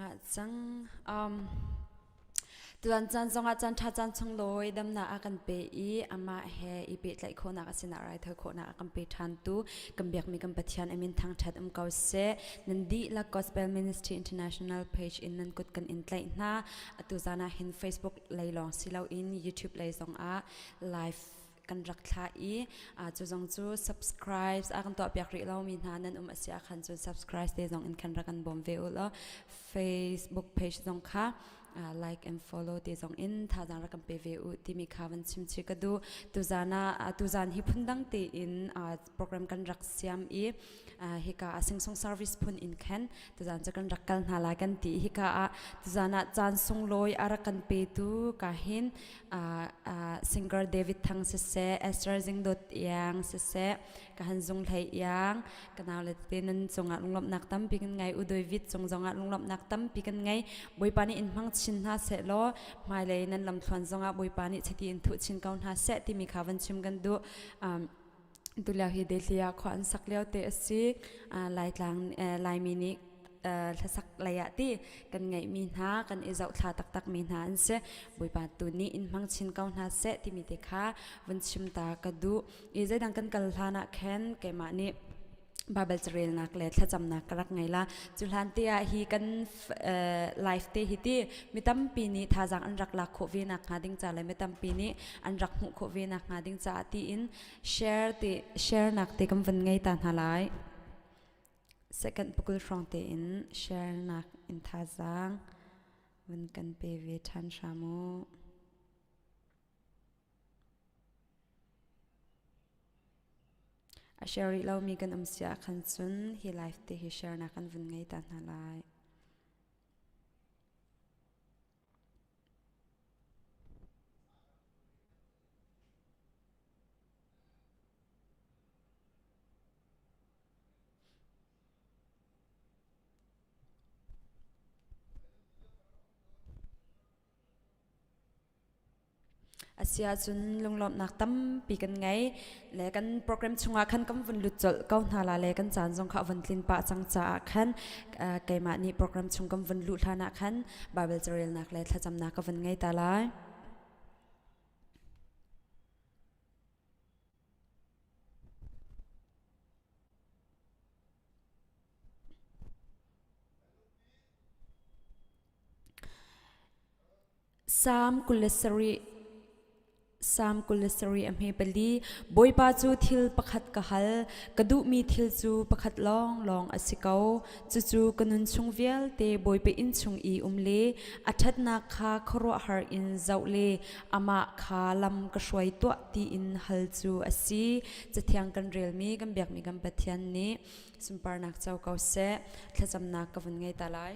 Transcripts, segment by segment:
ngah cang. Um, Tuan caan zongah caan ṭha caan chung lawi damnak a kan pe i amah he i pehtlaih khawhnak a sinah raithawi khawhnak a kan pe ṭhantu kan biakmi kan Pathian a min thangṭhat um ko seh. Nan dihlak Gospel Ministry International page in nan kut kan in tlaih hna. Atu zan ah hin Facebook lei lawng si loin YouTube lei zongah live kan rak thlah i cu zong cu subscribe a kan tuahpiak rih lomi hna nan um a si ahkhan cun subscribe te zong in khan rak kan bawm ve u law Facebook page zong kha like and follow te zong in thazaang rak kan pe ve u timi kha van chim chi ka duh. Tuzan ah tuzan hi phundang tein program kan rak siam i hika ah singsong service phun in khan tuzan cu kan rak kal hna lai kan ti. Hika ah tuzan ah caan sunglawi a rak kan petu ka hin singer David Thang siseh, Esther Zingdot Iang siseh, ka han zung hlei iang ka nau le tete nan cungah lunglawmhnak tampi kan ngei. U David cung zongah lunglawmhnak tampi kan ngei. Bawipa nih in hmang chin hna seh law hmailei nan lamthluan zongah Bawipa nih chiti in thuh chin ko hna seh timi kha van chim kan duh. Tulio hi Delhi ah khua an sak lio te a si. Laitlang Laimi nih hlasak lei ah ti kan ngeihmi hna kan i zohthla taktakmi hna an si. Bawipa tu nih in hmang chin ko hna seh timi te kha vun chim ta ka duh. I zeidang kan kal hlan ah khan keimah nih Bible carelnak le thlacamnak ka rak ngei la. Cu hlan te ah hi kan live te hi ti mi tampi nih thazaang an rak lak khawh ve nak hnga ding ca le mi tampi nih an rak hmuh khawh ve nak hnga ding caah tiin share ti share nak te kan van ngei ta hna lai. Second pakul hrawng tein share nak in thazaang van kan pe ve ṭhan hram u. A share rih lomi kan um si ahkhan cun hi live te hi share nak kan vun ngei ta hna lai. Asiahcun lunglawmhnak tampi kan ngei le kan program chungah khan kan vun lut colh ko hna la le kan caan zong kha a vun tlin pah cang caah khan keimah nih program chung kan vun luh hlan ah khan Bible carelnak le thlacamnak ka vun ngei ta lai. Salm 27 Salm 27 a hme pali Bawipa cu thil pakhat ka hal, ka duhmi thil cu pakhat lawnglawng a si ko. Cucu ka nun chung vialte Bawipa inn chung i um le a ṭhatnak kha khuaruahhar in zoh le amah kha lam ka hruai tuah tiin hal cu a si. Cathiang kan relmi kan biakmi kan Pathian nih sunparnak co ko seh. Thlacamnak ka vun ngei ta lai.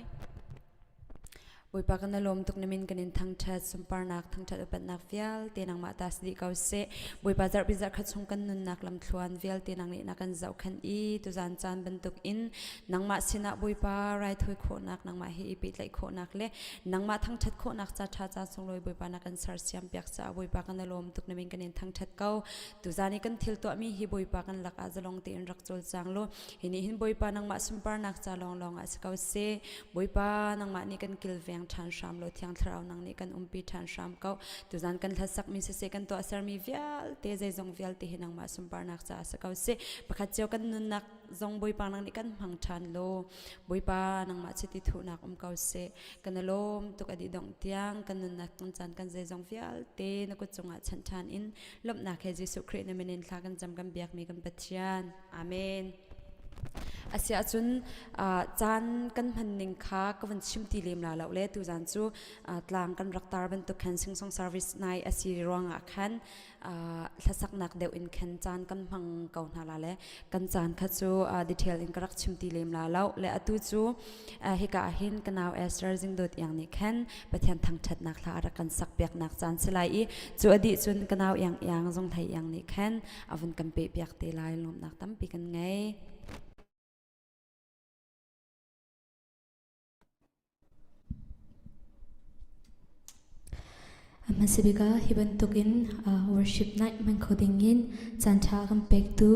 Bawipa kan i lawm tuk na min kan in thangṭhat sunparnak thangṭhat upatnak vialte nangmah ta si dih ko seh. Bawipa zarhpi zarhkhat chung kan nunnak lamthluan vialte nang nih na kan zohkhenh i tuzan caan bantuk in nangmah sinah Bawipa raithawi khawhnak nangmah he i pehtlaih khawhnak le nangmah thangṭhat khawhnak ca ṭha ca sunglawi Bawipa na kan sersiam piak caah Bawipa kan i lawm tuk na min kan in thangṭhat ko. Tuzan i kan thil tuahmi hi Bawipa kan lakah zalong tein rak cawlcang law hi nih hin Bawipa nangmah sunparnak ca lawnglawng ah si ko seh. Bawipa nangmah nih kan kilveng ṭhan hram law Thiang Thlarau nang nih kan umpi ṭhan hram ko. Tuzan kan hlasakmi siseh kan tuahsermi vialte zeizong vialte hi nangmah sunparnak caah si ko seh. Pakhat cio kan nunnak zong Bawipa nang nih kan hmang ṭhan law Bawipa nangmah chiti thuhnak um ko seh. Kan i lawm tuk a dih dongh tiang kan nunnak kan caan kan zeizong vialte na kut cungah chanh ṭhan in lawmhnak he Jesuh Khrih na min in thla kan cam kan biakmi kan Pathian. Amen. Asiahcun caan kan hman ning kha ka van chim ti lem la lo le tuzan cu tlang kan rak tar bantuk khan singsong service nai a si ruangah khan hlasaknak deuh in khan caan kan hmang ko hna la le kan caan kha cu detail in ka rak chim ti lem la lo le atu cu hika ah hin ka nau Esther Zingdawt Iang nih khan Pathian thangṭhatnak hla a rak kan sak piaknak caan si lai i cu a dih cun ka nau Iang Iang Zung Hlei Iang nih khan a vun kan pehpiak te lai. Lawmhnak tampi kan ngei. Hmasa bik ah hi bantukin worship night hman kho dingin caan ṭha kan pektu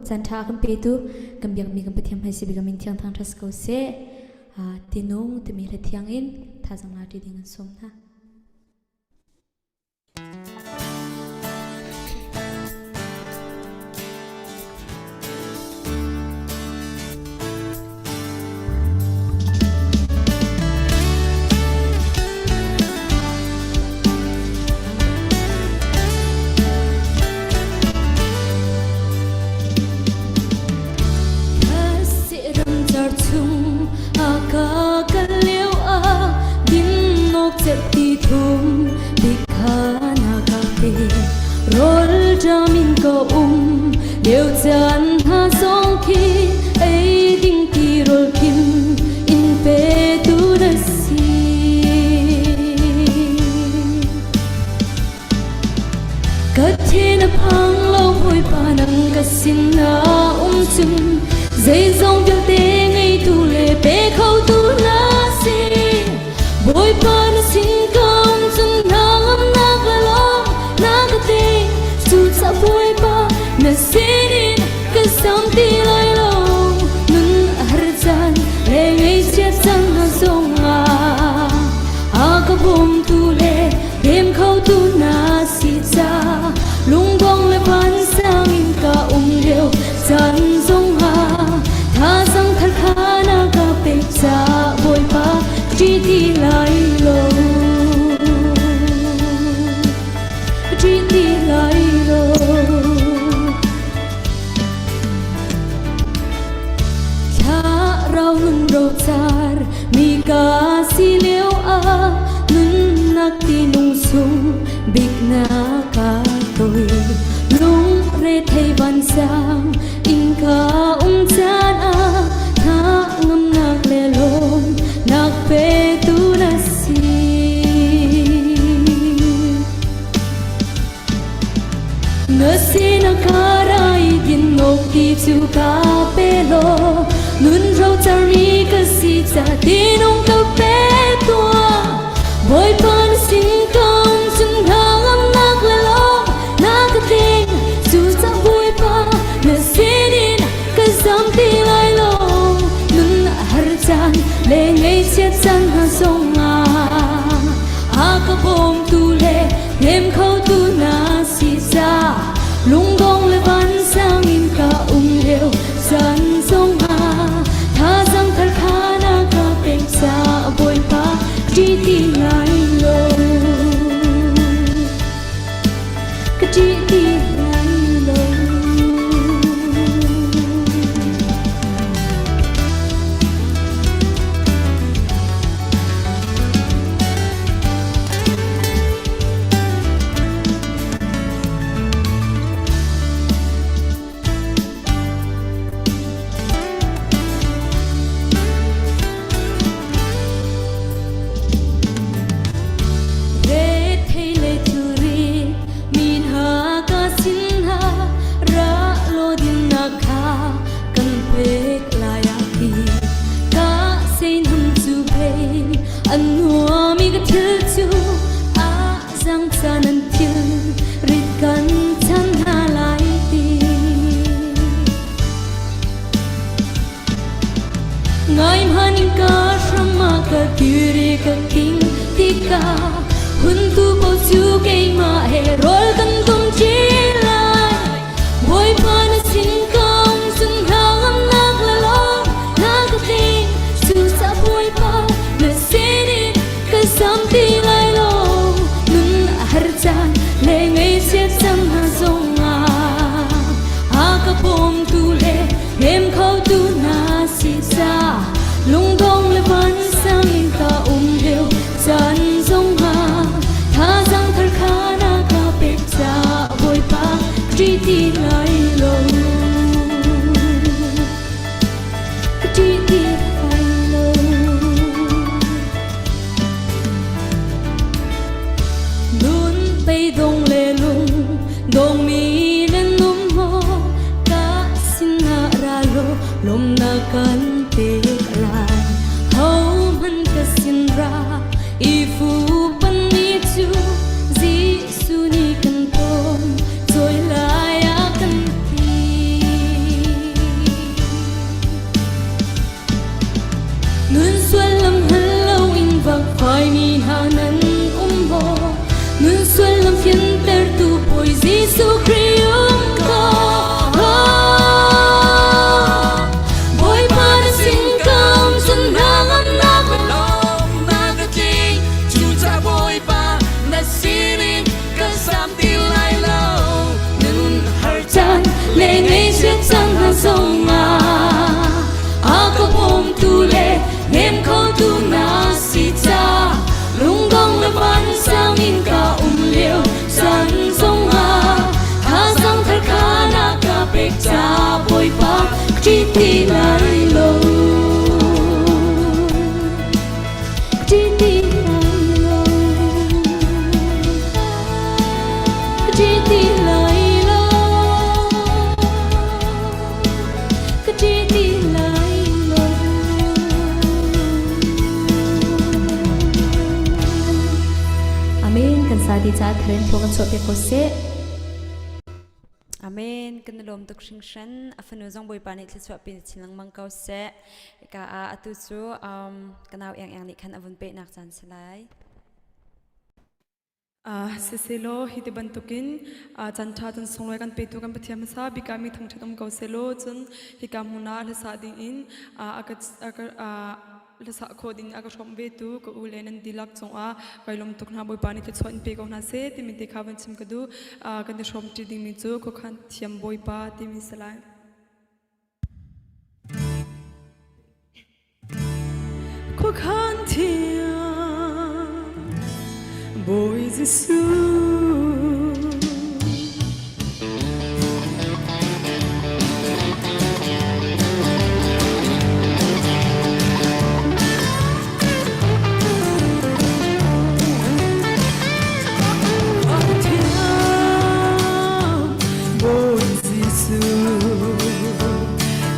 caan ṭha kan petu kan biakmi kan Pathian hmaisa bik a min thiang thangṭhat ko seh. Tinung timi hla thiang in thazang la ṭi ding an sawm hna. Ramcar chung a ka kal lio ah dinnak cerhti thum bik kha na ka pe. Rawl ṭam in ka um lio caan hna zong khi ei ding ti rawl khim in petu na si. Ka thin a phang lo, Bawipa, nang ka sin ah um cun zeizong vialte ngeitu le pe khotu na si. Bawipa, na sin ka um cun hnangamnak le lawm na ka pe. Cucaah Bawipa, na sinin ka zam ti lai lo. Nun a har caan le ngaihchiat caan hna zongah a ka bawmtu le Hnem khotu na si ca lungdong le vansang in ka um lio caan zongah thazang thar kha na ka pek ca Bawipa, ṭih ti lai lo, ṭih ti lai lo. Thlarau nun rocar mi ka si lio ah nunnak tinung sung bik na ka toi. Lungre thei vansang in ka um caan ah tha ngamnak le lawm nak petu na si. Na sinak ka rai din nok ti cu ka pe law nun rocar mi ka si ca tinung ka pe tuah. Bawipa, na sin ka um cun hnangamnak le lawm na ka tling. Cucaah Bawipa, na sinin ka zam ti lai lo. Nun a har caan le ngaihchiat caan hna zongah a ka bawmtu le hnem khotu na si ca lungdong le vansang in ka um lio caan zongah thazang thar kha na ka pek ca Bawipa, ṭih ti lai lo, ka ṭih ti lai lo. Rethei le thilri mi hna ka sin hna ra law dinnak kha kan pek lai a ti. Ka seinham cu pei an nuami ka thil cu a zang caan an thil rit kan chan hna lai ti. Ngai hmaning ka hrama ka kiri ka king tika hun tu ko cu keimah he rawl kan tum ṭi lai. Bawipa, na sin ka um cun hnangamnak le lawm na ka tling. Cucaah Bawipa, na sinin ka zam ti lai lo. Nun a har caan le ngaihchiat cang hna zongah a ka bawmtu le hnem khotu na si ca lungdong le vansang in ka um lio caan zongah thazang thar kha na ka pek ca Bawipa, ṭih ti lai lo, ka ṭih ti lai lo. Nun beidong le lung dong mi le num maw ka sinah ra law lawmnak kan pek lai. Hohmanh ka sin ra i fuhpanh mi cu Jesuh nih kan pawm cawi lai a kan ti. Nun Jesuh Khrih um ko. Bawipa na sin kam cun hna ngamnak Lawmnak a tling cuca Bawipa na sinin kan sam ti lai lo. Nun har caan le ngaihchiat caan hna zongah a ka bawmtu le hnem khotu na si ca lungdong le vansang in ka um lio caan zongah thazaang thar kha na ka pek ca Bawipa ka ṭih ti lai lo. Ka ṭih ti lai lo. Ka ṭih ti lai lo. Ka ṭih ti lai lo. Amen. Kan sa ti ca tharen thlua kan chuah piak ko seh. Amen. Kan i lawm tuk hringhran. A fanu zong Bawipa nih thluachuah pin chin lengmang ko seh. Ka ah atu cu ka nau Iang Iang nih khan a vun pehnak caan si lai. Siselaw hi ti bantukin caan ṭha caan sunglawi kan petu kan Pathian hmasa bik ah mi thangṭhat um ko sehlaw cun hika hmun ah hlasa dingin a ka hlasa khawh ding a ka hrawmh vetu ka u le nan dihlak cungah kai lawm tuk hna. Bawipa nih thluachuah in pe ko hna seh timi te kha van chim ka duh. Kan i hrawm ṭi dingmi cu khuakhan thiam Bawipa timi si lai. Khuakhan thiang Bawi Jesuh. Khuakhan thiang Bawi Jesuh.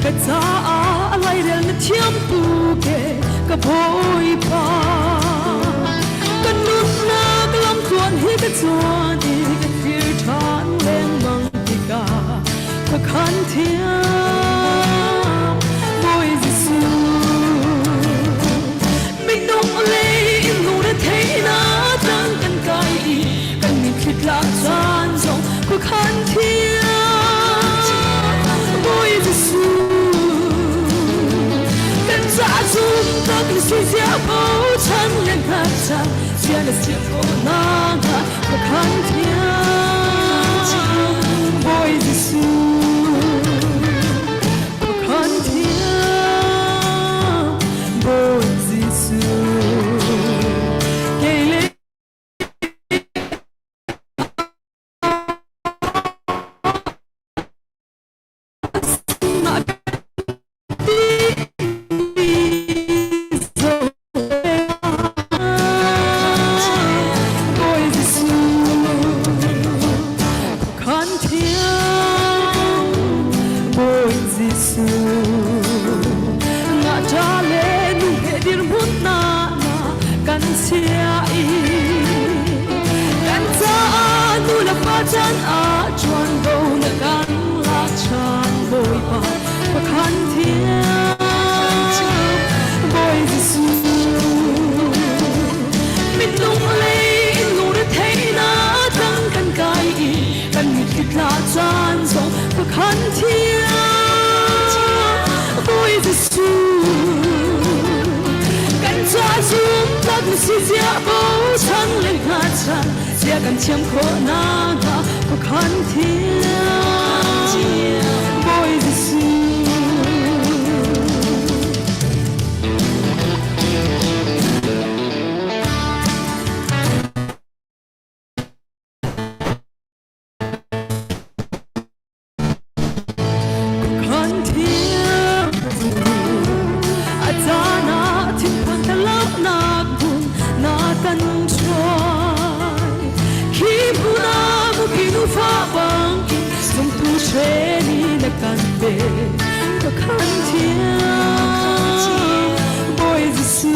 Ka caah a lairel na thiam tu ke ka Bawipa. Ka nunnak lamtluan hi ka cuan i ka thlir ṭhan lengmang tikah khuakhan thiam Bawi Jesuh. Minung lei in lungre theihnak tlang kan kai i kan mitthli tlak caan zong khuakhan thiam Bawi Jesuh. Kan caah zum tak na si zia bochan le ngakcha sia na siang ko na hnga khuakhan thiam Bawi Jesuh. Khuakhan thiam Bawi Jesuh. Kei le Bawi Jesuh khuakhan thiam Bawi Jesuh ngahṭa le nu he dirhmun na kan chia i kan caah nu le pa chan ah ṭuanvo na kan lak ṭhan Bawipa khuakhan thiam Bawi Jesuh. Minung lei in lungretheihnak tlang kan kai i kan mitthli tla caan zong khuakhan thiam Bawi Jesuh. Kan ca zum tak na si zia bochan le hngatchan zia kan thiam khawh nakhnga khuakhan thiam Bawi Jesuh. Khuakhan thiam a caan ah thinphan thlauhnak hmun na kan hruai. Khi hmun ah mupi nufa bangin zumtu hreni na kan pe. Khuakhan thiam Bawi Jesuh.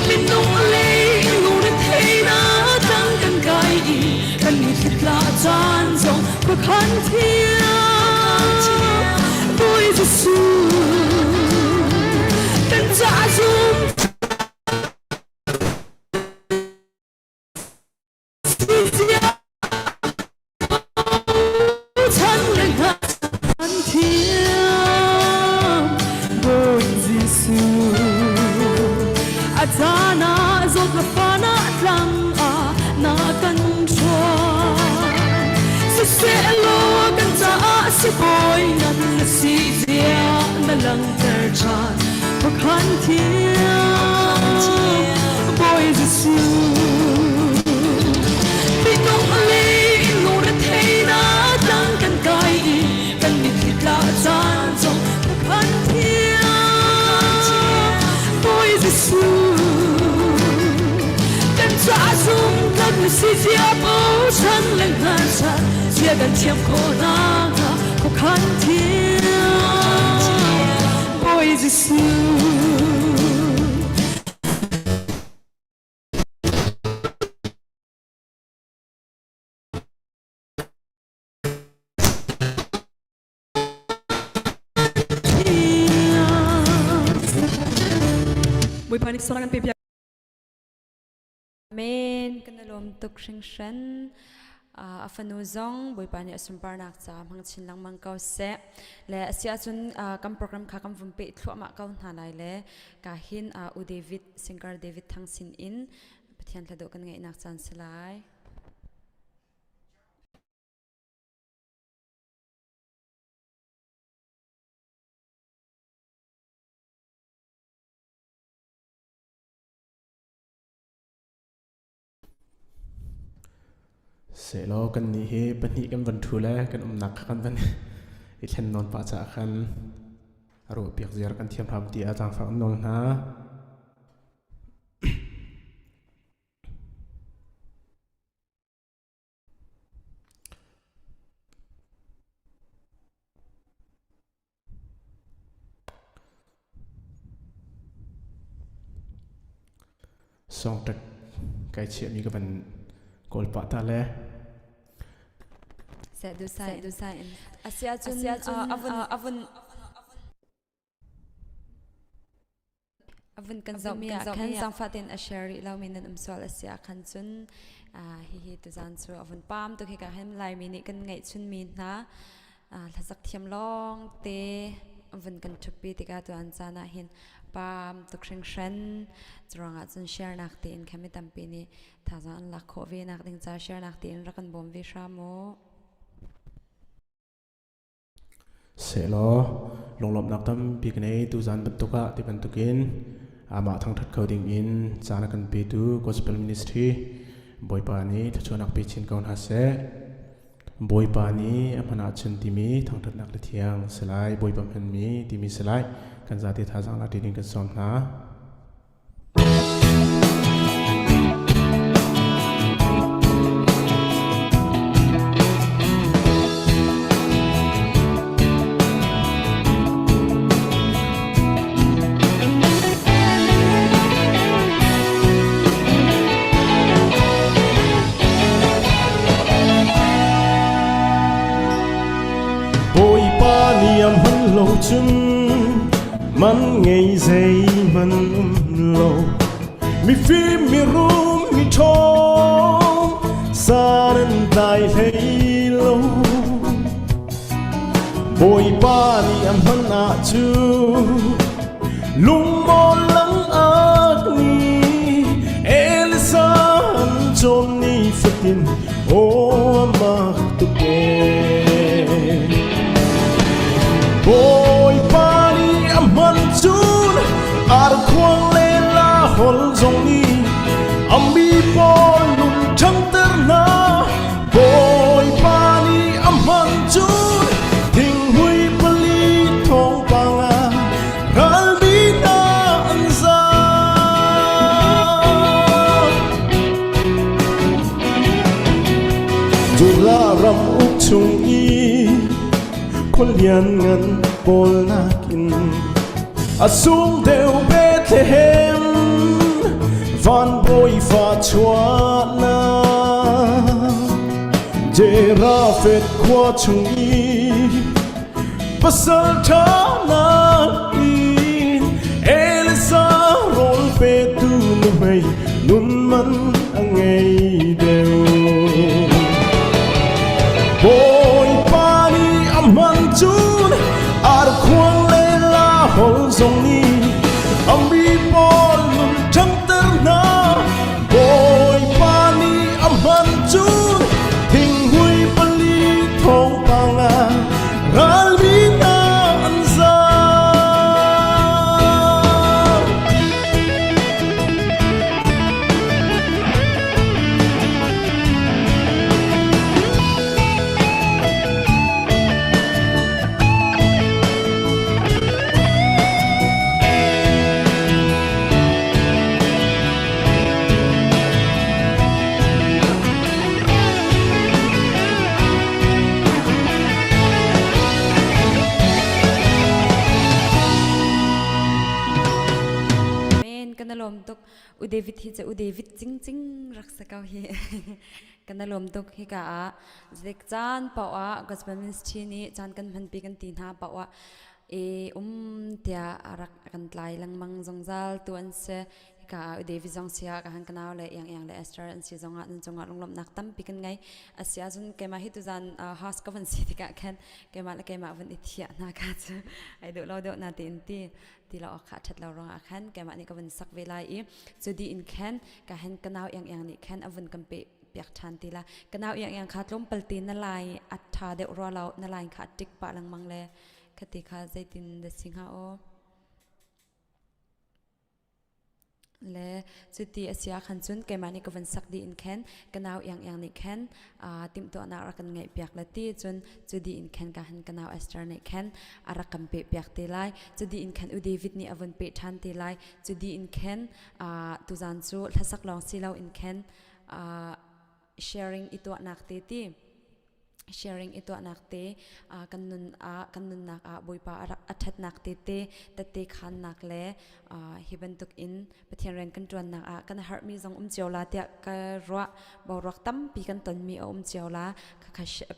Minung lei lungretheihnak tlang kan kai i kan mitthli tla caan zong khuakhan thiam Bawi Jesuh. Kan caah zum si zia Dawtnak fa na tlang ah na kan hruai. Siseh law kan caah sibawi ngan na si zia na langhter ṭhan. Khuakhan thiam Bawi Jesuh. Minung lei lungre na tlang kan kai i kan mitthli tla caan zong khuakhan thiam Bawi Jesuh. Kan caah zung kan si zia bochan le hngalchan zia kan thiam khawh nakhnga khuakhan thiam Bawi Jesuh. Bawipa nih sual kan pe piak. Amen. Kan i lawm tuk hringhran. A fanu zong Bawipa nih a sunparnak ca hmang chin lengmang ko seh. Le a si ahcun kan program kha kan vun peh thluahmah ko hna lai le ka hin U David, singer David Thang sin in Pathian hla dawh kan ngeihnak caan si lai. Sehlaw kannih hi pahnih kan van ṭhu le kan umnak kha kan van i thlen nawn pah caah khan a ruahpiak ziar kan thiam hram tiah zaangfak an nawl hna. Songṭek kai chiahmi ka van kawl pah ta le. Seh dusai dusai in. Asia cun avun avun avun kan zoh mi ah khan zangfah tein a share rih lo mi nan um sual a si ah khan cun hihi tuzan cu avun pam tuk hika hin Laimi nih kan ngeih chun mi hna hlasak thiam lawng te vun kan ṭhutpi tikah tuan caan ah hin pam tuk hringhran. Curuangah cun share nak tein khan mi tampi nih thazaang an lak khawh ve nak ding ca share nak tein rak kan bawm ve hram u. Sehlaw lunglawmhnak tampi ka nei tuzan bantuk ah ti bantukin amah thangṭhat kho ding in caan a kan petu Gospel Ministry Bawipa nih thluachuahnak pe chin ko hna seh. Bawipa nih a hman ahcun timi thangṭhatnak le thiang si lai, Bawipa hmanmi timi si lai, kan zate thazaang lak ding kan sawm hna. Bawipa nih a hman lo cun man ngei zeihmanh um lo. Mifim mirum miṭhawng san an tlai hlei lo. Bawipa nih a hman ahcun lungmawl langak nih Elisa an cawn ni fatin aw mak tuk ee. Bawipa nih a hman cun arkhuang le la hol zong nih a mi pawl nun ṭhangter hna. Bawipa nih a hman cun thinghmui pali thawngpang ah ralmi hna an zaam. Judah ram uk chung i khualian ngan pawl nakin a sung deuh Bethlehem van bawi fa chuahnak Jerafet khua chung i pasal ṭha nakin Elisa rawl petu nuhmei nun man a ngei deuh. Bawipa nih a hman cun arkhuang le la hol zong nih a mi pawl nun ṭhangter hna. lawm tuk. U David hi cu U David cingcing rak si ko hi. Kan i lawm tuk hika ah. Zik caan paoh ah Gospel Ministry nih caan kan hmanpi kan ti hna paoh ah i um tiah a rak kan tlai lengmang zungzal tu an si. Hika ah U David zong si ah ka han ka nau le Iang Iang le Esther an si zong ah nan cungah lunglawmhnak tampi kan ngei. A si ahcun keimah hi tuzan host ka van si tikah khan keimah le keimah van i thiah hna kha cu ai duh lo deuh na tiin ti ti lo awk kha a ṭhat lo ruangah khan keimah nih ka vun sak ve lai i cu dih in khan ka hen ka nau iang iang nih khan a vun kan pe piak ṭhan ti la. Ka nau iang iang kha tlawmpal te na lai a ṭha deuh rua lo, na line kha a tik pah lengmang le khati kha zeitin da si hnga aw? Le cuti a si ah khan cun keimah nih ka van sak dih in khan ka nau iang iang nih khan timhtuahnak rak kan ngeih piak le ti cun cu dih in khan ka han ka nau Esther nih khan a rak kan peh piak te lai. Cu dih in khan U David nih a vun peh ṭhan te lai. Cu dih in khan tuzan cu hlasak lawng si lo in khan sharing i tuahnak te ti sharing i tuahnak te, kan nun ah kan nunnak ah Bawipa a ṭhatnak te te tette khannak le hi bantuk in Pathian rian kan ṭuannak ah kan harmi zong um cio la tiah ka ruah. Boruak tampi kan tonmi a um cio la.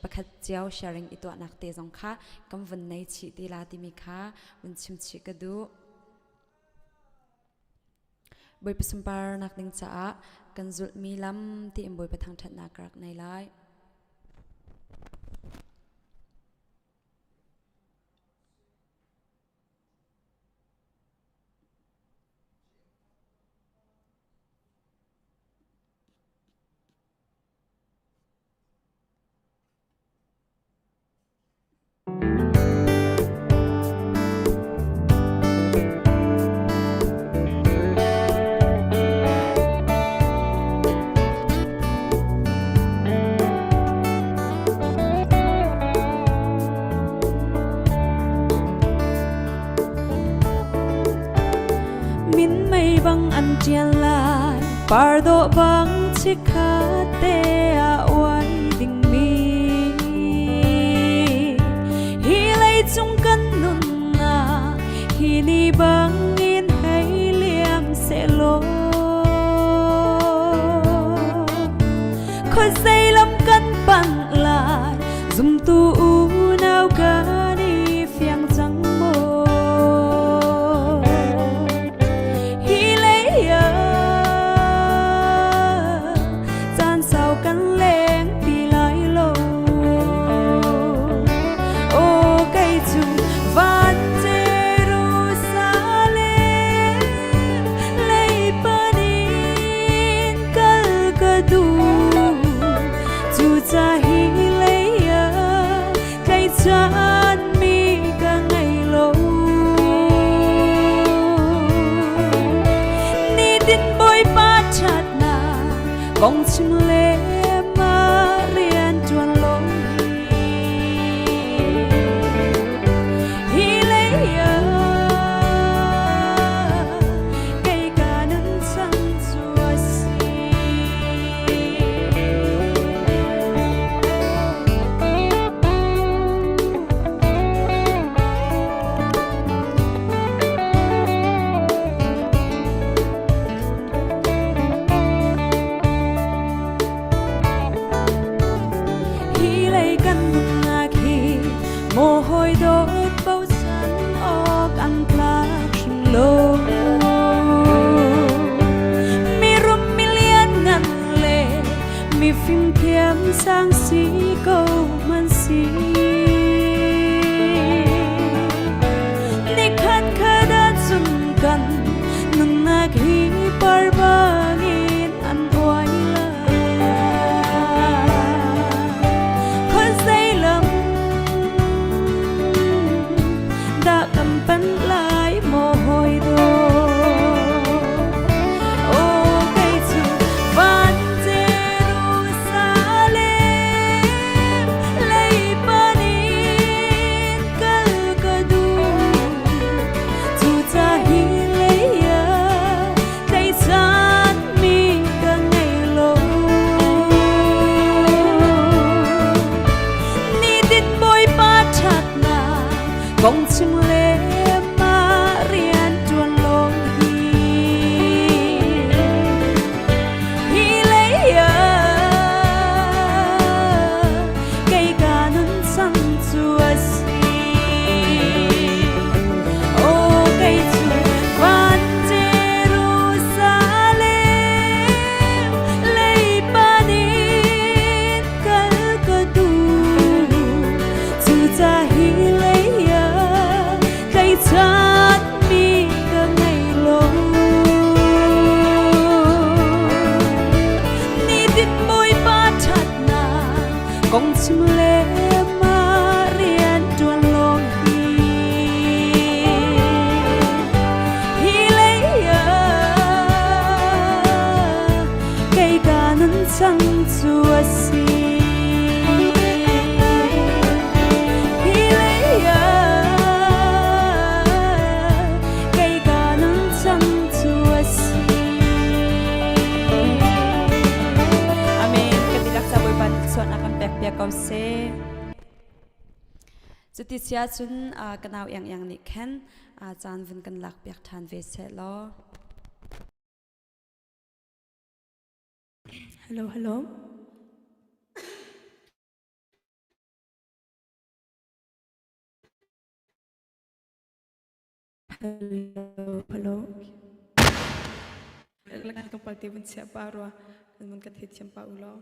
Pakhat cio sharing i tuahnak te zong kha kan vun nei chih ti la timi kha vun chim chih ka duh. Bawipa sunparnak ding caah kan zulhmi lam tiin Bawipa thangṭhatnak ka rak nei lai. Minmei bang an ṭial lai, par dawh bang chikkhat te ah uai dingmi. Hi leicung kan nunnak hi ni bangin hei liam sehlaw, khuazei lam kan panh lai, zumtu unau kan i fiang cang maw? Hi lei ah caan sau kan leng ti lai lo. Aw kei cu van Jerusalem lei panin kal ka duh. Cuca hi lei ah tlaichan mi ka ngei lo. Nitin Bawipa ṭhatnak kong chim le mah rian ṭuan lawng hi. Hi lei ah kei ka nun cang cu a si. Hi lei kan nunnak hi maw hawi dawt bochan awk an tlak hrim lo. Mirum milian ngan le mifim thiam sang si ko man si. Nikhat khat ahcun kan nunnak hi par bangin an uai lai. Khuazei lam dah kan panh lai maw hawi dawt? Aw kei cu van Jerusalem lei panin kal ka duh. Cuca hi lei ah tlaihchan mi ka ngei lo. Nitin Bawipa ṭhatnak kong chim le mah rian ṭuan lawng hi. Pekchanmi ka ngei lo. Nitin Bawipa ṭhatnak kong chim le ma rian ṭuan lawng hi. Hi lei ah kei ka nun cang cu a si. Hi lei ah kei ka nun cang cu a si. Amen. Kan dihlak ca Bawipa nih sualnak kan pek piak ko seh. Cuti sia cun ka nau iang iang nih khan caan vun kan lak piak ṭhan ve seh law. Hello, hello. Hello, hello. Tlawmpal te vun chiah pa rua kan vun ka theithiam pa u law.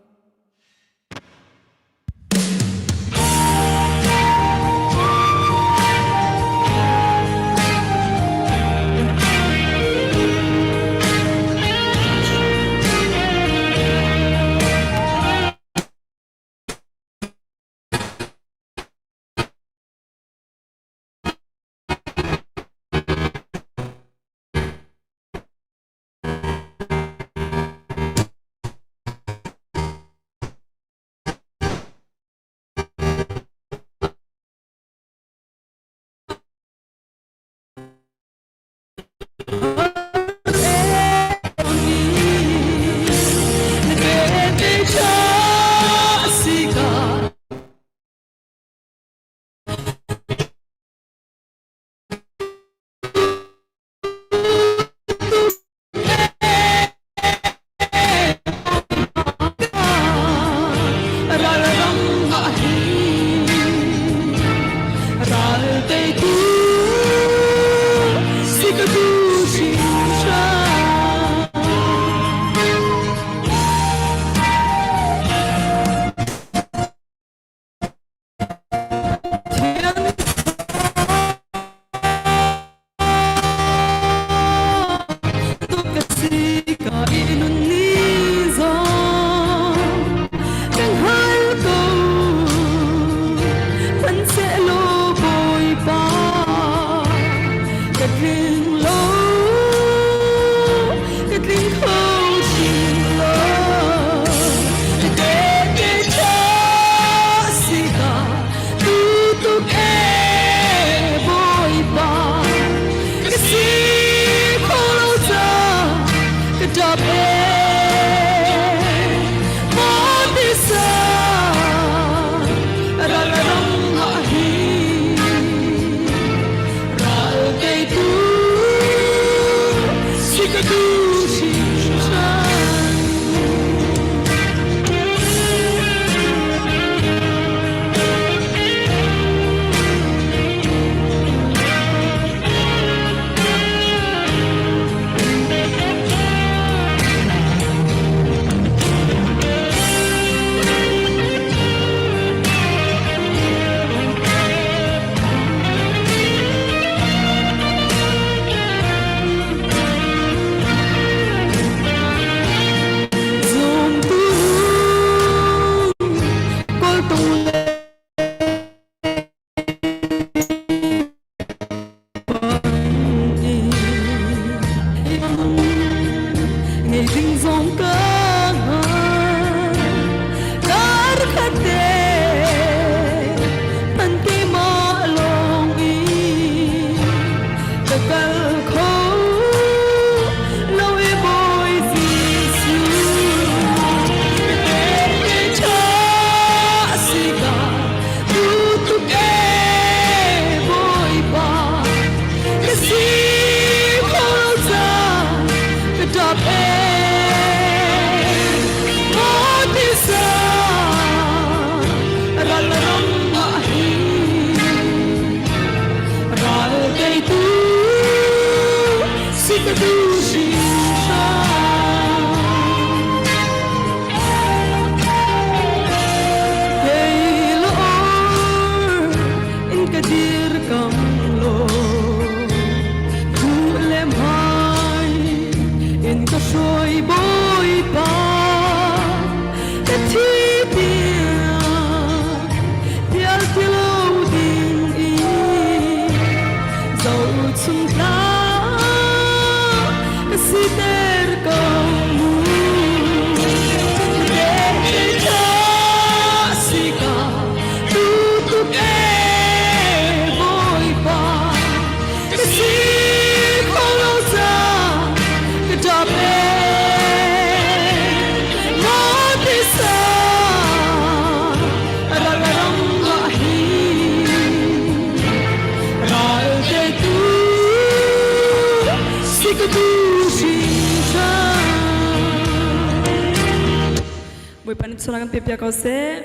thluachuah kan pe piak ko seh.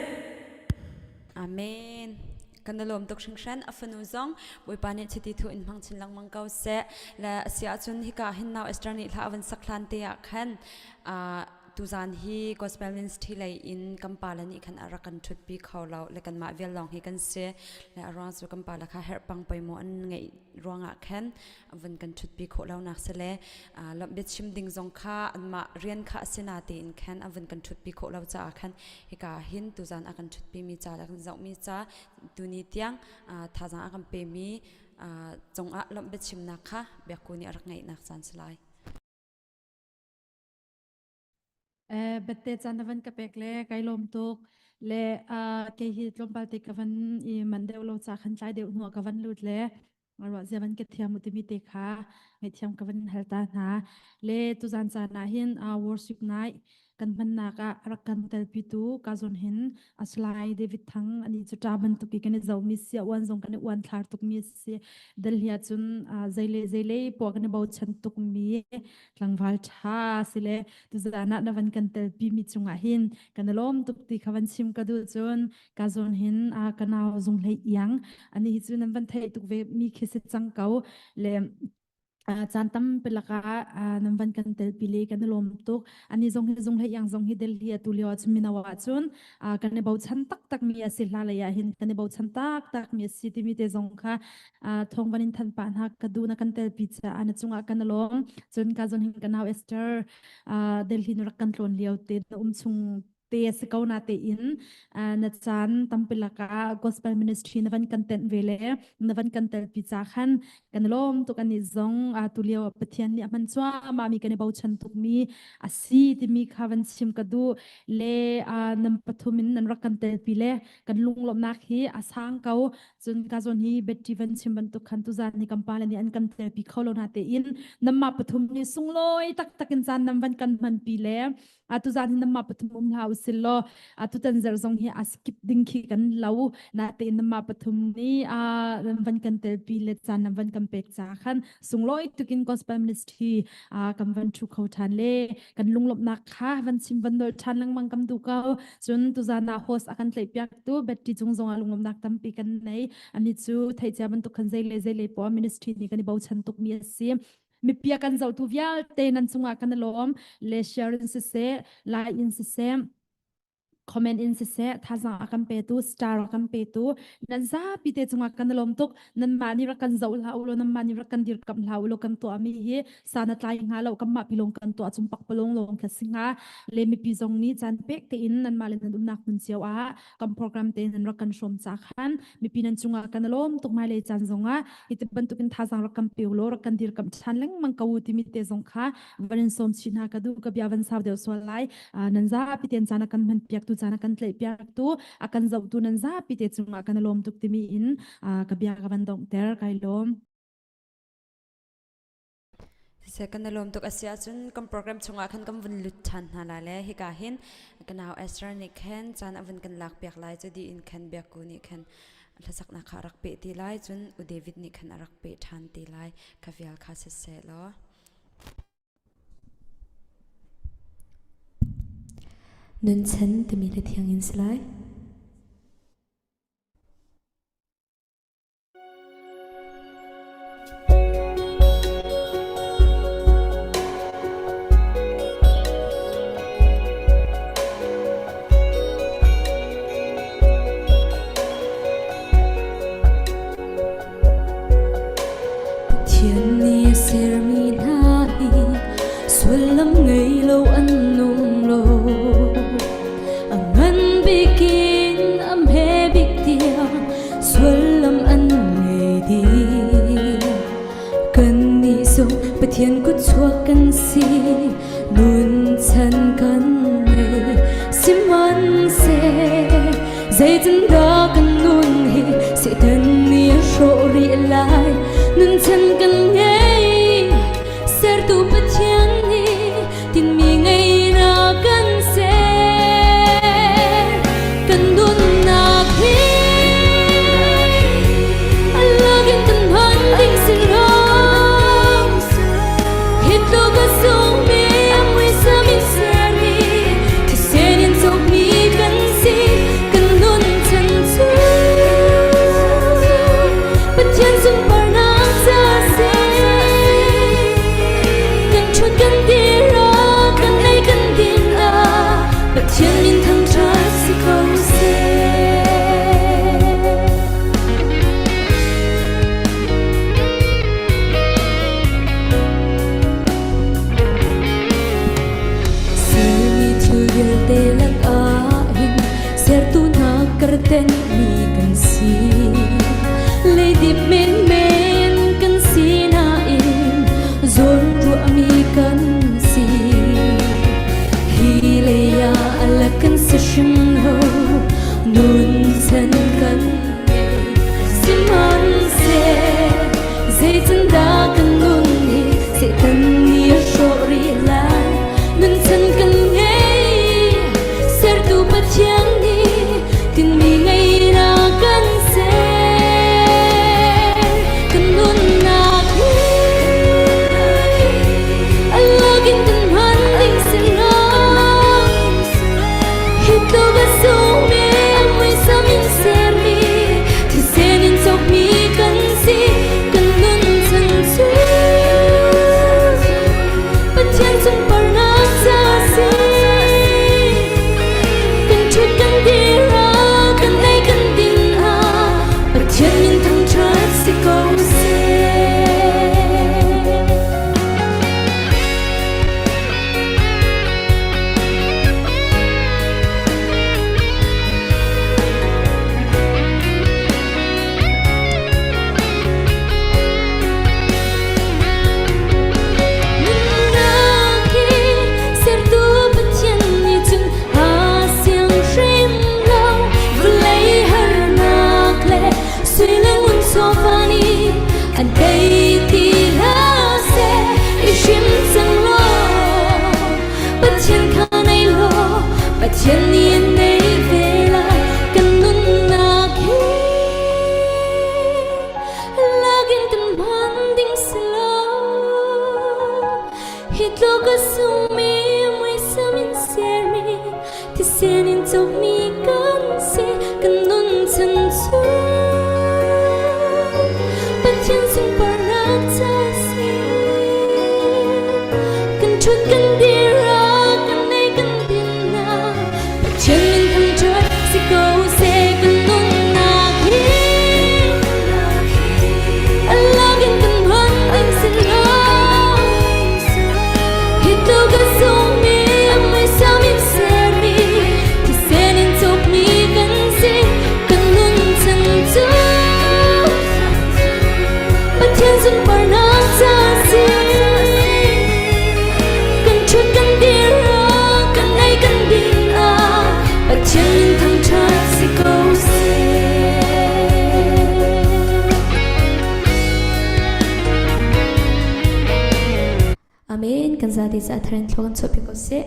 Amen. Kan lawm tuk hringhran a fanu zong Bawipa nih chiti thu in hmang chin lengmang ko seh. Le a si ahcun hika hin nau Esther nih hla a van sak hlan te ah khan tuzan hi gospel ministry lei in kan pa le nih khan a rak kan ṭhutpi kho lo le kanmah vial lawng hi kan si le a ruang cu kan pa le kha herhpang poimaw an ngeih ruangah khan vun kan ṭhutpi khawh lonak si le biachim ding zong kha anmah rian kha a si na tein khan a vun kan ṭhutpi khawh lo caah khan hika hin tuzan a kan ṭhutpi mi ca le kan zohmi ca tuni tiang thazaang a kan pemi cungah lawmh biachimnak kha biakku nih a rak ngeihnak caan si lai. Bette caan na van ka pek le kai lawm tuk le kei hi tlawmpal te ka van i man deuh lo ca khan tlai deuh hnuah ka van lut le ruah zia van ka thiam u timi te kha ngaihthiam ka van hal ta hna le tuzan caan ah hin worship night kan hmannak ah rak kan telpitu ka zawn hin aslai David Thang ani cu ta bantuk i kan i zomi sia uan zong kan i uan thlar tukmi si Delhi ah cun zeile zeile puah kan i bochan tukmi tlangval ṭha sile tuzan ah na van kan telpi mi cungah hin kan i lawm tuk ti kha van chim ka duh cun ka zawn hin ka nau zung hlei iang ani hi cu nan van theih tuk ve mi khi si cang ko le caan tampi lakah nan van kan telpi le kan i lawm tuk ani zong hi zung hlei iang zong hi Delhi atu lio ah cun mino ah cun kan i bochan taktak mi a si hla lei ah hin kan i bochan taktak mi a si timi te zong kha thawng van in than pah hna ka du na kan telpi caah na cungah kan lawm cun ka zon hin ka nau Esther Delhi na rak kan tlawn lio te na um chung te si ko na te in na caan tampi lakah gospel ministry na van kan tenh ve le na van kan telpi ca khan kan lawm tuk ani zong tu lio Pathian nih a hman cuahmah mi kan i bochan tuk mi a si timi kha van chim ka duh le nan pathum in nan rak kan telpi le kan lunglawmhnak hi a sang ko Cun ka zawn hi Betty van chim bantuk khan tuzan ni kan pale nih an kan telpi kho lo na tein namma pathum nih sunglawi taktak in caan nam van kan hmanpi le atu zan hi namma pathum um hlah usil law atu tan zer zong hi a skip ding khi kan lo na tein namma pathum nih a van kan telpi le caan nam van kan pek ca khan sunglawi tukin gospel ministry kan van thu kho than le kan lunglawmhnak kha van chim van nol than lengmang kam du ko cun tuzan ah host a kan tlaih piak tu Betty cung zong ah lunglawmhnak tampi kan nei ani cu theihcia bantuk khan zei le zei le poah ministry nih kan i bochan tuk mi a si mipi a kan zohtu vialte nan cungah kan i lawm le share in siseh like in siseh comment in siseh thazaang a kan petu star a kan petu nan zapi te cungah kan i lawm tuk nanmah nih rak kan zoh hlah u law nanmah nih rak kan dirkamh hlah u law kan tuah mi hi sana tlai hnga lo kanmah pilong kan tuah cung pakpalong lawng kha si hnga le mipi zong nih caan pek tein nanmah le nan umnak hmun cio ah kan program te nan rak kan hrawm ca khan mipi nan cungah kan lawm tuk mai le caan zong ah hi te bantukin thazaang rak kan pe law rak kan dirkamh ṭhan lengmang ko u timi te zong kha van in sawm chih hna ka duh ka bia van sau deuh sual lai nan zapi ten caan a kan hman piak tu caan a kan tlaih piak tu a kan zohtu nan zapi te cungah kan lawm tuk timi in ka bia ka van donghter kai lawm. Siseh kan i lawm tuk a si ahcun kan program chungah khan kan vun lut ṭhan hna lai le hika hin ka nau Esther nih khan caan a vun kan lak piak lai cu dih in khan Biakku nih khan hlasaknak kha a rak peh ti lai cun U David nih khan a rak peh ṭhan ti lai kha vial kha siseh law. Nunchan timi le thiang in si lai. Pathian nih a sermi hna hi sullam ngei lo an nung lo. A ngan bik in a hme bik tiang sullam an ngei dih. Kannih zong Pathian kutchuak kan si, nun chan kan ngei. Sihmanhseh zeitindah kan nun hi Satan nih a hrawh rih lai. Nun chan kan ngei, sertu Pathian nih tinhmi ngei na kan ser. Kan nunnak hi a lak in kan hman ding si lo. Hi tluk a sungmi a muisam in sermi thisen in cawkmi kan. cukmi kan si kan nun chan cu Pathian sunparnak ca si kan ṭhut kan dir ah kan ei kan din ah Pathian min thangṭhat si ko seh kan nunnak hi a lak in kan hman ding si lo hi tluk a sungmi a muisam in sermi thisen in cawkmi kan si kan nun chan cu Pathian sunparnak ca si kan ṭhut kan dir ah kan ei kan din ah Pathian min thangṭhat si ko seh. Amen. Kan zate ca tharin thlo kan chuahpi ko seh.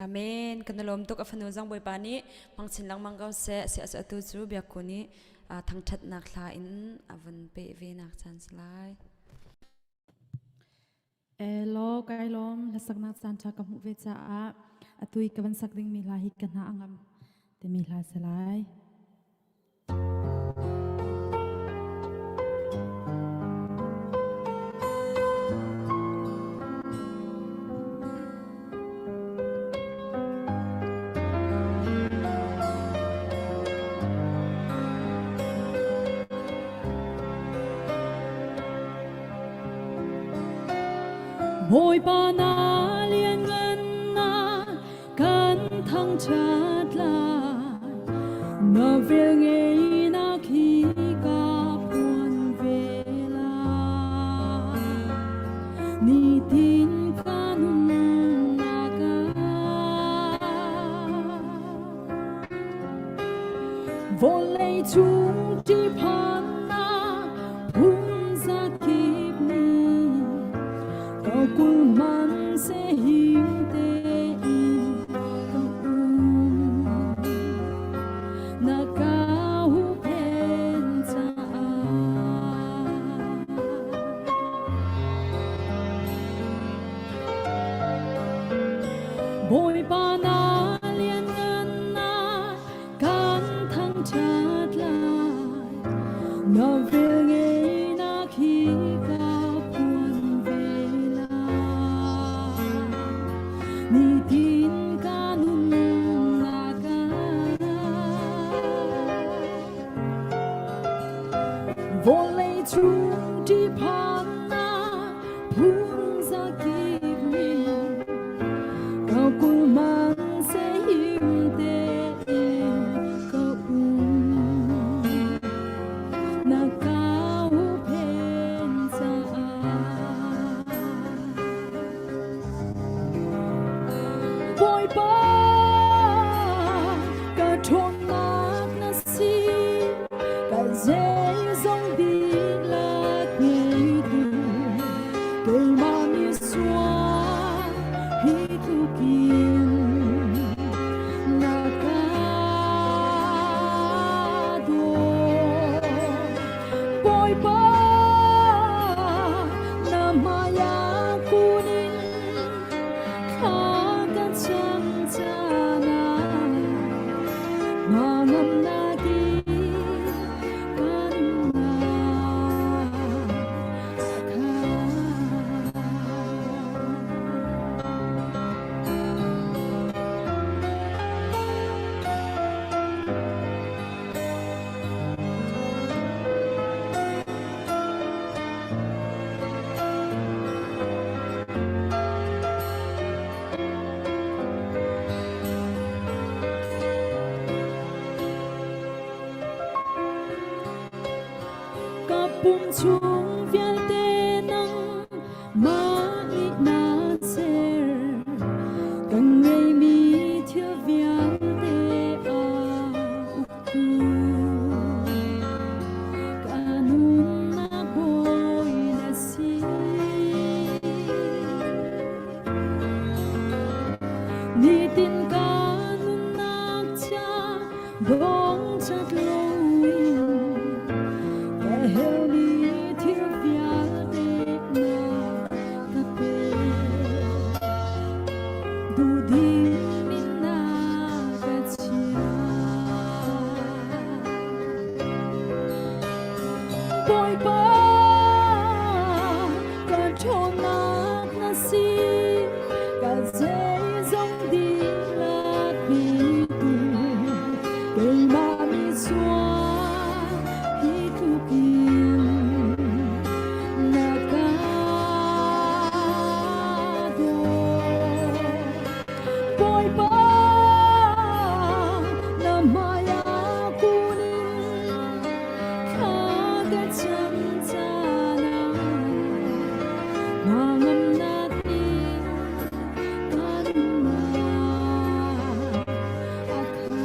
Amen. Kan lawm tuk a fanu zong Bawipa nih hmang chin lengmang ko seh. Si atu cu biakku nih thangṭhatnak hla in a vun pe ve nak caan si lai. Elaw kai lawm hlasaknak caan ṭha ka hmuh ve caah atu i ka van sak dingmi hla hi ka hna a ngam timi hla si lai. Bawipa na lianngannak kan thangṭhat lai. Na velngeihnak hi ka phuan ve lai. Nitin ka nunnak ah vawlei cung ṭihphannak phunzakip nih ka kul hmanhseh him tein ka um. Na ka huhphenh caah. Bawipa na lianngannak kan thangṭhat lai. Na velngeihnak hi ka phuan ve lai. Nitin ka nunnak ah vawlei cung ṭihphannak phun zakip nih ka kulhman sehim tein ka um. Na ka huhphenh caah Bawipa ka ṭhawnnak na si ka zeizong dihlak ngeitu keimah misual hi tlukin na ka dawt. Bawipa na hmai ah kun in thla ka cam caan ah hnangamnak in ka nunnak a khat. Ka pum chung vialte nang mah nih na ser kan ngeimi thil vialte a uktu ka nunnak bawi na si nitin ka nunnak cha dong chat loin ka helmi thil. Bawipa ka ṭhawnnak na si ka zeizong dihlak petu keimah misual hi tluk in na ka dawt. Bawipa na hmai ah kun in thla ka cam caan ah hnangamnak in ka nunnak a khat.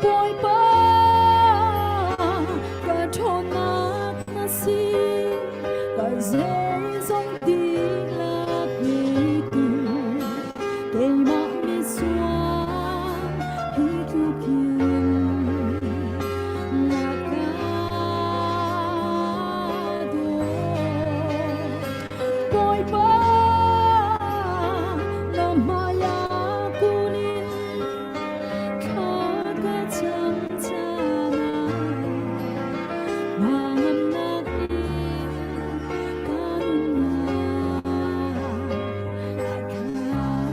Bawipa ka ṭhawnnak na si ka zeizong dihlak ngeitu keimah misual hi tlukin na ka dawt. Bawipa na hmai ah kun in thla ka cam caan ah hnangamnak in ka nunnak a khat.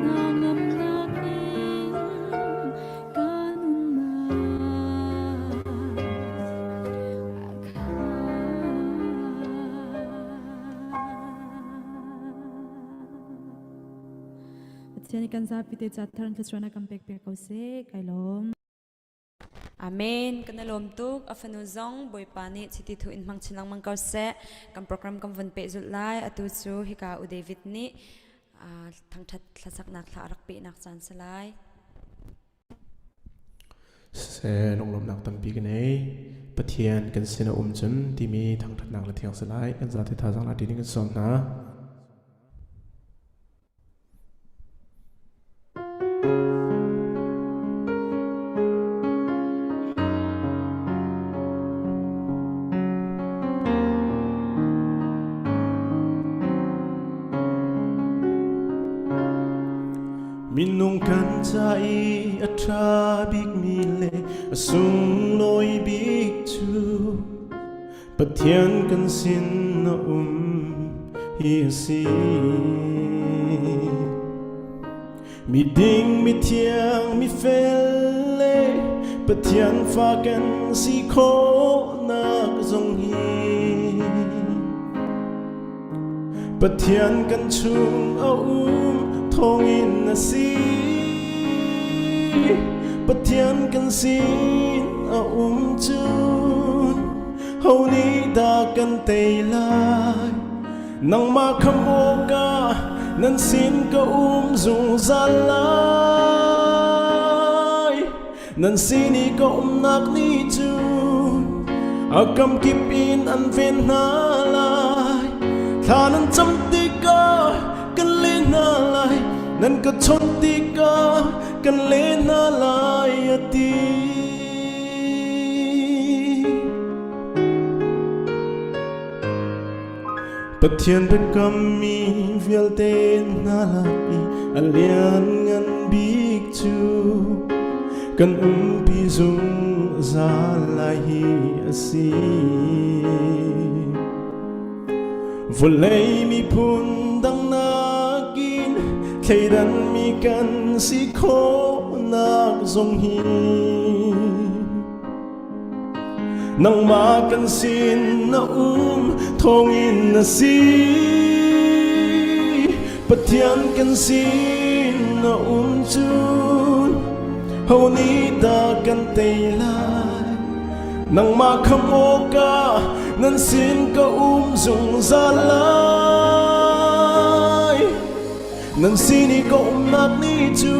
Hnangamnak in ka nunnak a khat. Pathian nih kan zapi te ca thar thluachuahnak kan pek piak ko seh. Kai lawm. Amen. Kan i lawm tuk. A fanu zong Bawipa nih chiti thu in hmang chin lengmang ko seh. Kan program kan vun pehzulh lai. Atu cu hika U David nih thangthat hlasaknak thla a rak pehnak caan si lai. Siseh, lunglawmhnak tampi ka nei. Pathian kan sin a um cun timi thangṭhatnak le thiang si lai. Kan zate thazaang la ṭin in kan sawm hna. Minung kan ca i a ṭha bikmi le a sunglawi bik cu Pathian kan sin a um hi a si. Miding, mithiang, mifel le Pathian fa kan si khawhnak zong hi Pathian kan chung a um thawngin a si. Pathian kan sin a um cun ho nih dah kan tei lai? Nangmah khamh awkah nan sin ka um zungzal lai. Nan sin i ka umnak nih cun a kamkip in an ven hna lai. Thla nan cam tikah kan leh hna lai, nan ka chawnh tikah kan leh hna lai, a ti. Pathian biakammi vialte hna lak i a lianngan bik cu kan umpi zungzal lai hi a si. Vawlei miphun dang nakin thleidanmi kan si khawhnak zong hi Nangmah kan sin na um thawngin na si. Pathian kan sin na um cun ho nih dah kan tei lai? Nangmah khamh awkah nan sin ka um zungzal lai. Nan sin i ka umnak nih cu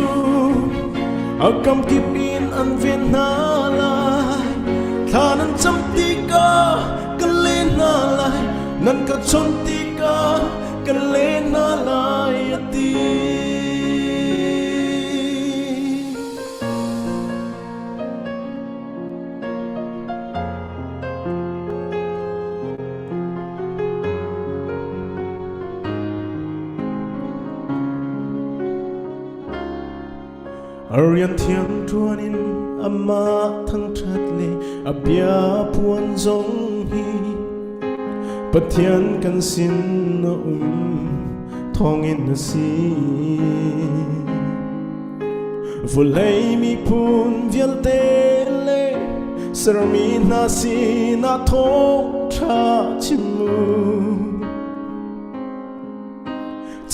a kamkip in an ven hna lai. Thla nan cam tikah ka len hna lai, nan ka chawnh tikah ka len hna lai, a ti. A rian thiang ṭuan in amah thangṭhat le a bia phuan zong hi Pathian kan sin a um thawngin a si. Vawlei miphun vialte le sermi hna sinah thawngṭha chim u.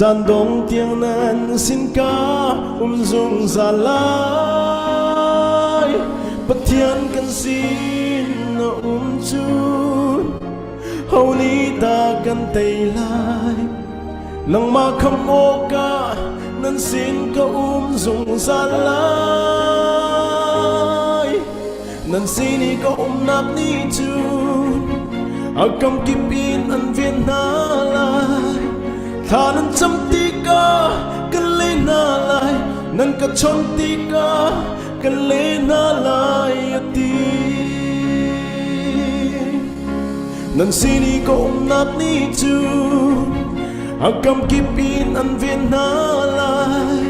Caan dong tiang nan sin ka um zungzal lai. Pathian kan sin na um cun ho nih dah kan tei lai? Nangmah khamh awkah nan sin ka um zungzal lai. Nan sin i ka umnak nih cun a kamkip in an ven hna lai. Thla nan cam tikah ka leh hna lai, nan ka chawnh tikah ka leh hna lai, a ti. Nan sin i ka umnak nih cun a kamkip in an ven hna lai.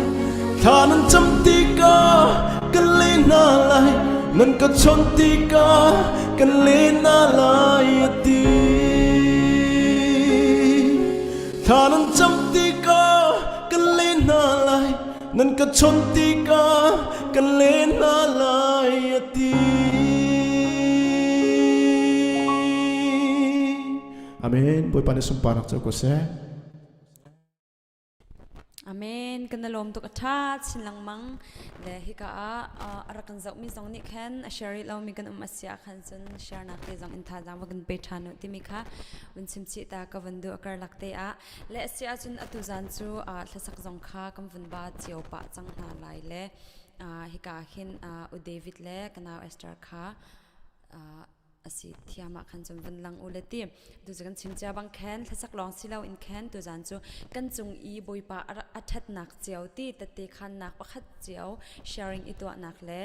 Thla nan cam tikah ka leh hna lai, nan ka chawnh tikah ka leh hna lai, a ti. Thla nan cam tikah ka leh hna lai, nan ka chawnh tikah ka leh hna lai, a ti. Amen. Bawipa nih sunparnak cu ko seh. Amen. Kan lawm tuk a tha chin lengmang. Le hika ah a rak kan zohmi zong nih khan a share rih lomi kan um a si ah khan cun share nak te zong in thazaang va kan pe ṭhan u timi kha vun chim chih ta ka vun duh a karlak te ah. Le a si ahcun atu zan cu hlasak zong kha kan vun ba cio pah cang hna lai le hika hin U David le ka nau Esther kha a si thiam ah khan cun vun lang u le ti tu cu kan chim cia bang khan hlasak lawng si lo in khan tu zan cu kan cung i bawipa a ṭhatnak cio ti tette khannak pakhat cio sharing i tuahnak le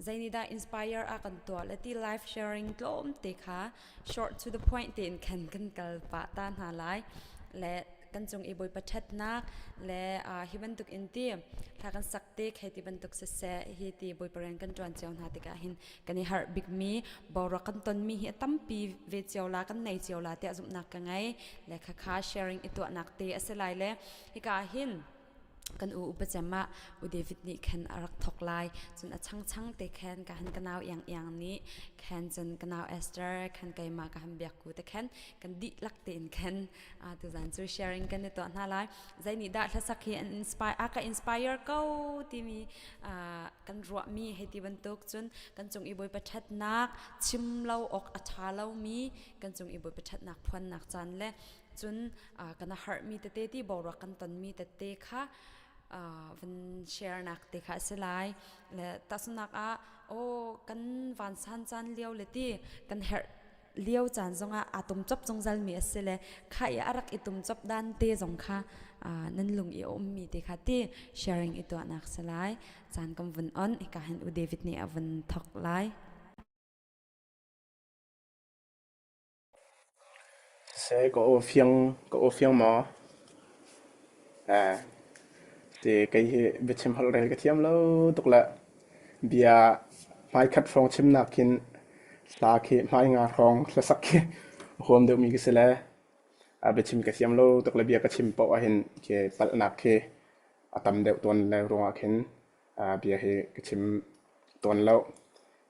zeinihdah inspire a kan tuah le ti life sharing tlawm te kha short to the point tein khan kan kal pah ta hna lai le kan cung i bawipa ṭhatnak le hi bantuk in ti thla kan sak te khei ti bantuk siseh hi ti bawipa rian kan ṭuan cio hna tikah hin kan i harh bikmi boruak kan tonmi hi a tampi ve cio la kan nei cio la tiah zumhnak ka ngei le khakha sharing i tuahnak te a si lai le hika ah hin kan u upa cem ah u David nih khan a rak thok lai cun a changchang te khan ka han ka nau iang iang nih khan cun ka nau Esther khan keimah ka han biak ku te khan kan dihlak tein khan tuzan cu sharing kan i tuah hna lai zei nih dah hlasak hi an inspire a ka inspire ko timi kan ruahmi hei ti bantuk cun kan cung i Bawipa ṭhatnak chim lo awk a ṭha lomi kan cung i Bawipa ṭhatnak phuannak caan le cun kan a harhmi tete ti boruak kan tonmi tete kha van share nak te kha a si lai le tahchunhnak ah aw kan vansan caan lio le ti kan herh lio caan zongah aa tum chop zungzal mi a si le kha i a rak i tum chop dan te zong kha nan lung i a ummi te kha ti sharing i tuahnak si lai caan kan vun on hika hin u David nih a vun thok lai. Seh ka aw fiang ka aw fiang maw? Eh, ti kei hi biachim holh rel ka thiam lo tuk le bia hmaikhat hrawng chimnak khin hla khi hmai nga hrawng hlasak khi huam deuhmi ka si le a biachim ka thiam lo tuk le bia ka chim paoh ahhin khi palhnak khi a tam deuh tawn le ruangah khin bia hi ka chim tawn lo.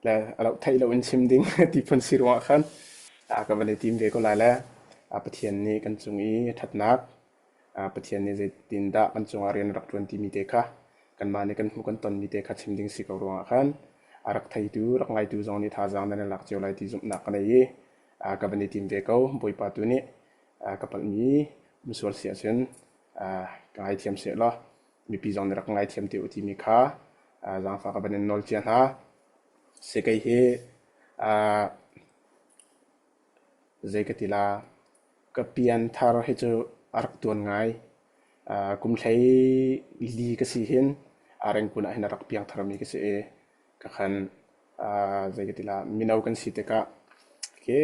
Le a loh theih lo in chim ding ti phun si ruangah khan ka van i tim ve ko lai le Pathian nih kan cung i ṭhatnak Pathian nih zeitindah kan cungah rian a rak ṭuan timi te kha kanmah nih kan hmuh kan tonmi te kha chim ding si ko ruangah khan a rak theitu rak ngaitu zong nih thazaang nan i lak cio lai ti zumhnak ka nei i ka van i tim ve ko. Bawipa tu nih ka palhmi um sual si ahcun ka ngaithiam seh law mipi zong nih rak ngaithiam te u timi kha zaangfah ka van in nawl cia hna. Si kei hi zei ka ti la ka pianthar hi cu a rak tuan ngai. Kum hlei li ka si hin Rengkun ah hin a rak piangtharmi ka si i ka khan zei ka ti la mino kan si tikah ke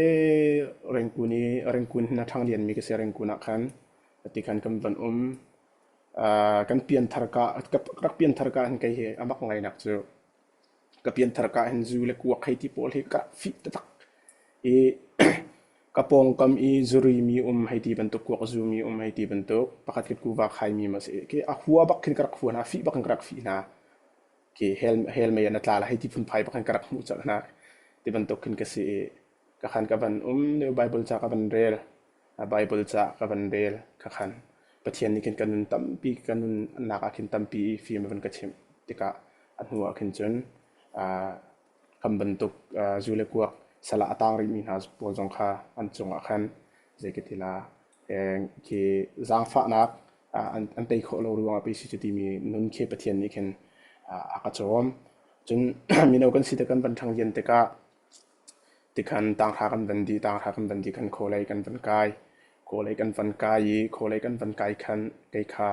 Rengkun i Rengkun hin a ṭhang lianmi ka si Rengkun ah khan ti khan kan van um. Kan pianthar ka ka rak pianthar ka hin kei hi a mak ngainak cu ka pianthar ka hin zu le kuak hei ti pawl hi ka rak fih taktak i ka pawngkam i zuri mi um hei ti bantuk kuak zu mi um hei ti bantuk pakhat khat kuva khai mi ma si khi a hua bak khin ka rak hua hna fih bak in ka rak fih hna khi hell hell mei an tla la hei ti phunphai bak in ka rak hmuh colh hna ti bantuk khin ka si i ka khan ka van um Bible ca ka van rel Bible ca ka van rel ka khan Pathian nih khin ka nun tampi ka nunnak ah khin tampi fim a van ka chimh tikah a hnu ah khin cun kan bantuk zu le kuak sal ah a tang rihmi hna pawl zong kha an cungah khan zei ka ti la khi zaangfahnak an tei khawh lo ruangah pei si cu timi nun khi Pathian nih khin a ka cawm. Cun mino kan si tik kan van ṭhang lian tikah Tikhan tanghra kan van dih, tanghra kan van dih khan khawlei kan van kai. Khawlei kan van kai i khawlei kan van kai khan kei kha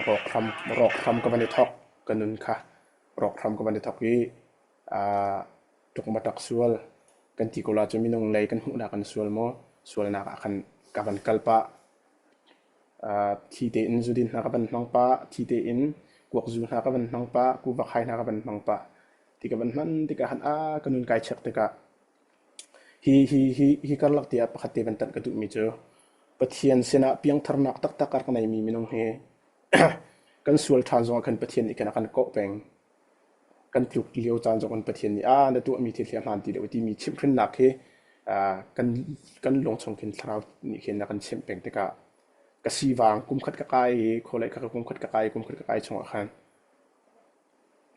rawk hram, rawk hram ka van i thawk. Ka nun kha rawk hram ka van i thawk i ṭukmaṭak sual kan ti ko la cu minung lei kan hmuhnak an sual maw? Sualnak ah khan ka van kal pah. Thi tein zudin hna ka van hmang pah, thi tein kuakzu hna ka van hmang pah, kuvakhai hna ka van hmang pah. Ti ka van hman tikah khan a ka nun kai check tikah hi hi hi hi karlak te ah pakhat te van tanh ka duhmi cu Pathian sinah piangtharnak taktak a rak neimi minung hi kan sual ṭhan zongah khan Pathian nih khan a kan kawh peng. Kan tluk lio caan zong in Pathian nih a na tuahmi thil hi a hmaan ti lo timi chimhhrinnak hi kan kan lung chung khin thlarau nih khin a kan chimh peng tikah ka sivang kum khat ka kai i khualei kha kum khat ka kai kum khat ka kai chungah khan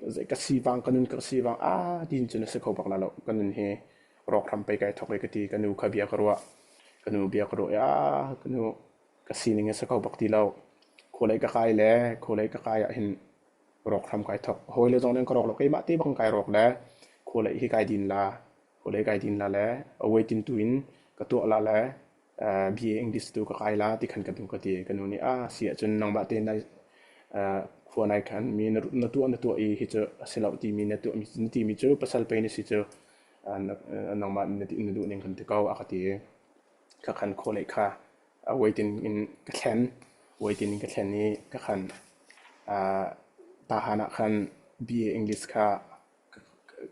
Ka sivang ka nun ka sivang aa tiin cun a si kho bak lai lo. Ka nun hi rawk hram pei kai thawk i ka ti. Ka nu kha bia ka ruah. Ka nu bia ka ruah i aa ka nu ka sining a si kho bak ti lo. Khualei ka kai le khualei ka kai ah hin rawk hram kai thawk. Hawile zong nih an ka rawk lo. Keimah te bang kai rawk le khualei hi kai din la. Khualei kai din la le a waiting tu in ka tuah la le BA English tu ka kai la ti khan ka nu ka ti. Ka nu nih ah si ahcun nangmah te nai khua nai khan mi na tuah na tuah i hi cu a si lo timi na tuah na timi cu pasal pei na si cu nangmah na na duh ning kan ti ko a ka ti. Ka khan khualei kha waiting in ka thlen. Waiting in ka thlen i ka khan tahan ah khan BA English kha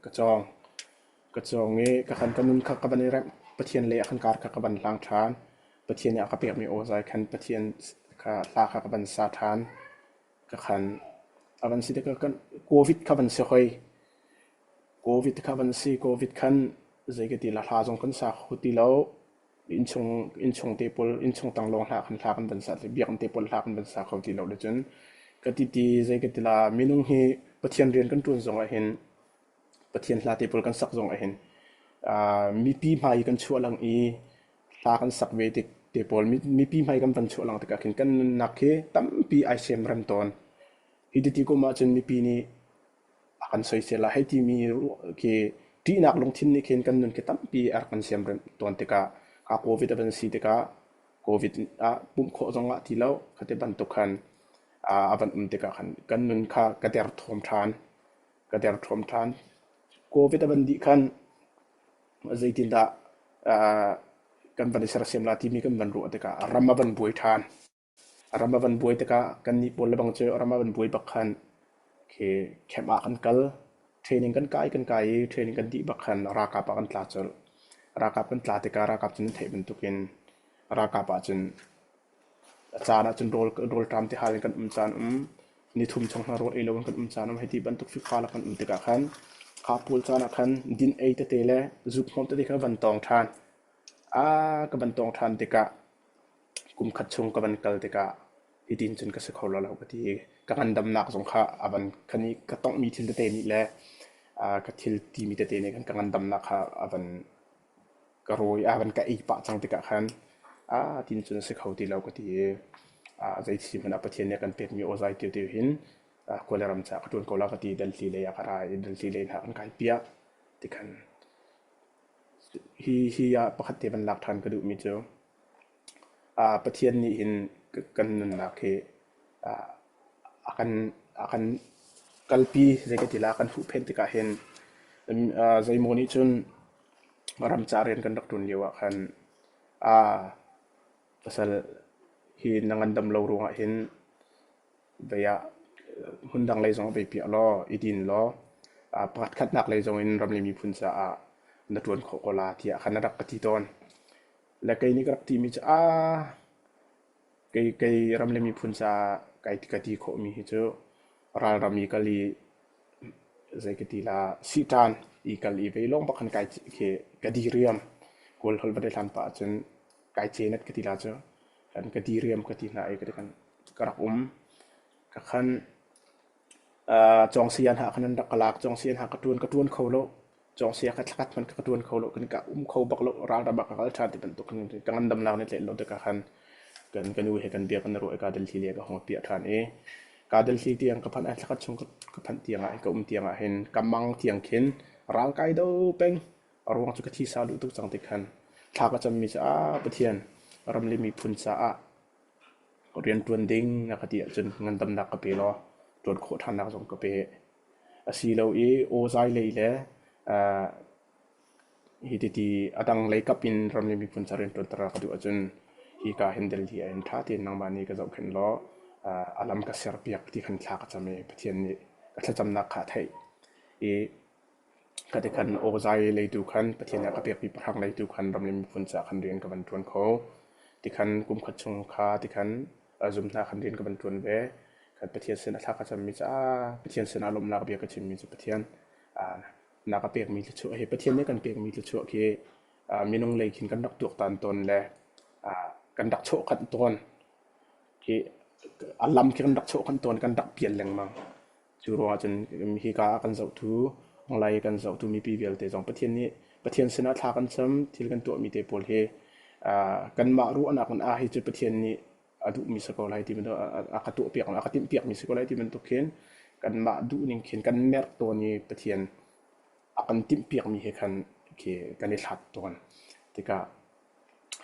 ka cawng. Ka cawng i ka khan ka nun kha ka van i remh. Pathian lei ah khan kar kha ka van hlang ṭhan. Pathian nih a ka pekmi aw zai khan Pathian kha hla kha ka van sa ṭhan. Ka khan a van si tikah kan COVID kha van si hoi. COVID kha van si. COVID khan zei ka ti la hla zong kan sa kho ti lo. Innchung innchung te pawl innchung tang lawng hla khan hla kan van sa biakinn te pawl hla kan van sa kho ti lo le cun ka ti ti zei ka ti la minung hi Pathian rian kan ṭuan zong ah hin Pathian hla te pawl kan sak zong ah hin mipi hmai i kan chuah lang i hla kan sak ve tik te pawl mipi hmai kan van chuah lang tikah khin kan nunnak hi tampi ai semrem tawn. Hi ti kum ahcun mipi nih a kan soisel ah hei timi khi ṭihnak lungthin nih khin kan nun khi tampi a rak kan siamrem tawn tikah kha COVID a van si tikah COVID ah pumh khawh zong ah ti lo khati bantuk khan a van um tikah khan kan nun kha ka derthawm ṭhan ka derthawm ṭhan. COVID a van dih khan zeitindah kan van i sersiam la timi kan van ruah tikah ram a van buai ṭhan. Ram a van buai tikah kannih pawl lebang cu ram a van buai bak khan khi camp ah kan kal. Training kan kai kan kai i training kan dih bak khan ralkap ah kan tla colh. Ralkap kan tla tikah ralkap cu nan theih bantukin ralkap ahcun a caan ahcun rawl rawlṭam tihal in kan um caan um, nithum chung hna rawl ei loin kan um caan um hei ti bantuk fikfa lak kan um tikah khan kha pawl caan ah khan din ei tete le zuk hmawm tete kha van tawng ṭhan. Aa ka van tawng ṭhan tikah Kum khat chung ka van kal tikah hitin cun ka si kho lo ka ti i ka ngandamnak zong kha a van kan i ka tonghmi thil tete nih le ka thil timi tete nih khan ka ngandamnak kha a van ka rawi a van ka ei pah cang tikah khan ah tin cun a si kho ti lo ka ti i zei thil hmanh ah Pathian nih a kan pekmi awzai tiu tiu hin Kawlram caah ka ṭuan ko la ka ti Delhi lei ah ka ra i Delhi lei hna kan kai piah tikhan hi hi ah pakhat te van lak ṭhan ka duhmi cu Pathian nih hin kan nunnak hi a kan a kan kalpi zei ka ti la kan huhphenh tikah hin zeimaw nih cun ramca rian kan rak ṭuan lio ah khan pasal hi na ngandam lo ruangah hin. Vei ah hmundang lei zong vei piah law i din law pakhat khatnak lei zong in ram le miphun caah na ṭuan khawh ko la tiah khan a rak ka ti tawn. Le kei nih ka rak timi cu aa kei kei ram le miphun caah kai ka ti khawhmi hi cu ralram i kal i zei ka ti la sihṭan i kal i vei lawng bak khan kai khi ka diriam. Kawl holh va hlan pah ahcun kai cenat ka ti la cu kan ka diriam ka ti hna i ka ti kan ka rak um. Ka khan cawngsia hna khan an rak ka lak. Cawngsia hna ka ṭuan ka ṭuan kho lo. Cawngsia kha thlakhat hmanh ka ṭuan kho lo. Kan ka um kho bak lo. Ralram ah ka kal ṭhan ti bantuk khan ka ngandamnak nih tlaih lo tikah khan kan ka nu he kan bia kan i ruah i kaa Delhi lei ka hung piah ṭhan i kaa Delhi tiang ka phanh ah thlakhat chung ka phanh tiang ah ka um tiang ah hin ka mang tiang khin ral kai do peng. A ruang cu ka thisa duh tuk cang ti khan thla ka cammi cu ah Pathian ram le miphun caah Rianṭuan ding na ka ti ahcun ngandamnak ka pe law ṭuan khawh ṭhannak zong ka pe. Asilo i awzai lei le hi titi a dang lei kap in ram le miphun ca rianṭuanter ka duh ahcun hika hin Delhi ah hin ṭha tein nangmah nih ka zohkhenh law a lam ka serpiak ti khan thla ka cam i Pathian nih ka thlacamnak kha a theih i Kha ti khan awzai leitu khan Pathian nih a ka pekmi pahrang leitu khan ram le miphun caah khan rian ka van ṭuan kho. Tikhan kum khat chung kha tikhan zum hna khan rian ka van ṭuan ve. Khan Pathian sin a thla ka cammi caah Pathian sinah lawmhnak bia ka chimmi cu Pathian na ka pekmi thluachuah hi Pathian nih kan pekmi thluachuah khi minung lei khin kan rak tuaktan tawn le kan rak chawhkanh tawn. Khi a lam khi kan rak chawhkanh tawn kan rak pial lengmang. Cu ruangah cun hika ah kan zohtu, online i kan zohtu mipi vialte zong Pathian nih Pathian sinah thla kan cam, thil kan tuahmi te pawl hi kanmah ruahnak in ah hi cu Pathian nih a duhmi si ko lai ti bantuk a ka tuahpiak a ka timhpiakmi si ko lai ti bantuk khin kanmah duhning khin kan merh tawn i Pathian a kan timhpiakmi he khan khi kan i hlat tawn. Tikah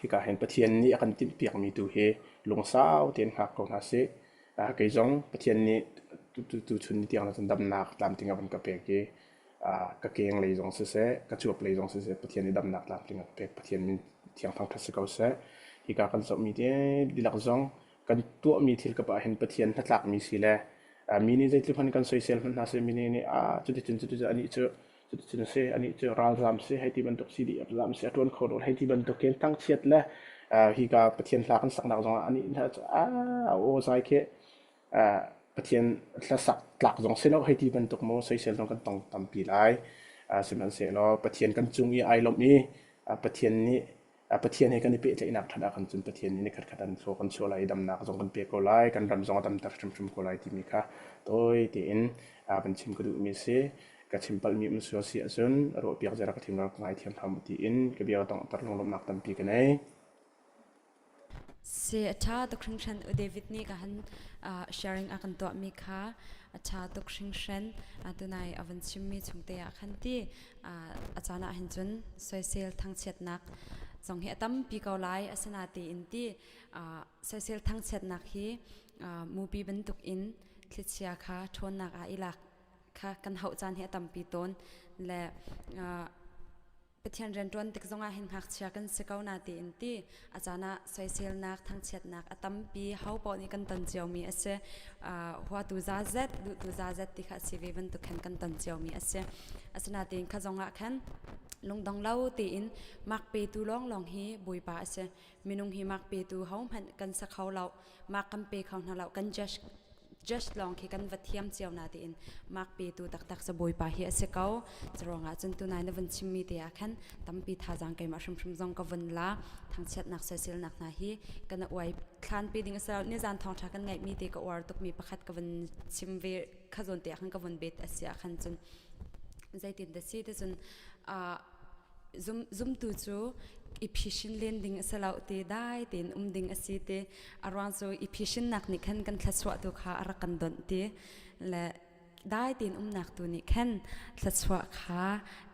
Hika hin Pathian nih a kan timhpiakmi tu hi lungsau tein hngak ko hna sih. Kei zong Pathian nih tuchun ni tiang cun damnak tlamtling a van ka pek i ka keng lei zong siseh, ka cuap lei zong siseh Pathian nih damnak tlamtling a ka pek. Pathian min thiang thangṭhat si ko seh. Hika kan zohmi te dihlak zong kan tuahmi thil kap ah hin Pathian hnatlakmi si le mi nih zeitluk hmanh kan soisel hmanh hna seh mi nih ah cuticun cuticun anih cu Cuticun a si, anih cu ralzam si, hei ti bantuk si dih zam si, a ṭuan kho lo, hei ti bantuk in thangchiat le hika Pathian hla kan saknak zongah anih hna cu a aw zai khi Pathian hlasak tlak zong si lo, hei ti bantuk maw soisel zong kan tong tampi lai. Sihmanhsehlaw Pathian kan cung i ai lawmh i Pathian nih Pathian he kan i pehtlaihnak ṭhat ahkhan cun Pathian nih nikhat khat an thaw kan chuah lai i damnak zong kan pek ko lai, kan ram zong a damter hrimhrim ko lai timi kha tawi tein van chim ka duhmi a si. Ka chim palhmi um sual si ahcun ruahpiak zia rak ka thim rak ngaithiam hram u tiin ka bia ka donghter lunglawmhnak tampi ka nei. Si a ṭha tuk hringhran U David nih ka han sharing a kan tuahmi kha a ṭha tuk hringhran tunai a van chimmi chungte ah khan ti a caan ah hin cun soisel thangchiatnak zong hi a tampi ko lai asinatein ti soisel thangchiatnak hi mupi bantuk in thlichia kha ṭhawnnak ah i lak kha kan hauh caan hi a tampi tawn le Pathian rianṭuan tik zongah hin ngakchia kan si ko na tiin ti a caan ah soiselnak thangchiatnak a tampi ho paoh nih kan ton ciomi a si huatu zazet duhtu zazet ti kha a si ve bantuk khan kan ton ciomi a si asinain kha zongah khan lungdong lo tiin mak petu lawnglawng hi Bawipa a si minung hi mak petu hohmanh kan sa kho lo mak kan pe kho hna lo kan judge just lawng khi kan va thiam cio na tiin mak petu taktak cu Bawipa hi a si ko curuangah cun tunai na vun chimmi te ah khan tampi thazaang keimah hrimhrim zong ka vun la thangchiatnak soiselnak hna hi kan uai thlan pi ding a si lo nizan thawngtha kan ngaihmi te ka uar tukmi pakhat ka vun chim ve kha zawn te ah khan ka vun bet a si ah khan cun zeitin da si te cun zumtu cu i phishin len ding a si lo ti dai tein um ding a si ti a ruang cu i phishinnak nih khan kan thluachuah tu kha a rak kan donh ti le. Dai tein umnak tu nih khan thluachuah kha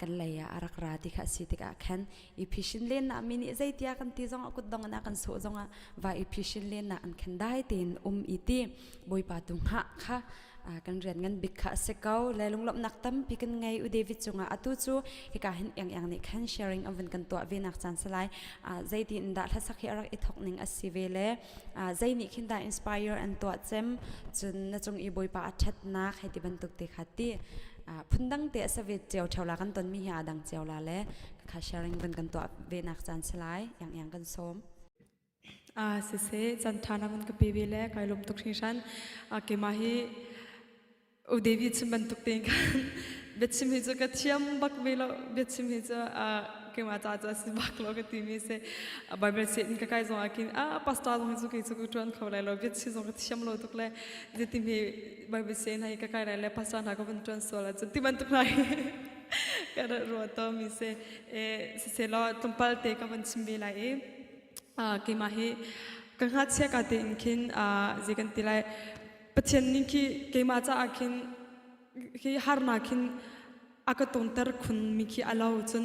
kan lei ah a rak ra ti kha a si tikah khan i phishin len nak mi nih zeitia kan ti zong ah kutdong in a kan sawh zong ah va i phishin len nak an khan dai tein um i ti Bawipa tu hngah kha kan rian ngan bik kha a si ko. Le lunglawmhnak tampi kan ngei u David cungah. Atu cu hika hin Iang Iang nih khan sharing an vun kan tuah ve nak caan salai zeiti in dah hlasak hi a rak i thok ning a si ve le zei nih khin dah inspire an tuah cem, cun na cung i Bawipa a ṭhatnak hei ti bantuk te kha ti phundang te a sa ve cio ṭheo la, kan tonmi hi aa dang cio la le kha sharing vun kan tuah ve nak caan salai Iang Iang kan sawm. Siseh, caan ṭha na van ka pe ve le kai lawm tuk hringhran. Keimah hi U Devi chim bantuk tein khan biachim hi cu ka thiam bak ve lo. Biachim hi cu keimah ca cu a si bak lo ka timi si. Bible se in ka kai zong ah khin ah pastor zong hi cu kei cu ka ṭuan kho lai lo. Biachim zong ka thiam lo tuk le zeitin hi Bible se in hei ka kai lai le pastor hna ka van ṭuan sual ahcun ti bantuk hna hi ka rak ruah tawnmi si. Siseh law tlawmpal te ka van chim ve lai i keimah hi ka ngakchia ka tein khin zei kan ti lai, Pathian nih khi keimah caah khin khi harnak khin a ka tonter khun mi khi a lo, cun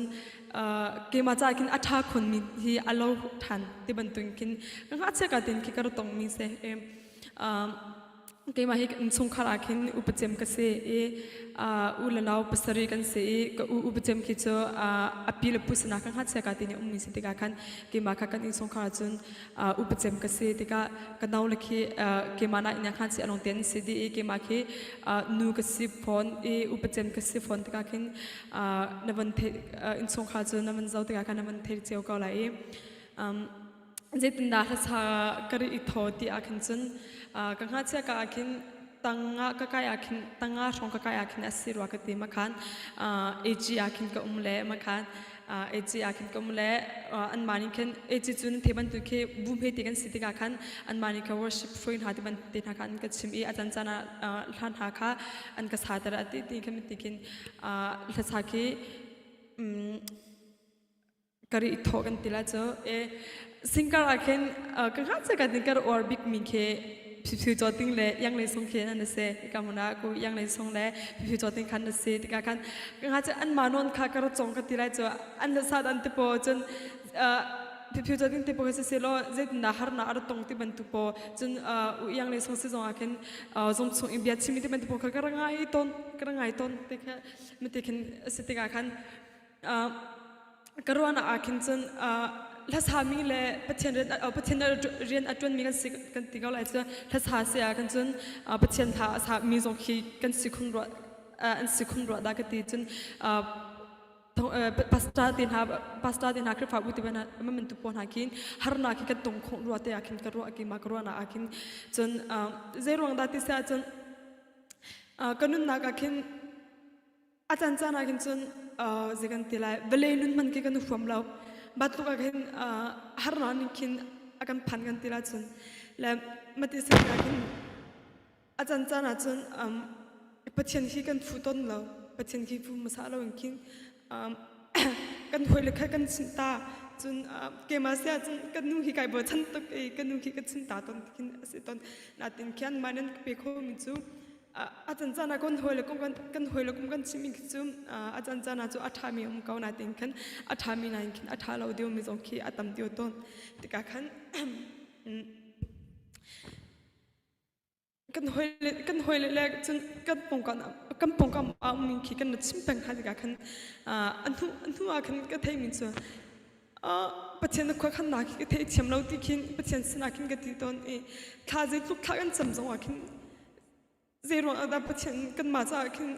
keimah caah khin a ṭha khun mi hi a lo ṭhan ti bantukin khin ka ngakchia ka tein khi ka ra tong mi si. Keimah hi innchungkhar ah khin upacem ka si i u le nau pasarih kan si i ka u upacem khi cu a pi le pu sinah kan ngakchia ka ti nih ummi si tikah khan keimah kha kan innchungkhar ah cun upacem ka si tikah ka nau le khi keimah na inn khan si along ten si dih i keimah khi nu ka si fawn i upacem ka si fawn tikah khin na van the innchungkhar cu na van zoh tikah khan na van thei cio ko lai i zeitindah hlasa ka ri i thaw ti ah khin cun ka ngakchia ka ah khin tanga ka kai ah khin tanga hrawng ka kai ah khin a si rua ka ti. Ma khan AG ah khin ka um le ma khan AG ah khin ka um le an mah nih khin AG cu nan the bantuk khi bu hme ti kan si tikah khan an mah nih kha worship hruai hna ti ban te hna kha an ka chim i a can caan ah hla hna kha an ka sater a ti ti khin ti khin hlasa khi ka ri thaw kan ti la cu. E singkar ah khin ka ngakchia ka tin ka uar bik mi khi Phiphiu Cawting le Yang Lei Sung khi an si. Ka hmun ah ku Yang Lei Sung le Phiphiu Cawting khan na si tikah khan ka ngakchia an ma non kha ka ra cong ka ti lai cu. An la sat an ti po cun Phiphiu Cawting ti po khi si lo zeitindah harnak a ra tong ti bantuk po cun u Yang Lei Sung si zong ah khin zung chung in bia chimi ti bantuk po kha ka ra ngai ton ka ra ngai ton te kha mati khin si tikah khan ka ruahnak ah khin cun hlasami le Pathian rian Pathian rian a ṭuanmi kan si kan ti ko lai cu. Hlasa si ah kan cun Pathian hla a sami zong khi kan si khun ruah an si khun ruah dah ka ti. Cun pastor te hna pastor te hna Khrihfabu te hna man tu pawl hna khin harnak khi kan tong khawh rua te ah khin ka ruah ki ma ka ruahnak ah khin cun zei ruang dah ti si ah cun ka nunnak ah khin a caan caan ah khin cun zei kan ti lai, vawlei nun hman khi kan huam lo batluk ah khin harnak ning khin a kan phan kan ti la. Cun le mati sin ah khin a caan caan ah cun Pathian hi kan phu ton lo, Pathian khi phu hmasa lo in khin kan hawi le kha kan chimh ta. Cun keimah sia cun kan nu hi kai bochan tuk i ka nu khi ka chim ta ton khin a si ton natin khian mah nan pe kho mi cu a can caan ah kan hawi le kum kan hawi le kum kan chimmi khi cu a can caan ah cu a ṭhami um ko natin khan a ṭhami nain khin a ṭha lo deuhmi zong khi a tam deuh tawn tikah khan kan hawi le kan hawi le cun kan pawngkam kan pawngkam a ummi khi kan chim peng hna tikah khan a hnu a hnu ah khan ka theimi cu Pathian na khuakhannak khi ka theithiam lo ti khin Pathian sinah khin ka ti tawn i thla zeitluk thla kan cam zong ah khin zei ruang ah dah Pathian kanmah caah khin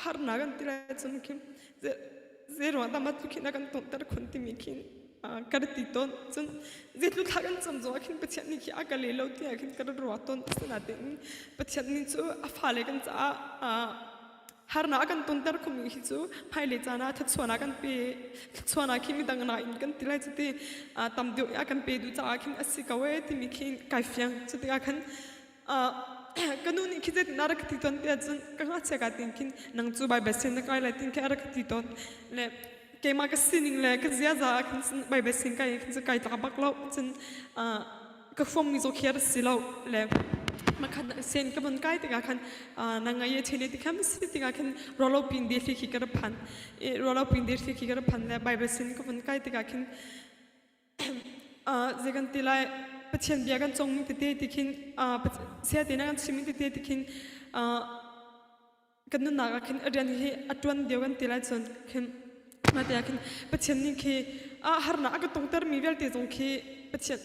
harnak kan ti lai cun khin zei ruang ah dah mah tluk hin a kan tonghter khun timi khin ka ra ti tawn. Cun zeitluk thla kan cam zong ah khin Pathian nih khi a ka le lo tiah khin ka ra ruah tawn. Asinain Pathian nih cu a fale kan caah harnak a kan tonter khomi hi cu hmailei caan ah thluachuahnak kan pe, thluachuahnak khi midang nain kan ti lai cu ti tam deuh a kan pe duh caah khin a si ko ee timi khi kai fiang. Cu tikah khan ka nu nih khi zeitin a rak ti tawn tiah cun ka ngakchia ka tin khin nang cu Baibal sin na kai lai tin khi a rak ti tawn le keimah ka sining le ka ziaza ah khin Baibal sin kai khin cu kai tlak bak lo. Cun. Ka huammi zawk hi a si lo le makhan sen ka von kai tikah khan na ngai e thene ti khan si tikah khin rolo pin de thli khi ka ra phan i rolo pin de thli khi ka ra phan le bible sin ka von kai tikah khin zei kan ti lai Pathian bia kan cong tete ti khin sia te na kan chim tete ti khin kan nunnak ah khin a rian hi a ṭuan deuh kan ti lai cun khin mah te ah khin Pathian nih khi a harnak a ka tongter mi vialte zong khi Pathian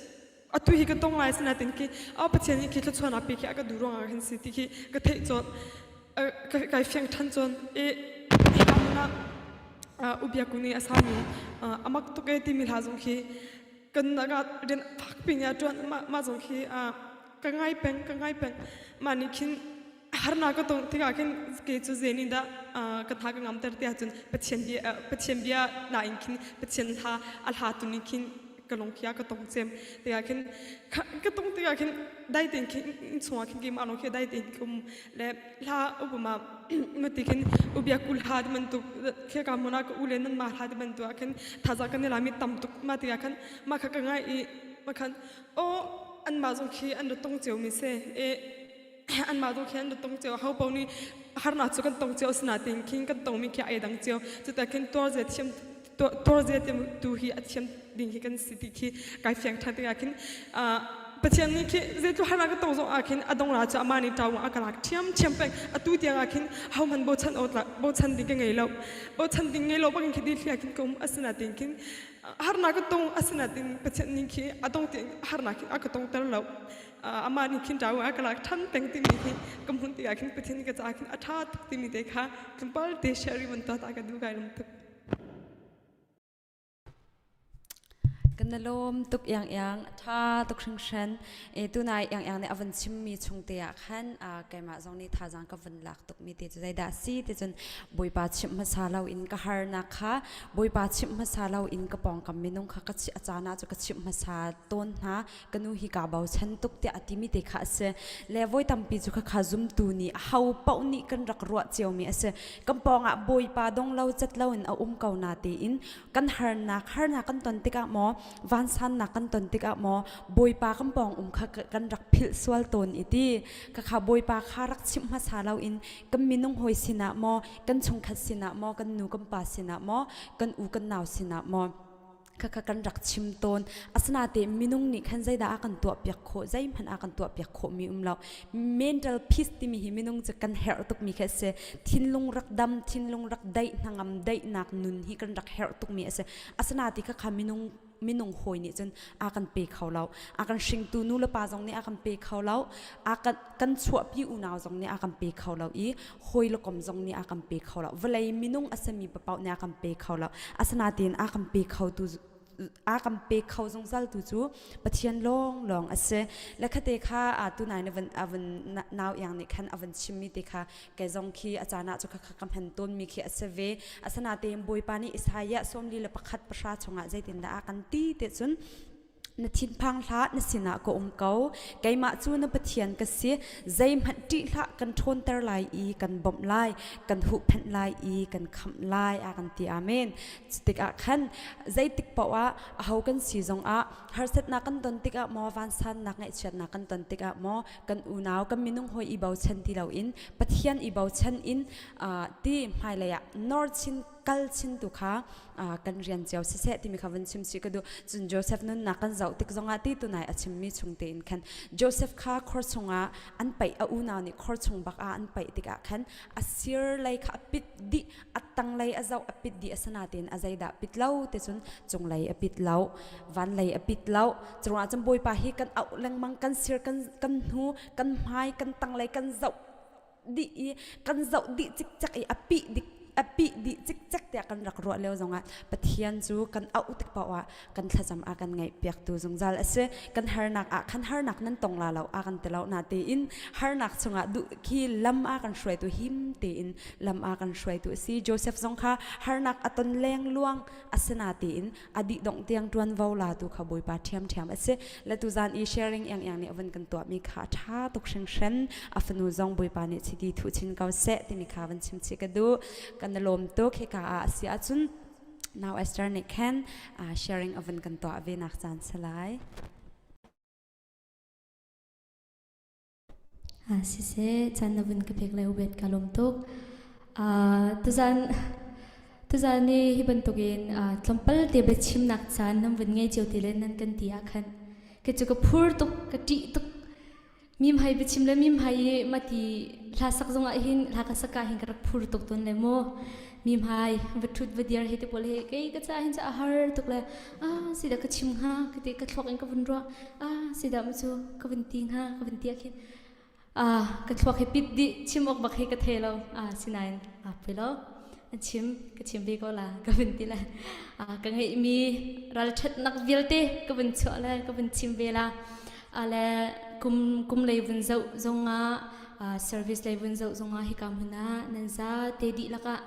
atu hi ka tong lai sinain khi a Pathian nih khi thluachuahnak pe khi a ka duh ruangah khin si ti khi ka theih cun kai fiang ṭhan cun i hika hmun ah ubiaku nih a sami amak tuk e timi hla zong khi kan ah rian fakpi nih a ṭuan mah zong khi ka ngai peng ka ngai peng mah nih khin harnak ka tong tikah khin ke cu zei nih dah ka tha ka ngamter tiah cun Pathian bia Pathian bia na in khin Pathian hla a hla tu nih khin ka lung khia ka tong cem tikah khin ka tong tikah khin dai tein khin in chungah khin keimah lung khi dai tein kum le hla upama mati khin ubia kul hla ti bantuk khia ka mona ka u le nan ma hla ti bantuk ah khin thaza kan i lami tam tuk ma tikah khan ma kha ka ngai i ma khan o an ma zong khi an ra tong cio mi se e anmah tu khi an ra tong cio ho paoh nih harnak cu kan tong cio asinain khin kan tongmi khi ai dang cio cuta khin tuar zia thiam tuar zia tu hi a thiam ding hi kan si ti khi kai fiang ṭhan tikah khin Pathian nih khi zeitluk harnak ka tong zong ah khin a dong ra cu amah nih ṭau a ka lak ṭhiam ṭhiam peng atu tiang ah khin hohmanh bochan awk bochan ding ka ngei lo bochan ding ngei lo bangin khi dihlia khin ka um asinain khin harnak ka tong asinain Pathian nih khi a dong tiang harnak khi a ka tongter lo amah nih khin ṭau a ka lak ṭhan peng timi hi ka hmun tikah khin Pathian ka caah khin a ṭha tuk timi te kha tlawmpal te share i van tuah ta ka duh kai lung tuk. Kan na lawm tuk iang iang tha tuk hringhran e tunai iang iang nih a van chimmi chung te ah khan keimah zong nih thazaang ka van lak tuk mi te cu zeidah si ti cun Bawipa chimh hmasa lo in ka harnak kha Bawipa chimh hmasa lo in ka pawngkam minung kha ka a caan ah cu ka chimh hmasa tawn hna ka nu hi kaa bochan tuk tiah a timi te kha a si le voi tampi cu khakha zumtu nih ho paoh nih kan rak ruah ciomi a si kan pawngah bawipa dong lo cat lo in a um ko na tein kan harnak harnak kan ton tikah maw vansannak kan ton tikah maw bawipa kan pawng um kha kan rak philh sual tawn i ti khakha bawipa kha rak chimh hmasa lo in kan minung hawi sinah maw kan chungkhat sinah maw kan nu kan pa sinah maw kan u kan nau sinah maw khakha kan rak chim tawn asinain minung nih khan zeidah a kan tuahpiak khawh zeihmanh a kan tuahpiak khawhmi um lo mental peace timi hi minung cu kan herh tukmi khi a si thinlung rak dam thinlung rak daih hnangam daihnak nun hi kan rak herh tukmi a si asinain khakha minung minung hawi nih cun a kan pe kho lo a kan hringtu nu le pa zong nih a kan pe kho lo a kan kan chuahpi unau zong nih a kan pe kho lo i hawi le kom zong nih a kan pe kho lo vawlei minung a simi papaoh nih a kan pe kho lo asinain a kan pe kho tu a kan pe kho zungzal tu cu Pathian lawng lawng a si le khate kha a tu nai na van a van nau iang nih khan a van chimmi te kha ke zong khi a caan ah cu kha ka hman tawn mi khi a si ve asinain Bawipa nih Isaiah 41 pahra chungah zeitindah a kan ti te cun Na thinphang hlah, na sinah ka um ko. Keimah cu na Pathian ka si. Zeihmanh ṭih hlah, kan ṭhawnter lai i kan bawmh lai, kan huhphenh lai i kan khamh lai, a kan ti. Amen. Cutikah khan zeitik paoh ah aho kan si zongah harsatnak kan ton tikah maw, vansannak ngaihchiatnak kan ton tikah maw, kan unau, kan minung hawi i bochan ti loin Pathian i bochan in uh, ti hmailei ah nor chin kal chin tu kha kan rian cio siseh timi kha van chim si ka duh cun Joseph nunnak kan zoh tik zongah ti tunai a chimmi chung tein khan Joseph kha khor chungah an paih a unau nih khor chung bak ah an paih tikah khan a sir lei kha a pit dih a tang lei a zoh a pit dih a sana tein a zeidah pit lo te cun cung lei a pit lo van lei a pit lo curuangah cun bawipa hi kan auh lengmang kan sir kan kan hnu kan hmai kan tang lei kan zoh dih i kan zoh dih cikcek i a pih dik a pih dih cikcek tiah kan rak ruah lio zongah Pathian cu kan auh tik paoh ah kan thlacam a kan ngaihpiaktu zungzal a si kan harnak ah khan harnak nan tong la lo a kan ti lo na tein harnak chungah duh khi lam a kan hruaitu him tein lam a kan hruaitu a si Joseph zong kha harnak a ton leng luang asina tein a dih dongh tiang ṭuanvo latu kha Bawipa ṭhiamṭhiam a si. Le tuzan i sharing iang iang nih a vun kan tuahmi kha a ṭha tuk hringhran. A fanu zong Bawipa nih chiti thuh chin ko seh timi kha van chim chih ka duh. Kan i lawm tuk hika ah a si ahcun now Esther nih khan sharing a vun kan tuah ve nak caan si lai. Siseh, caan na vun ka pek le ubet ka lawm tuk. Tuzan tuzan ni hi bantukin tlawmpal te biachimnak caan nan vun ngei cio ti le nan kan ti ah khan ka cu ka phur tuk, ka ṭih tuk. Mim hai biachim le mim hai i mati hla sak zong ah hin hla ka sak ah hin ka rak phur tuk tawn le mu. Mim hai va ṭhut va dir hi te pawl hi kei ka ca hin cu a har tuk le ah sida ka chim hnga ka ti ka thluak in ka vun ruah ah sida mu cu ka vun ti hnga ka vun ti ah khin ah ka thluak hi pit dih chim awk bak hi ka thei lo ah sinain ah pui lo an chim ka chim ve ko la ka vun ti le ah ka ngeihmi ralṭhatnak vialte ka vun chuah le ka vun chim ve la ale kum kum lei vun zoh zongah service lei vun zoh zongah hika hmun ah nan za te dihlak ah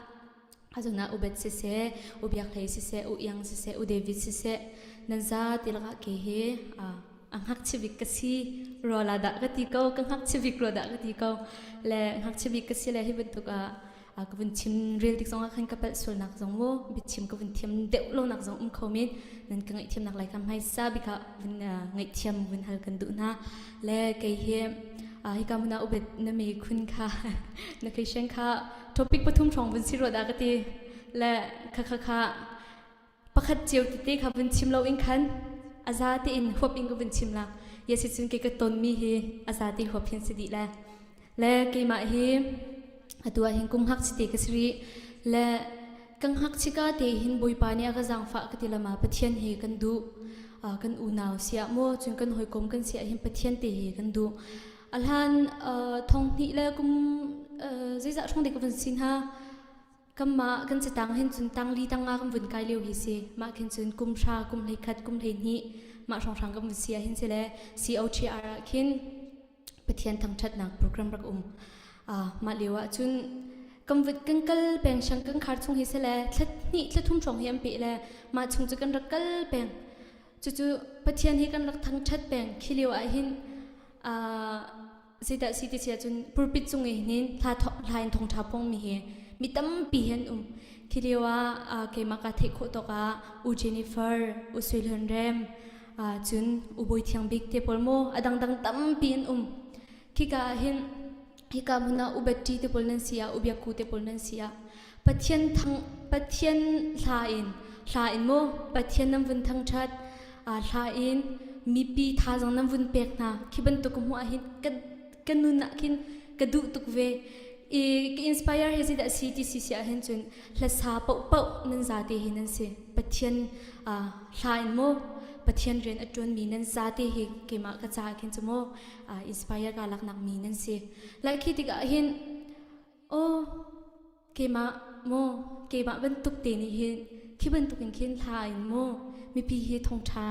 azuna ubet siseh ubiak hlei siseh u iang siseh u David siseh nan za ti lakah ke hi a ngakchia bik ka si rola dah ka ti ko ka ngakchia bik ro dah ka ti ko le ngakchia bik ka si le hi bantuk ah ka vun chim rel tik zongah khan ka palh sualnak zong mu biachim ka vun thiam deuh lonak zong um kho men nan ka ngaihthiamnak lai ka hmaisa bik ah vun ngaihthiam vun hal kan duh hna le kei hi hika hmun ah ubet na me khun kha na question kha topic pathum hrawng vun si ro dah ka ti le kha kha kha pakhat cio tete kha vun chim lo in khan a za tein huap in ka vun chim la yes cun ke ka ton mi hi a za te huap hin si dih le le keimah hi atu ah hin kum hngak chite ka si rih le ka ngakchika te hin Bawipa nih a ka zaangfah ka ti lama Pathian hi kan duh kan unau siah maw cun kan hawikom kan siah hin Pathian te hi kan duh a hlan thong hnih le kum zeizah hrawng dik ka vun si hna kanmah kan catang hin cun tang li tang nga kan vun kai lio hi si mah khin cun kum hra kum hlei khat kum hlei hnih mah hrawnghrang kan vun si ah hin si le COTR ah khin Pathian thangṭhatnak program rak um. Mah lio ah cun kan vut kan kal peng shang kan khar chung hi se le thla hnih thla thum hrawng hi an peh le mah chung cu kan rak kal peng. Cucu Pathian hi kan rak thangṭhat peng. Khi lio ah hin zeidah si ti si ahcun pulpit cung i hin hla hla in thawngṭha pong mi hi mi tampi hi an um. Khi lio ah keimah ka theih khawh tawk ah U Jennifer, U Sui Hlun Rem, cun U Bawi Thiang Bik te pawl maw a dangdang tampi an um. Khika ah hin hika hmun ah U Betty te pawl nan si ah U Biak Ku te pawl nan si ah Pathian thang Pathian hla in hla in maw Pathian nan vun thangṭhat hla in mipi thazaang nan vun pek hna khi bantuk ka hmuh ah hin ka ka nun ah khin ka duh tuk ve i ka inspire hi zeidah si ti si si ah hin cun hlasa paohpaoh nan zate hi nan si Pathian hla in maw Pathian rian a ṭuanmi nan zate hi keimah ka caah khin cu maw inspire ka laknak mi nan si lai khi tikah hin aw keimah maw keimah bantuk te nih hin khi bantuk in khin hla in maw mipi hi thawngṭha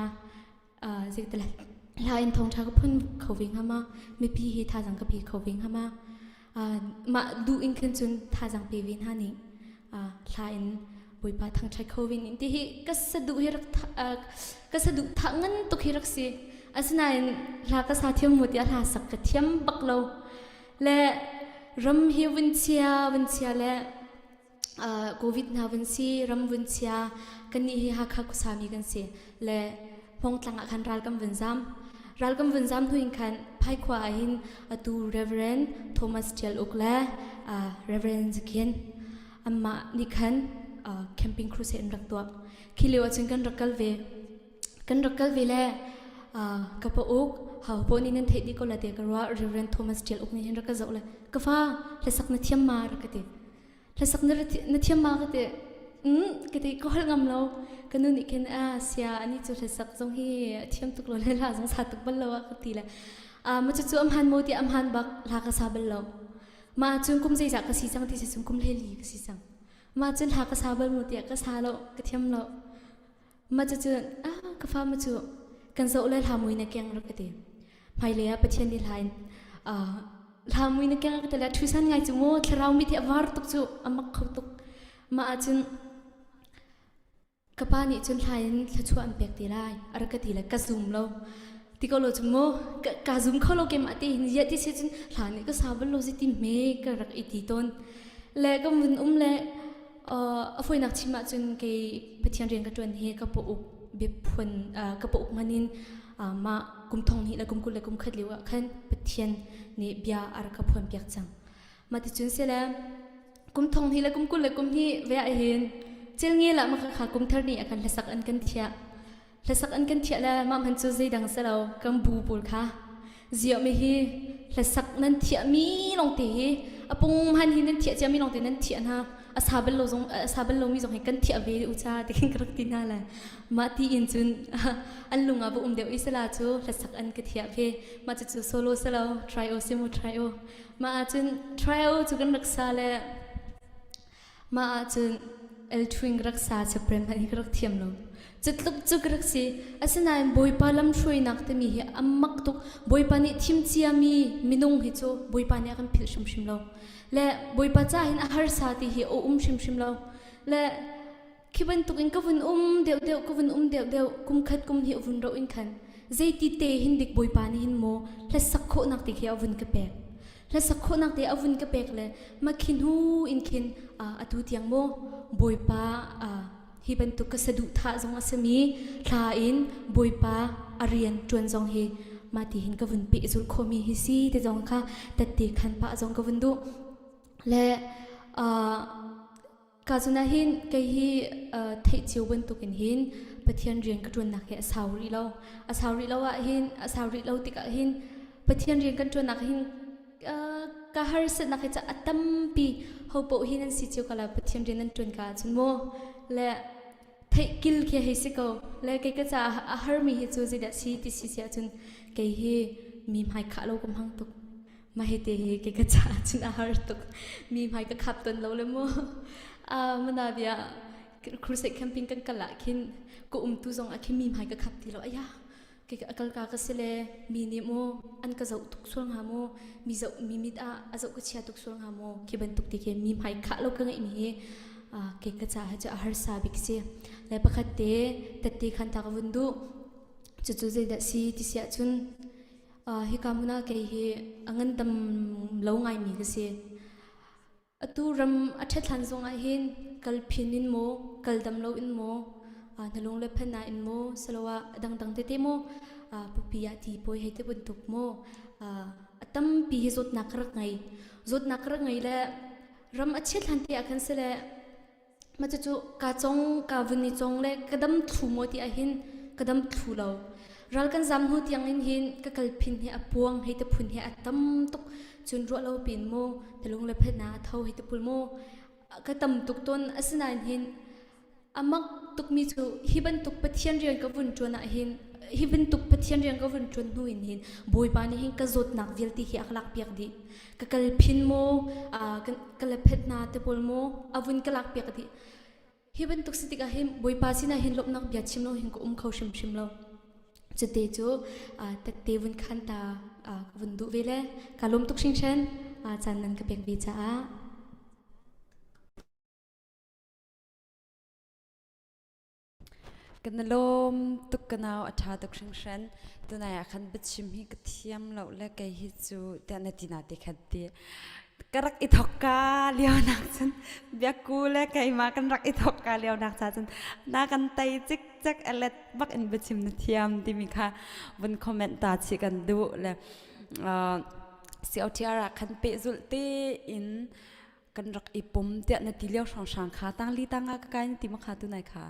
zeital hla in thawngṭha ka phun kho ve hnga ma mipi hi thazang ka pe kho ve hnga ma mah duh in khin cun thazang pe ve hna ning hla in Bawipa thangṭhat kho ve ning ti hi ka saduh hi rak ka saduh thah ngan tuk hi rak si asinain hla ka sa thiam mu tiah hla sak ka thiam bak lo le ram hi vun chia vun chia le Covid hna vun si ram vun chia kannih hi Hakha khuasami kan si le Hmawngtlang ah khan ral kan vun zam ral kan vun zam hnu in khan Phaikhua ah hin atu Reverend Thomas Tial Uk le Reverend Zakian anmah nih khan camping crusade an rak tuah khi lio ahcun kan rak kal ve kan rak kal ve le ka pa uk hau po nih nan theih dih ko la te ka ruah Reverend Thomas Tial Uk nih hin rak ka zoh le ka fa hlasak na thiam ma rak ka ti hlasak na na thiam ma ka ti mm ka ti ka holh ngam lo ka nu nih khin a sia ani cu hlasak zong hi a thiam tuk lo le hla zong sa tuk bal lo a ka ti le a ma cu cu am han mo ti am han bak hla ka sa bal lo ma cun kum zeizah ka si cang ti si cun kum hlei ka si cang ma cun hla ka sa bal mu tiah ka sa lo ka thiam lo Ma cucu ah ka fa ma cu kan zoh le hla mui na keng rak ka ti. Hmailei ah Pathian nih hla in ah hla mui na keng rak ka ti le ṭhusan ngai cu mu thlarau mit hi a var tuk cu a mak kho tuk. Mah ahcun ka pa nih cun hla in thluachuah an pek te lai a rak ka ti le ka zum lo. Ti ko lo cu mu ka, ka zum kho lo keimah te hin ziah ti si cun hla nih ka sa bal lo si ti hme ka rak i ti tawn. Le ka vun um le a fawinak chim ahcun kei Pathian rian ka ṭuan hi ka pauk biaphun ka pauk hman in. Mah kum thong hnih le kum 20 le kum khat lio ah khan Pathian nih bia a rak ka phuan piak cang. Mah ticun sile kum thong hnih le kum 20 le kum hnih ve ah hin cilnge lah maka kha kum thar nih a kan hlasak an kan thiah. Hlasak an kan thiah le mah hman cu zeidang si lo kan bu pawl kha ziah mi hi hlasak nan thiah mi lawngte hi a pung hman hi nan thiah cia mi lawngte nan thiah hna a sa bal lo zong a sa bal lo mi zong hi kan thiah ve u cha ti khin ka rak ti hna le mah ti in cun an lung ah va um deuh i sala cu hlasak an ka thiah ve mah cu cu solo selo try o simu try o mah ahcun try o cu kan rak sa le Mah ahcun elṭhuin ka rak sa chaprem hmanh hi ka rak thiam lo. Cutluk cu ka rak si. Asinain Bawipa lamhruainak timi hi a mak tuk. Bawipa nih thim ciami minung hi cu Bawipa nih a kan philh hrimhrim lo. Le Bawipa ca hin a harsa ti hi a um hrimhrim lo. Le khi bantukin ka vun um deuhdeuh ka vun um deuhdeuh kum khat kum hnih vun roh in khan zeiti te hin dik Bawipa nih hin maw hlasak khawhnak ti khi a vun ka pek. Hlasak khawhnak te a vun ka pek le makhi hnu in khin atu tiang maw Bawipa hi bantuk ka saduhthah zong a simi hla in Bawipa a rian ṭuan zong hi mah ti hin ka vun pehzulh khawhmi hi si ti zong kha tette khan pah zong ka vun duh le Ka zun ah hin kei hi theih cio bantukin hin Pathian rian ka ṭuannak hi a sau rih lo. A sau rih lo ah hin a sau rih lo tikah hin Pathian rian kan ṭuannak hin ka harsatnak hi ca a tampi ho paoh hi nan si cio ko la Pathian rian nan ṭuan ka ahcun mu le theih kil khi hei si ko le kei ka caah a harmi hi cu zeidah si ti si si ahcun kei hi mi hmai khah lo ka hmang tuk. Mah hi te hi kei ka caah cun a har tuk. Mi hmai ka khap tawn lo le mu. Mana bia crusade camping kan kal ah khin ka umtu zong ah khin mi hmai ka khap ti lo. Aya kei ka kal ka ka si le mi nih mu an ka zoh tuk sual hnga mu mi zoh mi mit ah a zoh ka chia tuk sual hnga mu khi bantuk ti khi mi hmai khah lo ka ngeih mi hi kei ka caah cu a harsa bik si. Le pakhat te tette khan ta ka vun duh. Cucu zeidah si ti si ahcun Hika hmun ah kei hi a ngandam lo ngaimi ka si. Atu ram a ṭhat hlan zongah hin kal phin in maw, kal dam lo in maw, na lung le phen in maw, siloah a dangdang tete maw, pupi ah ti pawi hei ti bantuk maw, a tampi hi zawtnak ka rak ngei. Zawtnak ka rak ngei le ram a chiat hlan te ah khan sile Mah cucu kaa cong, kaa vun i cong le ka dam thlu maw ti ahhin ka dam thlu lo. Ral kan zam hnu tiang in hin ka kalphin hi a puang hei te phun hi a tam tuk. Cun ruah lo pin mu, na lung le phet na a tho hei te pul mu. Ka tam tuk tawn asinain hin a mak tukmi cu hi bantuk Pathian rian ka vun ṭuan ah hin hi bantuk Pathian rian ka vun ṭuan hnu in hin Bawipa nih hin ka zawtnak vialte hi a ka lakpiak dih. Ka kalphin maw, ka lephet hna te pawl maw a vun ka lakpiak dih. Hi bantuk si tikah hin Bawipa sinah hin lawmhnak bia chim lo hin ka um kho hrimhrim lo. Cute cu tette vun khan ta ka vun duh ve le ka lawm tuk hringhran caan nan ka pek ve caah. Kan i lawm tuk ka nau a ṭha tuk hringhran. Tunai ah khan biachim hi ka thiam lo le kei hi cu tiah na ti na ti khan ti. Ka rak i thok ka lio nak cun biaku le keimah kan rak i thok ka lio nak cha cun na kan tei cikcek a let bak in biachim na thiam timi kha vun comment ta chih kan duh le COTR ah khan pehzulh tein kan rak i pum tiah na ti lio hrawnghrang kha tangli tanga ka kai na ti ma kha tu nai kha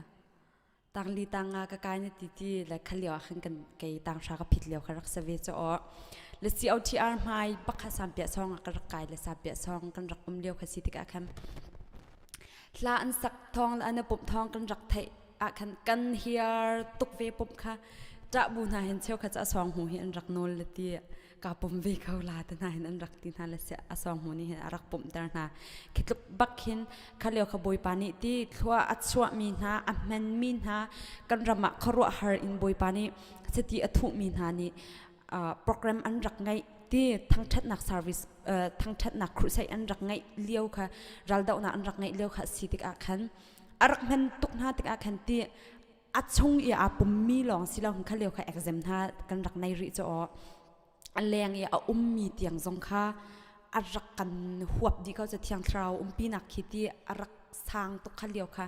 tangli tanga ka kai na ti ti le kha lio ah khan kan kei tanghra ka phit lio kha rak sa ve cho o le COTR hmai bakha sampia song ka rak kai le sampia song kan rak um lio kha si tikah khan hla an sak thong le an pump thong kan rak theih ah khan kan hiar tuk ve pump kha ṭah bu hna hin cheu kha cha song hu hi an rak nawl le ti ka pum ve ko la te hna hin an rak ti hna le a song hu nih hin a rak pumhter hna khi tluk bak hin kha lio kha bawipa nih ti thlua a chuahmi hna a hmenmi hna kan ram ah khuaruahhar in bawipa nih sati a thuhmi hna nih program an rak ngeih ti thangthatnak service thangthatnak crusade an rak ngeih lio kha raldohnak an rak ngeih lio kha si tikah khan a rak hman tuk hna tikah khan ti a chung i aa pummi lawng si lo kha lio kha exam hna kan rak nei rih cu aw a leng i a ummi tiang zong kha a rak kan huap dih ko cu thiang thlarau umpi nak khi ti a rak sang tuk kha lio kha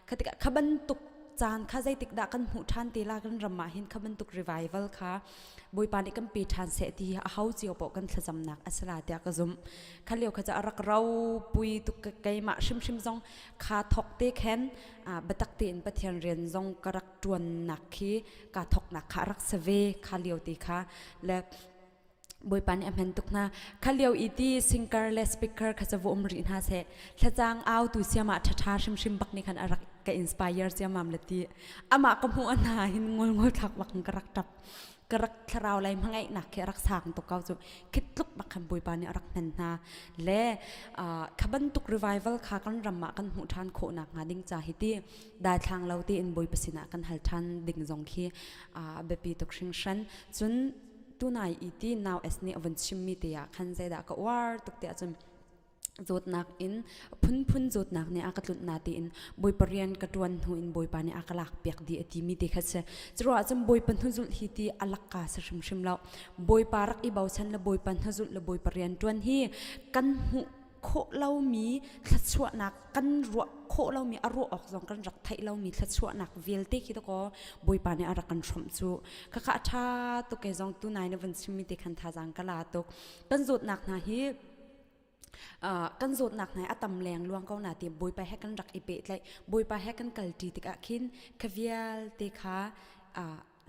kha tikah kha bantuk caan kha zeitik dah kan hmuh ṭhan te la kan ram ah hin kha bantuk revival kha Bawipa nih kan pe ṭhan seh ti hi a ho cio paoh kan thlacamnak a si la tiah ka zumh. Kha lio kha cu a rak ropui tuk keimah hrimhrim zong kha thok te khan biatak tein Pathian rian zong ka rak ṭuannak khi kaa thoknak kha a rak si ve kha lio te kha le Bawipa nih a hman tuk hna. Kha lio i ti singer le speaker kha cu va um rih hna seh. Thlacang au tu siamah ṭhaṭha hrimhrim bak nih khan a rak ka inspire ciammam le ti. Amah ka hmuh hna hin ngolngol thlak bak in ka rak ṭap. Ka rak thlarau lei hmangaihnak khi a rak sang tuk ko cu. Khit tluk bak khan Bawipa nih a rak hman hna. Le kha bantuk revival kha kan ram ah kan hmuh ṭhan khawh nak hnga ding ca hi ti daithlang lo tein Bawipa sinah kan hal ṭhan ding zong khi a biapi tuk hringhran. Cun tunai i ti nau es nih a vun chimmi te ah khan zeidah ka uar tuk tiah cun zawtnak in phunphun zawtnak nih a ka tlunh na tiin bawipa rian ka tuan hnu in bawipa nih a ka lak piak dih a timi te kha si curuah cun bawipa hnuzulh hi ti a lakka si hrimhrim lo bawipa rak i bochan le bawipa hnuzulh le bawipa rian tuan hi kan hmuh khawh lomi thluachuahnak kan ruah khawh lomi a ruah awk zong kan rak theih lomi thluachuahnak vialte khi dakaw Bawipa nih a rak kan hrawmh cu khakha a ṭha tuk e zong tunai na vun chimmi te khan thazaang ka la tuk kan zawtnak hna hi kan zawtnak hna a tam leng luang ko na ti Bawipa he kan rak i pehtlaih Bawipa he kan kalṭi tikah khin kha vialte kha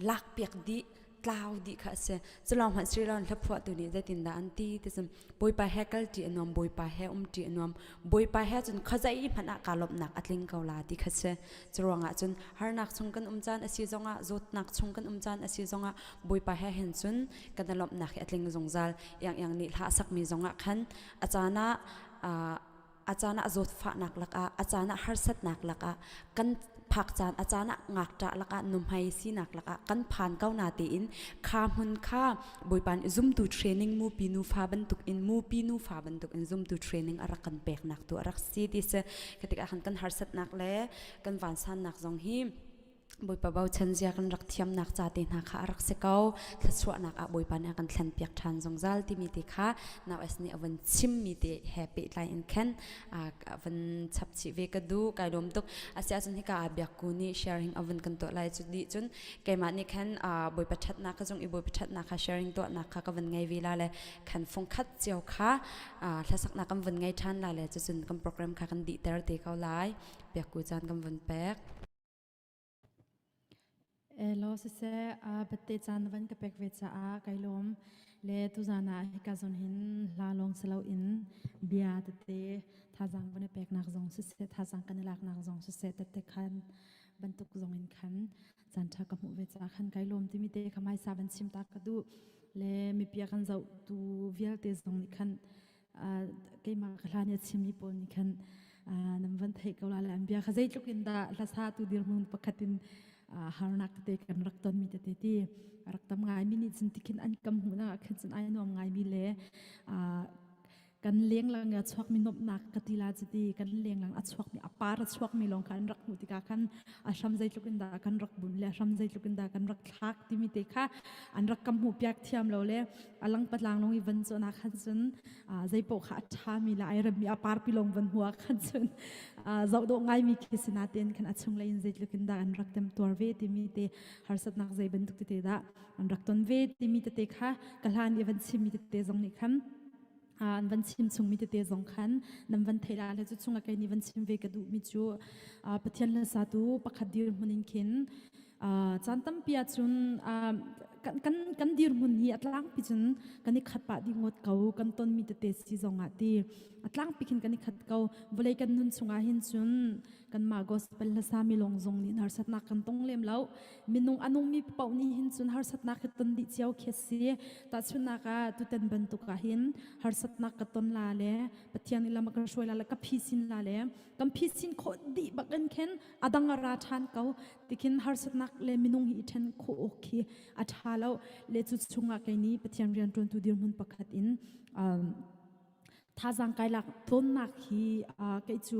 lakpiak dih tlau dih kha a si culawng hmanh Sri Lanka hlaphuahtu nih zeitindah an ti ti cun Bawipa he kal ṭi a nuam Bawipa he um ṭi a nuam Bawipa he cun khuazei hmanh ah kaa lawmhnak a tling ko la ti kha si curuangah cun harnak chung kan um caan a si zongah zawtnak chung kan um caan a si zongah Bawipa he hin cun kan i lawmhnak hi a tling zungzal iang iang nih hla a sakmi zongah khan a caan ah a caan ah zawtfahnak lakah a caan ah harsatnak lakah kan phak caan a caan ah ngakṭah lakah nuhmei sinak lakah kan phan ko na tein kha hmun kha Bawipa nih zumtu training mupi nufa bantuk in mupi nufa bantuk in zumtu training a rak kan peknak tu a rak si ti si khi tikah khan kan harsatnak le kan vansannak zong hi Bawipa bochan zia kan rak thiamnak ca te hna kha a rak si ko. Thluachuahnak ah Bawipa nih a kan thlenpiak ṭhan zungzal timi te kha nau es nih a vun chimmi te he pehtlai in khan a vun chap chih ve ka duh. Kai lawm tuk. Asiahcun hika ah biakku nih sharing a vun kan tuah lai cu dih cun keimah nih khan Bawipa ṭhatnak ka zung i Bawipa ṭhatnak kha sharing tuahnak kha ka vun ngei ve la le khan fungkhat cio kha hlasaknak kan vun ngei ṭhan la le cucun kan program kha kan dihter te ko lai. Biakku caan kan vun pek. Elaw siseh, biate caan na van ka pek ve caah kai lawm. Le tuzaan ah hika zawn hin hla lawng si loin bia tete thazaang van i peknak zong siseh, thazaang kan i laknak zong siseh, tete khan bantuk zong in khan caan ṭha ka hmuh ve caah khan kai lawm timi te kha hmaisa van chim ta ka duh. Le mipi a kan zohtu vialte zong nih khan keimah ka hlan i a chimmi pawl nih khan nan van theih ko la le an bia kha zeitluk in dah hlasa tu dirhmun pakhat in harnak tete kan rak tonmi tete ti rak tam ngaimi nih cun tikhin an kam hmuhnak ah khin cun ai nuam ngaimi le kan lenglang a chuakmi nuamhnak ka ti la cu ti kan lenglang a chuakmi a par a chuakmi lawng kha an rak hmuh tikah khan a hram zeitluk in dah kan rak bunh le a hram zeitluk in dah kan rak thlak timi te kha an rak kam hmuh piak thiam lo le alang patlang lung i van cun ah khan cun zeipoh kha a ṭhami le ai remmi a parpi lawng van hmu ah khan cun zoh dawh ngaimi khi si natein khan a chunglei in zeitluk in dah an rak temtuar ve timi te harsatnak zei bantuk tete dah an rak ton ve timi tete kha ka hlan i van chimmi tete zong nih khan an van chim chungmi tete zong khan nan van theih la le cu chungah kei nih van chim ve ka duhmi cu Pathian hlasatu pakhat dirhmun in khin caan tampi ahcun kan kan kan dirhmun hi a tlangpi cun kan i khat pah dih ngawt ko kan tonmi tete si zong ah ti a tlangpi khin kan i khat ko vawlei kan nun chungah hin cun kanmah gospel hlasami lawng zong nih harsatnak kan tong lem lo minung a nungmi paoh nih hin cun harsatnak hi ton dih cio khi si tahchunhnak ah tutan bantuk ah hin harsatnak ka ton la le Pathian nih lam a ka hruai la le ka phisin la le kan phisin khawh dih bak in khin a dang a ra ṭhan ko tikhin harsatnak le minung hi i ṭhen khawh awk khi a ṭha lo le cu chungah kei nih Pathian rianṭuantu dirhmun pakhat in um, thazaang kai lak tlawnnak hi kei cu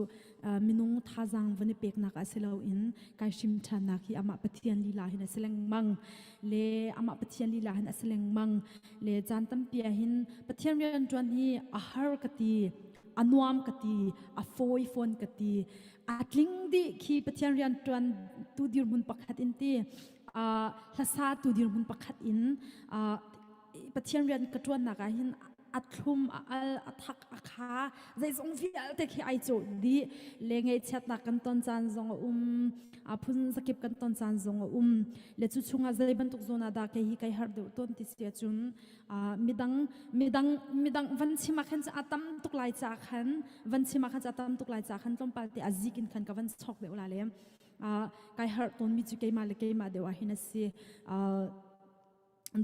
minung thazaang van i peknak ah si loin kai hrim ṭhannak hi amah Pathian lila hin a si lengmang le amah Pathian lila hin a si lengmang le caan tampi ah hin Pathian rianṭuan hi a har ka ti. A nuam ka ti, a fawi fawn ka ti. A tling dih khi Pathian rian ṭuan tu dirhmun pakhat in ti, hlasa tu dirhmun pakhat in Pathian rian ka ṭuannak ah hin a thlum, a al, a thak, a kha, zeizong vialte khi ai cawh dih. Le ngaihchiatnak kan ton caan zong a um, a phun zakip kan ton caan zong a um. Le cu chungah zei bantuk zawn ah dah kei hi kai harh deuh tawn ti si ahcun midang midang midang van chim ah khan a tam tuk lai ca khan van chim ah khan a tam tuk lai ca khan tlawmpal te a zik in khan ka van chok deuh la le kai harh tawn mi cu keimah le keimah deuh ah hin a si.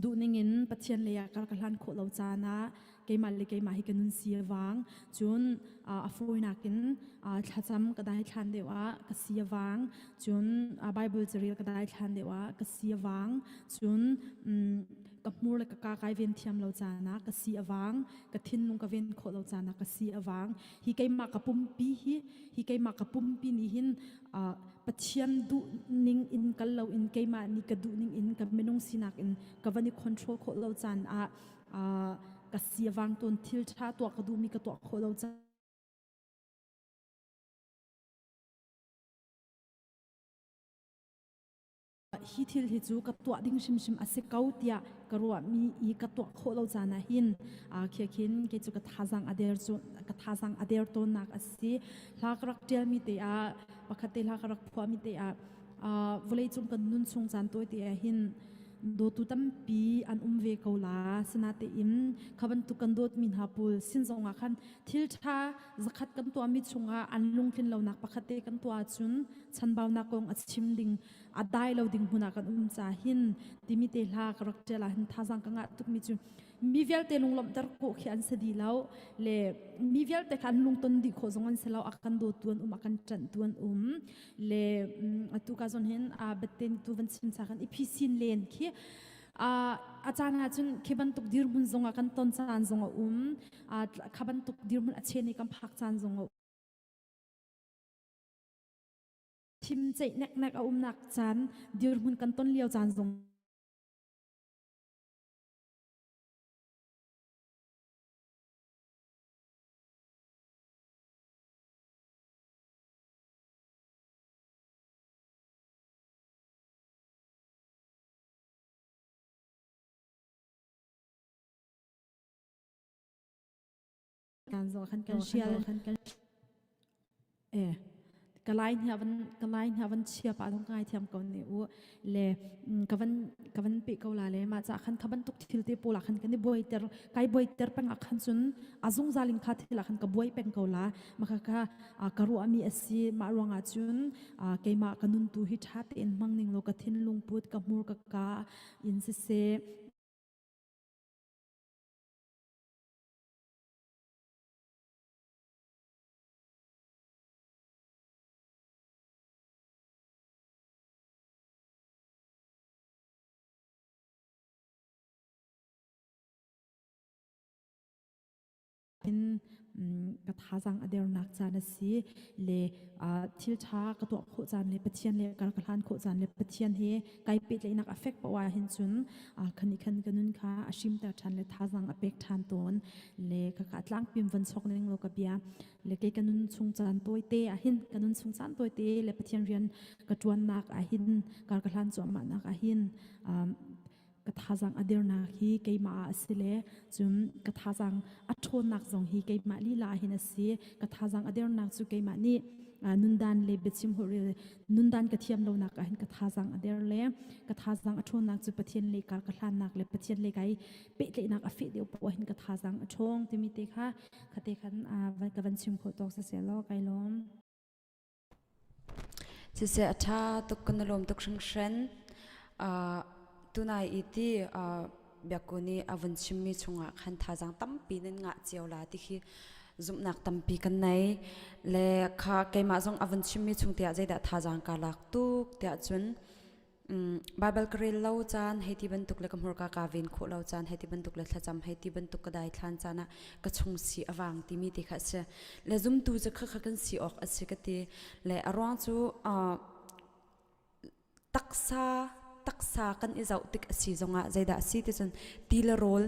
Duhning in Pathian lei ah kar ka hlan khawh lo caan ah keimah le keimah hi ka nun si a vang. Cun a fawinak in thlacam ka dai thlan deuh ah ka si a vang. Cun Bible carel ka dai thlan deuh ah ka si a vang. Cun ka hmur le ka ka kai ven thiam lo caan ah ka si a vang. Ka thinlung ka ven khawh lo caan ah ka si a vang. Hi keimah ka pumpi hi hi keimah ka pumpi nih hin Pathian duh ning in kal lo in keimah nih ka duh ning in ka minung sinak in ka van i control khawh lo caan ah ka si a vang tawn. Thil ṭha tuah ka duhmi ka tuah khawh lo caan hi thil hi cu ka tuah ding hrimhrim a si ko tiah ka ruahmi i ka tuah khawh lo caan ah hin khia khin kei cu ka thazang a der cu ka thazang a der tawnnak a si. Hla ka rak ṭialmi te ah pakhat te hla ka rak phuahmi te ah vawlei cung kan nun chung caan tawi te ah hin dawtu tampi an um ve ko la, sinatein kha bantuk kan dawtmi hna pawl sin zong ah khan thil ṭha zakhat kan tuahmi chungah an lungtlin lonak pakhat te kan tuah ahcun chanbaunak kong a chim ding a dai lo ding hmun ah kan um ca hin timi te hla ka rak ṭial ah hin thazang ka ngah tukmi cu mi vialte lunglawmhter khawh khi an si dih lo le mi vialte kha an lungton dih khawh zong an si lo. A kan dawtu an um, a kan ṭanhtu an um le atu ka zon hin a batten tu van chim cha kan i phisin len khi a caan ah cun khi bantuk dirhmun zong ah kan ton caan zong a um, kha bantuk dirhmun a chen i kan phak caan zong a thim ceih neknek a umnak caan dirhmun kan ton lio caan zong kan zo khan kan sial khan kan e ka lai hna van ka lai hna van chia pa dong ngai thiam ko ne u le ka van ka van pe ko la le ma cha khan kha bantuk thil te pola khan kan i buai ter kai buai ter peng ah khan cun a zungzal in kha thil ah khan ka buai peng ko la ma kha kha ka ruah mi asi. Ma ruang ah cun keimah ka nun tu hi tha tein hmang ning lo ka thinlung put ka hmur ka ka in siseh in ka thazang a dernak caan a si le thil ṭha ka tuah khawh caan le Pathian le kar ka hlan khawh caan le Pathian he kai pehtlaihnak a fek poah ah hin cun khan i khan ka nun kha a hrimter ṭhan le thazang a pek ṭhan tawn le ka ka tlangpim van chok ning lo ka bia le kei ka nun chung caan tawite ah hin ka nun chung caan tawite le Pathian rian ka ṭuannak ah hin kar ka hlan cuahmahnak ah hin ka thazang a dirnak hi keimah ah a si le cun ka thazang a ṭhawnnak zong hi keimah lila ah hin a si. Ka thazang a dernak cu keimah nih nundan le biachim holhrel nundan ka thiam lonak ah hin ka thazang a der le ka thazang a ṭhawnnak cu Pathian le kar ka hlannak le Pathian le kai pehtlaihnak a feh deuh poah hin ka thazang a ṭhawng timi te kha khate khan ka van chim khawh tawk siseh law kai lawm. Siseh a ṭha tuk kan i lawm tuk hringhran. Uh, tunai i ti uh, biakku nih a vun chimmi chungah khan thazaang tampi nan ngah cio la ti khi zumhnak tampi kan nei. Le kha keimah zong a vun chimmi chung tiah zeidah thazaang ka lak tuk tiah cun Baibal ka rel lo caan hei ti bantuk le ka hmurka kaa ven khawh lo caan hei ti bantuk le thlacam hei ti bantuk ka daithlan caan ah ka chung si a vang timi te kha a si. Le zumtu cu khakha kan si awk a si ka ti. Le a ruang cu taksa taksa kan i zoh tik a si zongah zeidah a si ti cun ti le rawl.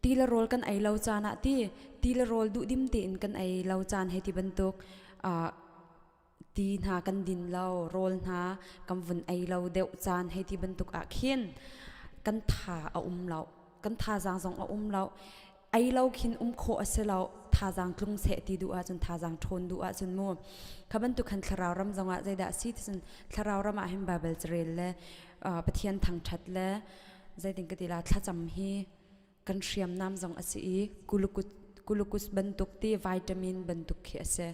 Ti le rawl kan ei lo caan ah ti ti le rawl duhdim tein kan ei lo caan hei ti bantuk ti hna kan din lo, rawl hna kan vun ei lo deuh caan hei ti bantuk ah khin kan tha a um lo. Kan thazaang zong a um lo. Ei lo khin um khawh a si lo. Thazaang tlung seh ti duh ahcun thazaang ṭhawn duh ahcun mu kha bantuk khan thlarau ram zongah zeidah a si ti cun thlarau ram ah hin Baibal carel le Pathian thangṭhat le zeitin ka ti la thlacam hi kan hriamnam zong a si i kulukus bantuk ti vitamin bantuk khi a si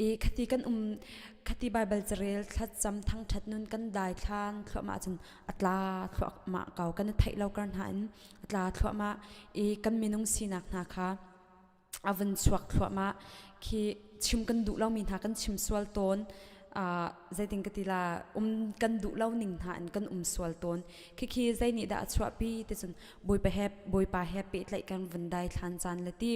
i khati kan um khati Baibal carel thlacam thangṭhat nun kan daithlan thluahmah cun a tla thluahmah ko kan i theih lo kar hna in a tla thluahmah i kan minung sinak hna kha a vun chuak thluahmah khi chim kan duh lomi hna kan chim sual tawn zeitin ka ti la um kan duh lo ning hna in kan um sual tawn khikhi zei nih dah a chuahpi ti cun bawipa he bawipa he pehtlaih kan vun dai thlan caan le ti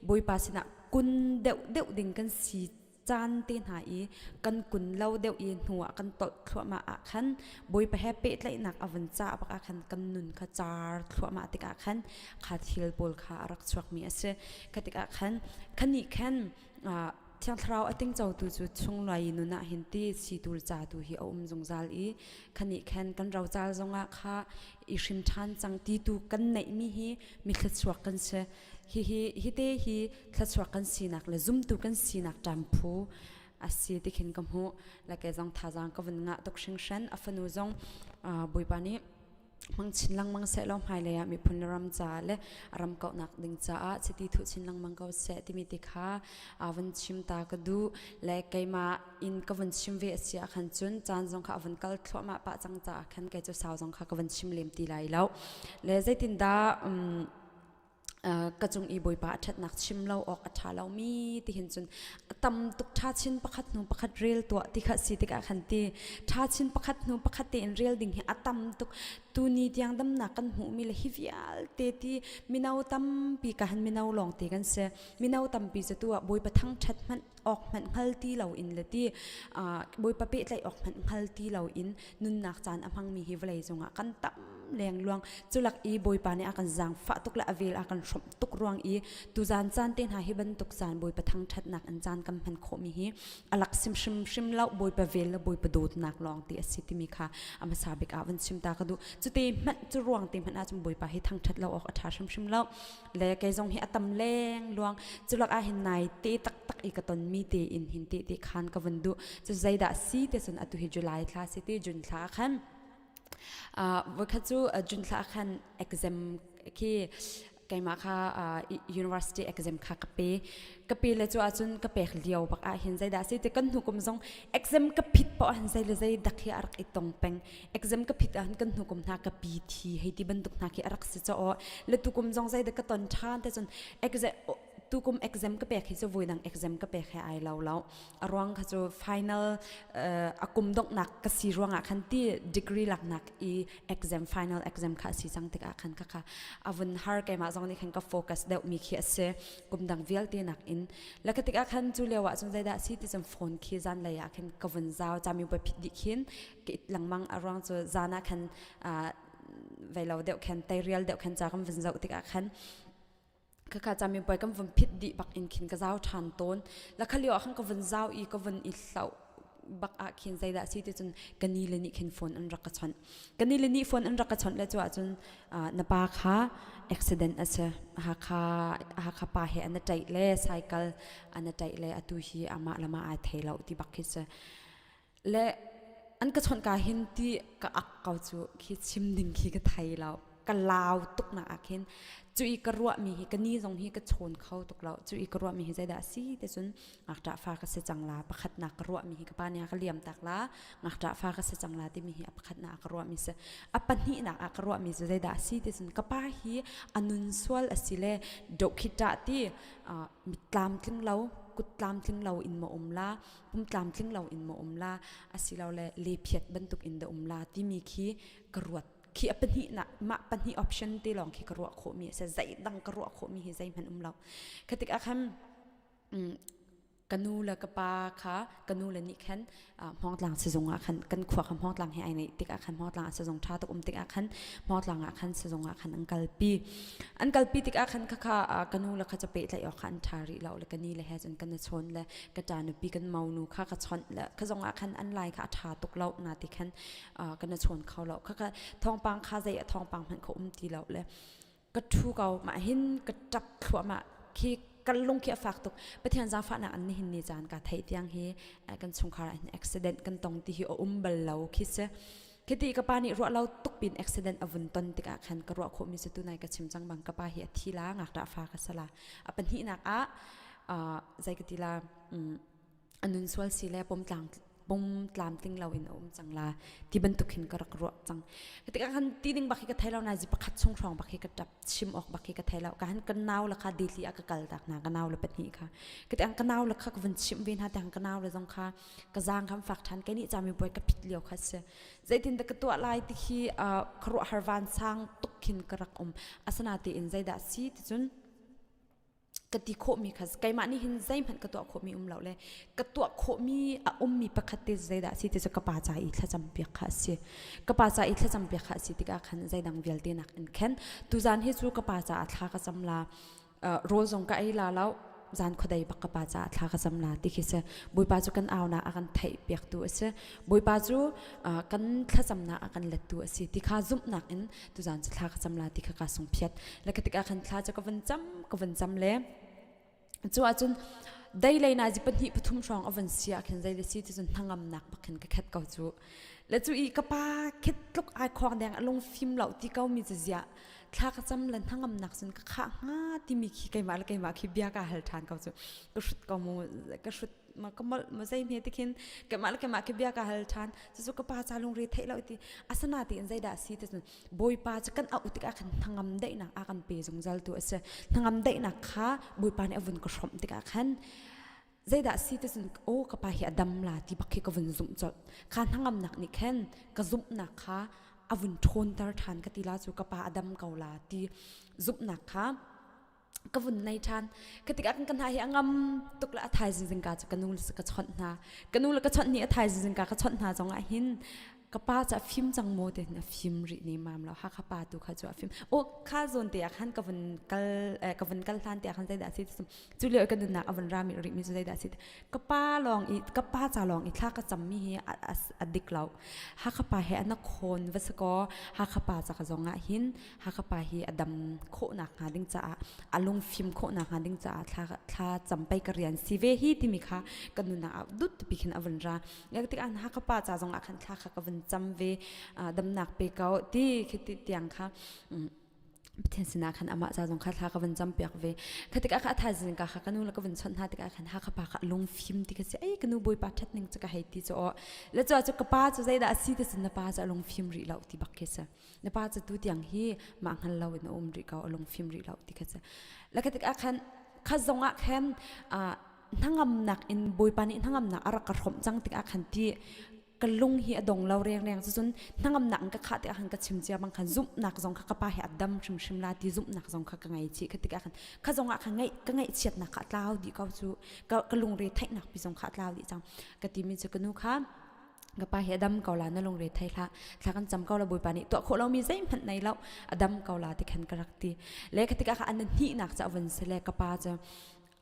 bawipa sinah kun deuh deuh ding kan si caan te hna i kan kun lo deuh i hnu ah kan tolh thluahmah ah khan Bawipa he pehtlaihnak a vun cah bak ah khan kan nun kha car thluahmah tikah khan kha thil pawl kha a rak chuakmi a si. Kha tikah khan khanih khan Thiang Thlarau a tingcotu cu chungluai nun ah hin ti situl ca tu hi a um zungzal i khanih khan kan rocal zongah kha i hrim ṭhan cang ti tu kan neihmi hi mi thluachuak kan si. Hihi hite hi thluachuak kan sinak le zumtu kan sinak ṭamphu a si ti khin ka hmuh. Le kei zong thazaang ka vun ngah tuk hringhran. A fanu zong Bawipa nih hmang chin lengmang seh law hmailei ah miphun le ram caah le ram kauhnak ding caah chiti thuh chin lengmang ko seh timi ti kha vun chim ta ka duh le keimah in ka vun chim ve a si ah khan cun caan zong kha a vun kal thluahmah pah cang caah khan kei cu sau zong kha ka vun chim lem ti lai lo le zeitindah ka cung i Bawipa a ṭhatnak chim lo awk a ṭha lomi ti hin cun a tam tuk ṭha chin pakhat hnu pakhat rel tuah ti kha si tikah khan ti ṭha chin pakhat hnu pakhat tein rel ding hi a tam tuk tuni tiang damnak kan hmuhmi le hi vialte ti mino tampi ka han mino lawng te kan si mino tampi cu tu ah Bawipa thangṭhat hmanh awk hmanh hngal ti lo in le ti Bawipa pehtlaih awk hmanh hngal ti lo in nunnak caan a hmangmi hi vawlei cungah kan tam lengluang culak i Bawipa nih a kan zaangfah tuk le a vel a kan hrawmh tuk ruang i tuzaan caan te hna hi bantuk caan Bawipa thangṭhatnak in caan kan hman khawhmi hi a lak sim hrimhrim lo Bawipa vel le Bawipa dawtnak lawng ti a si timi kha a hmasa bik ah van chim ta ka duh cute hmanh cu ruang te hmanh ahcun Bawipa hi thangṭhat lo awk a ṭha hrimhrim lo le kei zong hi a tam leng luang culak ah hin nai te taktak i ka tonmi te in hin te te khan ka vun duh cu zeidah si te cun atu hi July thla si ti June thla khan voikhat cu June thla khan exam khi keimah kha university exam kha ka pe ka pe le cu ahcun ka pek lio bak ah hin zeidah si ti kan hnu kum zong exam ka phit poh hin zei le zei dak hi a rak i tong peng exam ka phit ahhin kan hnu kum hna ka pi thi hei ti bantuk hna khi a rak si cho le tukum zong zei dah ka ton ṭhan te cun exam tukum exam ka pek hi cu voidang exam ka pek he ai lo lo a ruang kha cu final a kum donghnak ka si ruangah khan ti degree laknak i exam final exam kha a si cang tikah khan kha kha a vun har keimah zong nih khan ka focus deuh mi khi a si kum dang vialte nak in la ka tikah khan cu lio ah cun zeidah si ti cun phone khi zan lei ah khin ka vun zau cami pa phit dih khin ka it lengmang a ruang cu zan ah khan vei lo deuh khan teirial deuh khan ca kan vun zoh tikah khan khakha cami puai kan vun phit dih bak in khin ka zau ṭhan tawn la kha lio ah khan ka vun zau i ka vun i hloh bak ah khin zeidah si ti cun ka ni le nih khin phone an rak ka chawnh ka ni le nih phone an rak ka chawnh le cu ahcun na pa kha accident a si Hakha Hakha pa he an ṭaih le cycle an ṭaih le atu hi amah lama ai thei lo ti bak khi si Le an ka chawnh ka hin ti ka ak ko cu khi chim ding khi ka thei lo. Ka lau tuk nak ah khin cu i ka ruahmi hi ka ni zong hi ka chawn kho tuk lo. Cu i ka ruahmi hi zeidah a si ti cun ngakṭah fa ka si cang la pakhatnak ka ruahmi hi ka pa nih a ka liam tak la ngakṭah fa ka si cang la timi hi a pakhatnak ah ka ruahmi si. A pahnihnak ah ka ruahmi cu zeidah a si ti cun ka pa hi a nun sual a si le dohkhit ti mit tlamtling lo kut tlamtling lo in ma um la pum tlamtling lo in maw um la asilole lephiat bantuk in dah um la timi khi ka ruat khi a pahnih na mah pahnih option te lawng khi ka ruah khawh mi a si zeidang ka ruah khawh mi hi zeihmanh um lo kha tik ah khan. Ka nu le ka pa kha ka nu le nih khan Hmawngtlang sizung ah khan kan khua kha Hmawngtlang he ai neih tikah khan Hmawngtlang ah sizung ṭha tuk um tikah khan Hmawngtlang ah khan sizung ah khan an kalpi. An kalpi tikah khan khakha ka nu le kha cu pehtlaih awk kha an ṭha rih lo le ka ni le he cun kan i chawn le ka ṭa nupi kan monu kha ka chawnh le kha zong ah khan an lai kha a ṭha tuk lo na ti khan kan i chawn kho lo. Khakha thawngpang kha zei a thawngpang hmanh kha um ti lo le ka ṭhu ko mah hin ka ṭap thluahmah khi kan lung khi a fak tuk. Pathian zaangfahnak an nihin ni caan ka theih tiang hi kan chungkhar ah hin accident kan tong ti hi a um bal lo khi si. Khiti ka pa nih ruah lo tuk pin accident a vun ton tikah khan ka ruah khawhmi cu tunai ka chim cang bang ka pa hi a thi la ngakṭah fa ka sala. A pahnihnak ah zei ka ti la a nun sual si le pumtlang pum tlamtling lo in a um cang la ti bantuk hin ka rak ruah cang. Tikah khan ti ding bak hi ka thei lo na zi pakhat chung hrawng bak hi ka ṭap chim awk bak hi ka thei lo. Ka han ka nau le kha dili ah ka kal tak hna ka nau le pahnih kha. Ka tiang ka nau le kha ka vun chimh ve hna tiang ka nau le zong kha ka zaang kha fak ṭhan kei nih cami buai ka phit lio kha si. Zeitin dah ka tuah lai ti khi khuaruahhar vansang tuk khin ka rak um. Asana tein zeidah si ti cun ka ti khawhmi kha keimah nih hin zeihmanh ka tuah khawhmi um lo le ka tuah khawhmi a ummi pakhat te zeidah a si ti cu ka pa ca i thlacam piak kha a si. Ka pa ca i thlacam piak kha a si tikah khan zeidang vialte nak in khen tuzan hi cu ka pa caah thla ka cam la rawl zong ka ei la lo zan khuadei bak ka pa caah thla ka cam la ti khi si. Bawipa cu kan aunak a kan theih piaktu a si. Bawipa cu kan thlacamnak a kan lettu a si ti kha zumhnak in tuzan cu thla ka cam la ti kha ka sung phiat. Le ka tikah khan thla cu ka van cam ka van cam le cu ahcun dei lei na zi pahnih pathum hrawng a van si ah khin zei le si ti cun hnangamnak bak khin ka khet ko cu. Le cu i ka pa khet tluk ai khawng deng a lung fim lo ti ko mi cu ziah thla ka cam le hnangamnak cun ka khah hnga timi khi keimah le keimah khi bia ka hal ṭhan ko cu. Ka hrut ko mu ka hrut ma ka molh ma zei hme tikhin keimah le keimah khi bia ka hal ṭhan. Cucu ka pa ca lungre theih lo ti asana tiin zeidah si ti cun Bawipa cu kan auh tikah khan hnangam daihnak a kan pe zungzal tu a si. Hnangam daihnak kha Bawipa nih a vun ka hrawmh tikah khan zeidah si ti cun aw ka pa hi a dam la ti bak khi ka vun zumh colh. Kha hnangamnak nih khan ka zumhnak kha a vun ṭhawnter ṭhan ka ti la cu ka pa a dam ko la ti zumhnak kha ka vun nei ṭhan. Ka tikah kan hna hi a ngam tuk le a thaizing zingka cu ka nu le ka chawnh hna. Ka nu le ka chawnh ni a thaizing zingka ka chawnh hna zongah hin ka pa cu a fim cang maw ti a fim rih ne mam lo. Hakha pa tu kha cu a fim. O kha zawn te ah khan ka vun kal ka vun kal hlan te ah khan zeidah a si cu lio ka nunnak a vun ra mi rih mi cu zeidah a si ka pa lawng i ka pa ca lawng i thla ka cam mi hi a dik lo. Hakha pa he an khawn va si kaw Hakha pa ca ka zong ah hin Hakha pa hi a dam khawhnak hnga ding caah a lungfim khawhnak hnga ding caah thla thla campei ka rian si ve hi timi kha ka nunnak ah dut pi khin a vun ra. Tik an Hakha pa ca zong ah khan thla kha ka vun cam ve damnak pe ko ti khi ti tiang kha Pathian sinah khan amah ca zong kha thla ka vun cam piak ve. Kha tikah kha a thaizing ka kha ka nu le ka vun chawnh hna tikah khan Hakha pa kha lungfim ti kha si ai ka nu bawipa ṭhat ning cu ka hei ti cu aw le cu cu ka pa cu zeidah a si ti cun na pa cu a lungfim rih lo ti bak khi si. Na pa cu tu tiang hi mah hngal lo in a um rih ko a lungfim rih lo ti kha si. Le kha tikah khan kha zong ah khan hnangamnak in bawipa nih hnangamnak a rak ka hrawmh cang tikah khan ti ka lung hi a dong lo rengreng cucun hnangamnak in ka khah tikah khan ka chim cia bang khan zumhnak zong kha ka pa hi a dam hrimhrim la ti zumhnak zong kha ka ngei chih kha tikah khan kha zong ah khan ngaih ka ngaihchiatnak kha a tlau dih ko cu ka ka lungre theihnak pi zong kha a tlau dih cang ka timi cu ka nu kha ka pa hi a dam ko la na lungre thei hlah thla kan cam ko la bawipa nih tuah khawh lomi zeihmanh nei lo a dam ko la ti khan ka rak ti le kha tikah kha an hnihnak ca vun si le ka pa cu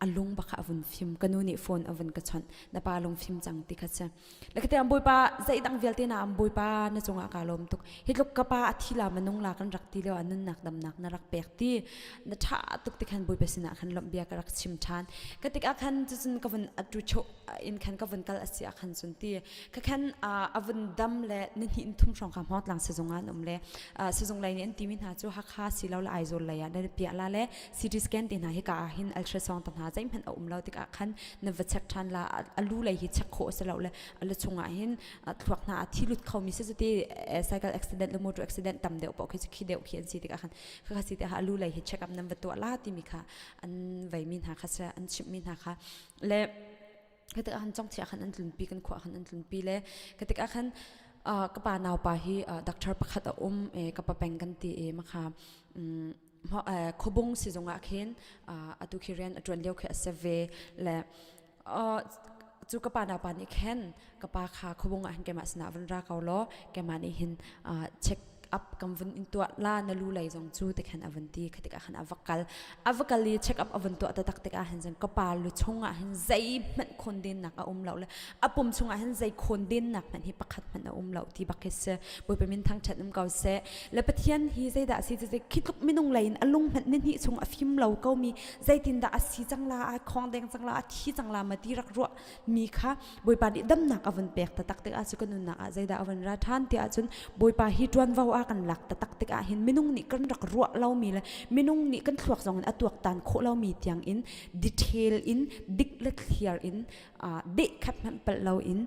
a lung bak a vun fim ka nu nih phone a vun ka chawnh na pa lung fim cang ti kha si le ka tiang bawipa zeidang vialte na am bawipa na cungah ka lawm tuk hi tluk ka pa a thi la manung la kan rak ti lio a nunnak damnak na rak pek ti na tha tuk ti khan bawipa sinah khan lawmh bia ka rak chim than ka tikah khan cucun ka vun atu cho in khan ka vun kal a si ah khan cun ti ka khan a vun dam le ni hnih in thum hrawng kha hmawtlang sizung ah an um le sizung lei nih an timi hna cu Hakha silo le Aizawl lei ah na piah la le CT scan te hna hi ka ah hin ultrasound te hna zeihmanh a um lo tikah khan na va check ṭhan la a lu lei hi check khawh a si lo le a lu chungah hin thluak hna a thi lut kho mi si cu ti cycle accident le motor accident tam deuh paoh khi cu khi deuh khi an si tikah khan kha si tikah a lu lei hi check up nan va tuah la timi kha an veimi hna kha an chimhmi hna kha le ka tikah khan congthia khan an tlunpi kan khua khan an tlunpi le ka tikah khan ka pa naupa hi doctor pakhat a um e ka pa peng kan ti e makha khuabung sizung ah khin atu khi rian a ṭuan lio khi a si ve le. Cu ka pa naupa nih khan ka pa kha khuabung ah hin keimah sinah vun ra ko law keimah nih hin check up kan vun in tuah la na lu lei zong cu te khan a vun ti. Kha tikah khan a va kal, a va kal i check up a vun tuah taktak tikah hin cun ka pa lu chung ah hin zeihmanh khawndennak a um lo le a pum chung ah hin zei khawndennak hmanh hi pakhat hmanh a um lo ti bak hi si. Bawipa min thangṭhat um ko seh. Le Pathian hi zeidah a si ti khi tluk minung lei in a lung hmanh ni hnih chung a fim lo ko mi zeitindah a si cang la, a khong deng cang la, a thi cang la ma ti rak ruah mi kha Bawipa nih damnak a vun pek taktak tikah cu kan nunnak ah zeidah a vun ra ṭhan ti ahcun Bawipa hi ṭuanvo a kan lak taktak tikah hin minung nih kan rak ruah lomi le minung nih kan thluak zong in a tuaktan khawh lomi tiang in detail in dik le thliar in deh khat hmanh palh loin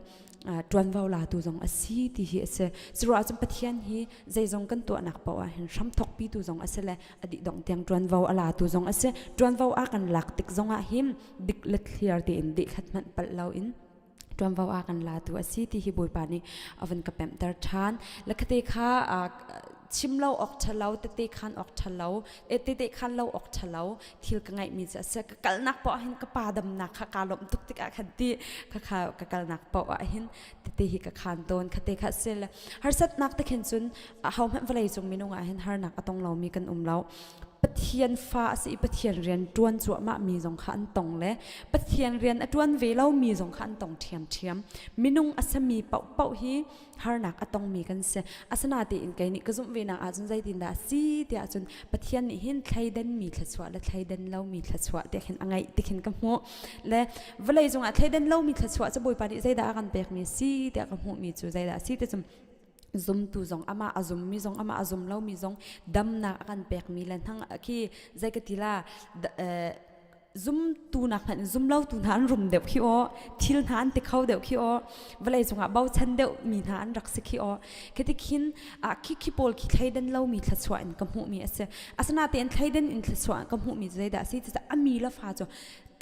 ṭuanvo latu zong a si ti hi a si. Curuah ahcun Pathian hi zeizong kan tuahnak paoh ah hin hramthokpitu zong a si le a dih dongh tiang ṭuanvo a latu zong a si. Ṭuanvo a kan lak tik zong ah hin dik le thliar tein deh khat hmanh palh loin ṭuanvo a kan latu a si ti hi Bawipa nih a vun ka pemhter ṭhan. Le khate kha chim lo awk ṭhalo, tete khan awk ṭhalo, tete khan lo awk ṭhalo thil ka ngaihmi cu a si. Ka kalnak paoh ah hin ka pa damnak kha kaa lawmh tuk tikah khan ti khakha ka kalnak paoh ah hin tete hi ka khan tawn. Khate kha a si le harsatnak te khin cun ahohmanh vawlei cung minung ah hin harnak a tong lomi kan um lo. Pathian fa a si i Pathian rian ṭuan cuahmah mi zong kha an tong le Pathian rian a ṭuan ve lomi zong kha an tong ṭhiamṭhiam. Minung a sami paohpaoh hi harnak a tongmi kan si. Asinain kei nih ka zumh ve nak ahcun zeitindah a si tiah cun Pathian nih hin thleidanmi thluachuah le thleidan lomi thluachuah tiah khin a ngeih ti khin ka hmuh. Le vawlei cungah thleidan lomi thluachuah cu Bawipa nih zeidah a kan pekmi a si tiah ka hmuhmi cu zeidah a si ti cun zumtu zong amah a zummi zong amah a zum lomi zong damnak a kan pekmi le hnang khi zei ka ti la zumtu nak hmanh zum lo tu hna an rum deuh khi aw, thil hna an ti kho deuh khi aw, vawlei cungah bochan deuh mi hna an rak si khi aw. Khiti khin a khi khi pawl khi thleidan lomi thluachuah in ka hmuhmi a si. Asinain thleidan in thluachuah ka hmuhmi zeidah a si ti a mi le fa cu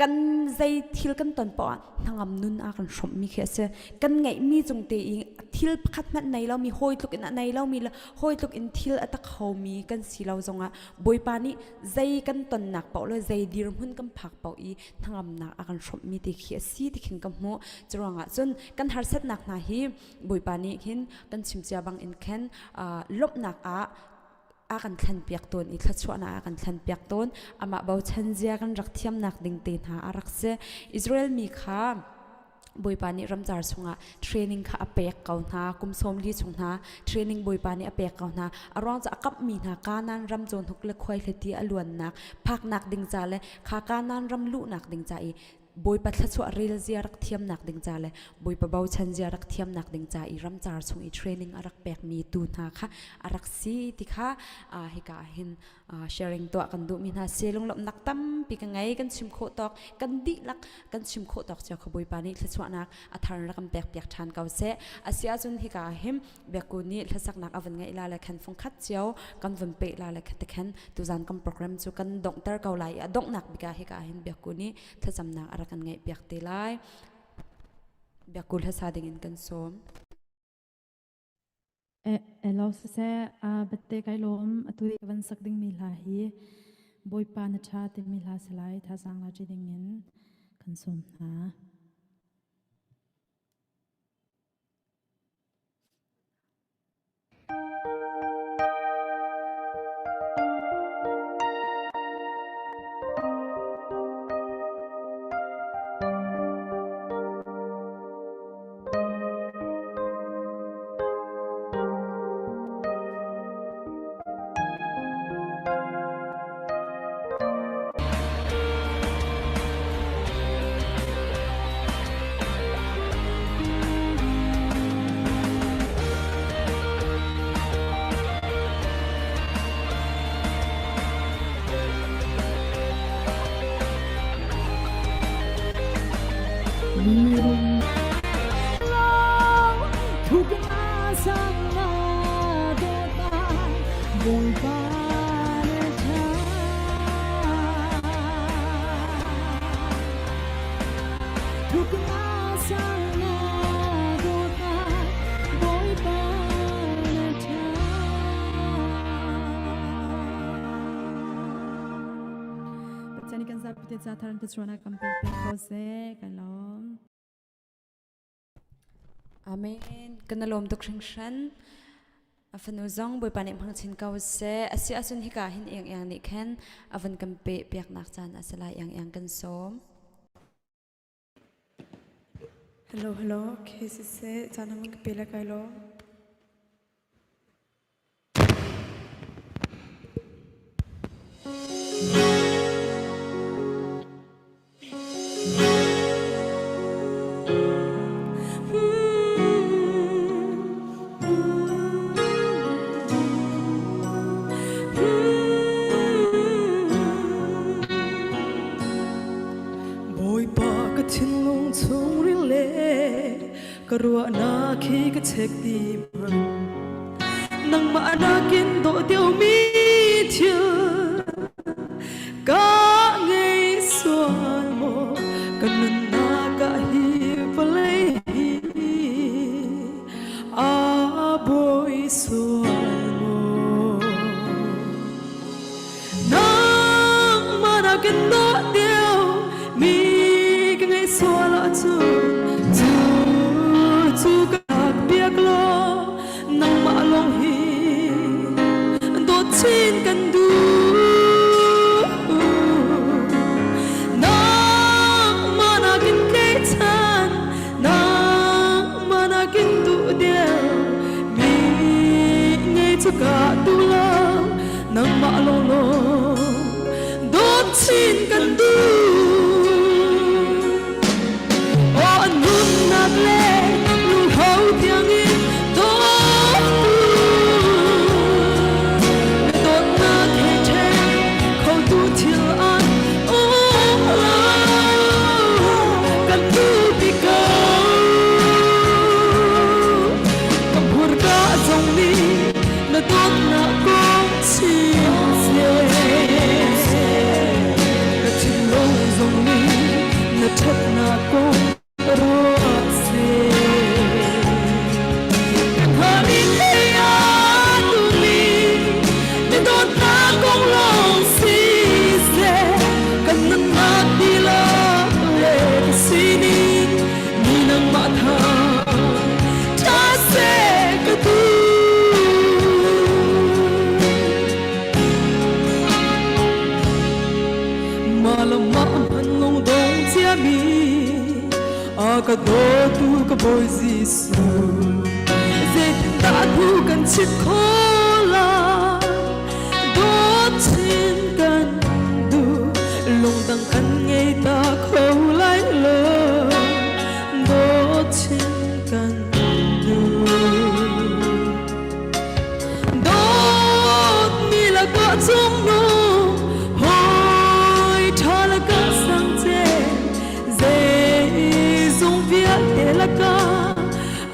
kan zei thil kan ton poah ah hnangam nun a kan hrawmhmi khi a si. Kan ngeihmi cung te i thil pakhat hmanh nei lomi, hawi tluk in a nei lomi le hawi tluk in thil a tak khomi kan si lo zongah Bawipa nih zei kan tonnak paoh le zei dirhmun kan phak paoh i hnangamnak a kan hrawmhmi te khi a si ti khin ka hmuh. Curuangah cun kan harsatnak hna hi Bawipa nih hin kan chimcia bang in khan lawmhnak ah a kan thlenpiak tawn i thluachuahnak a kan thlenpiak tawn. Amah bochan zia kan rak thiamnak ding te hna a rak si. Israel mi kha Bawipa nih ramcar chungah training kha a pek ko hna. Kum 40 chung hna training Bawipa nih a pek ko hna. A ruang cu a kamhmi hna Kanaan ram cawhnuk le khuaihliti a luannak phaknak ding ca le kha Kanaan ram luhnak ding ca i Bawipa thluachuah rel zia rak thiamnak ding ca le Bawipa bochan zia rak thiamnak ding ca i ramcar chung i training a rak pekmi tu hna kha a rak si ti kha hika ah hin sharing tuah kan duhmi hna si. Lunglawmhnak tampi ka ngei. Kan chim khawh tawk, kan dihlak kan chim khawh tawk cio kha Bawipa nih thluachuahnak a thar rak kan pek piak ṭhan ko seh. A si ahcun hika ah hin Biakku nih hlasaknak a vun ngeih la le khan fungkhat cio kan vun peh la le kha te khan tuzan kan program cu kan donghter ko lai i a donghnak bik ah hika ah hin Biakku nih thlacamnak a rak kan ngeih piak te lai. Biakku hlasa ding in kan sawm. Elo siseh, batte kai lawm. Atu i ka van sak dingmi hla hi Bawipa na ṭha timi hla si lai. Thazaang la ṭi dingin kan sawm hna. te ca thar in thluachuahnak kan pek peng ko seh. Kan lawm. Amen. Kan lawm tuk hringhran. A fanu zong Bawipa nih hmang chin ko seh. A si ahcun hika hin iang iang nih khan a van kan pe piaknak caan a si lai iang iang kan sawm. Hello, hello. Okay, siseh, caan hang ka pe le kai lo. Bawipa ka thinlung chungril le ka ruahnak hi ka chek ti hmanh nangmah nakin dawh deuhmi thil Ka ngei sual maw ka nunnak ah hi vawlei hi a bawi sual maw? Nangmah nakin dawh deuh mi ka ngei sual ahcun cu cu ka lak piak law nangmah lawng hi dawt chin kan duh nangmah nakin kei chan nangmah nakin duh deuh mi ngei cu ka duh lo nangmah lawnglawng dawt chin kan duh Aw nunnak le lungho tiangin dawtu na dawtnak he ṭhen khotu thil an um lo kan duhpi ko ka hmurka zong nih na dawtnak kong chim seh ka thinlung zong nih na ṭhatnak kong ruah seh. Kan hami thei a tumi na dawtnak kong lawng si seh. Kan nunnak dihlak le ka sining ni nangmah tha ṭha seh ka duh. Mah le mah hman lung dong ciami a ka dawtu ka Bawi Jesuh zeitindah thu kan chim khawh lai dawt chin kan duh lungdang kan ngei ta kho lai lo dawt chin kan duh Dawtmi lakah cungnu hawi ṭha lakah sang ce zeizong vialte lakah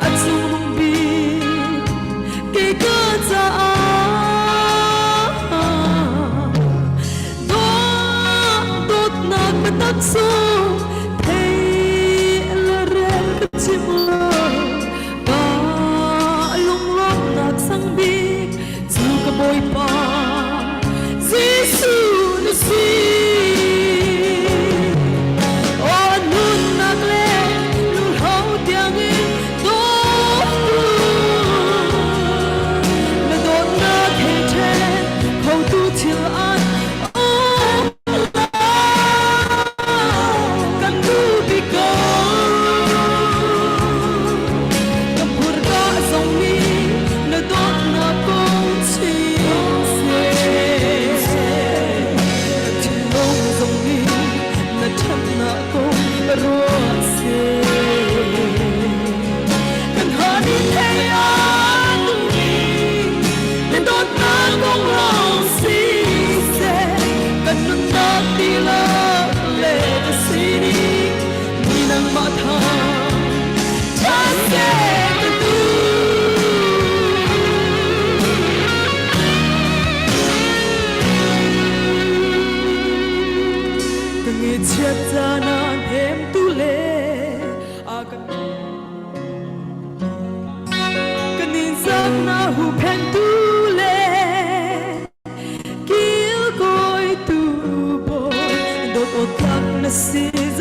a cungnung bik kei ka caah dawt dawtnak biatak sung thei le rel ka chim lo Ka lunglawmhnak sang bik cu ka Bawipa Jesuh na si. Aw nunnak le lungho tiangin dawtu na dawtnak he ṭhen khotu thil an um lo.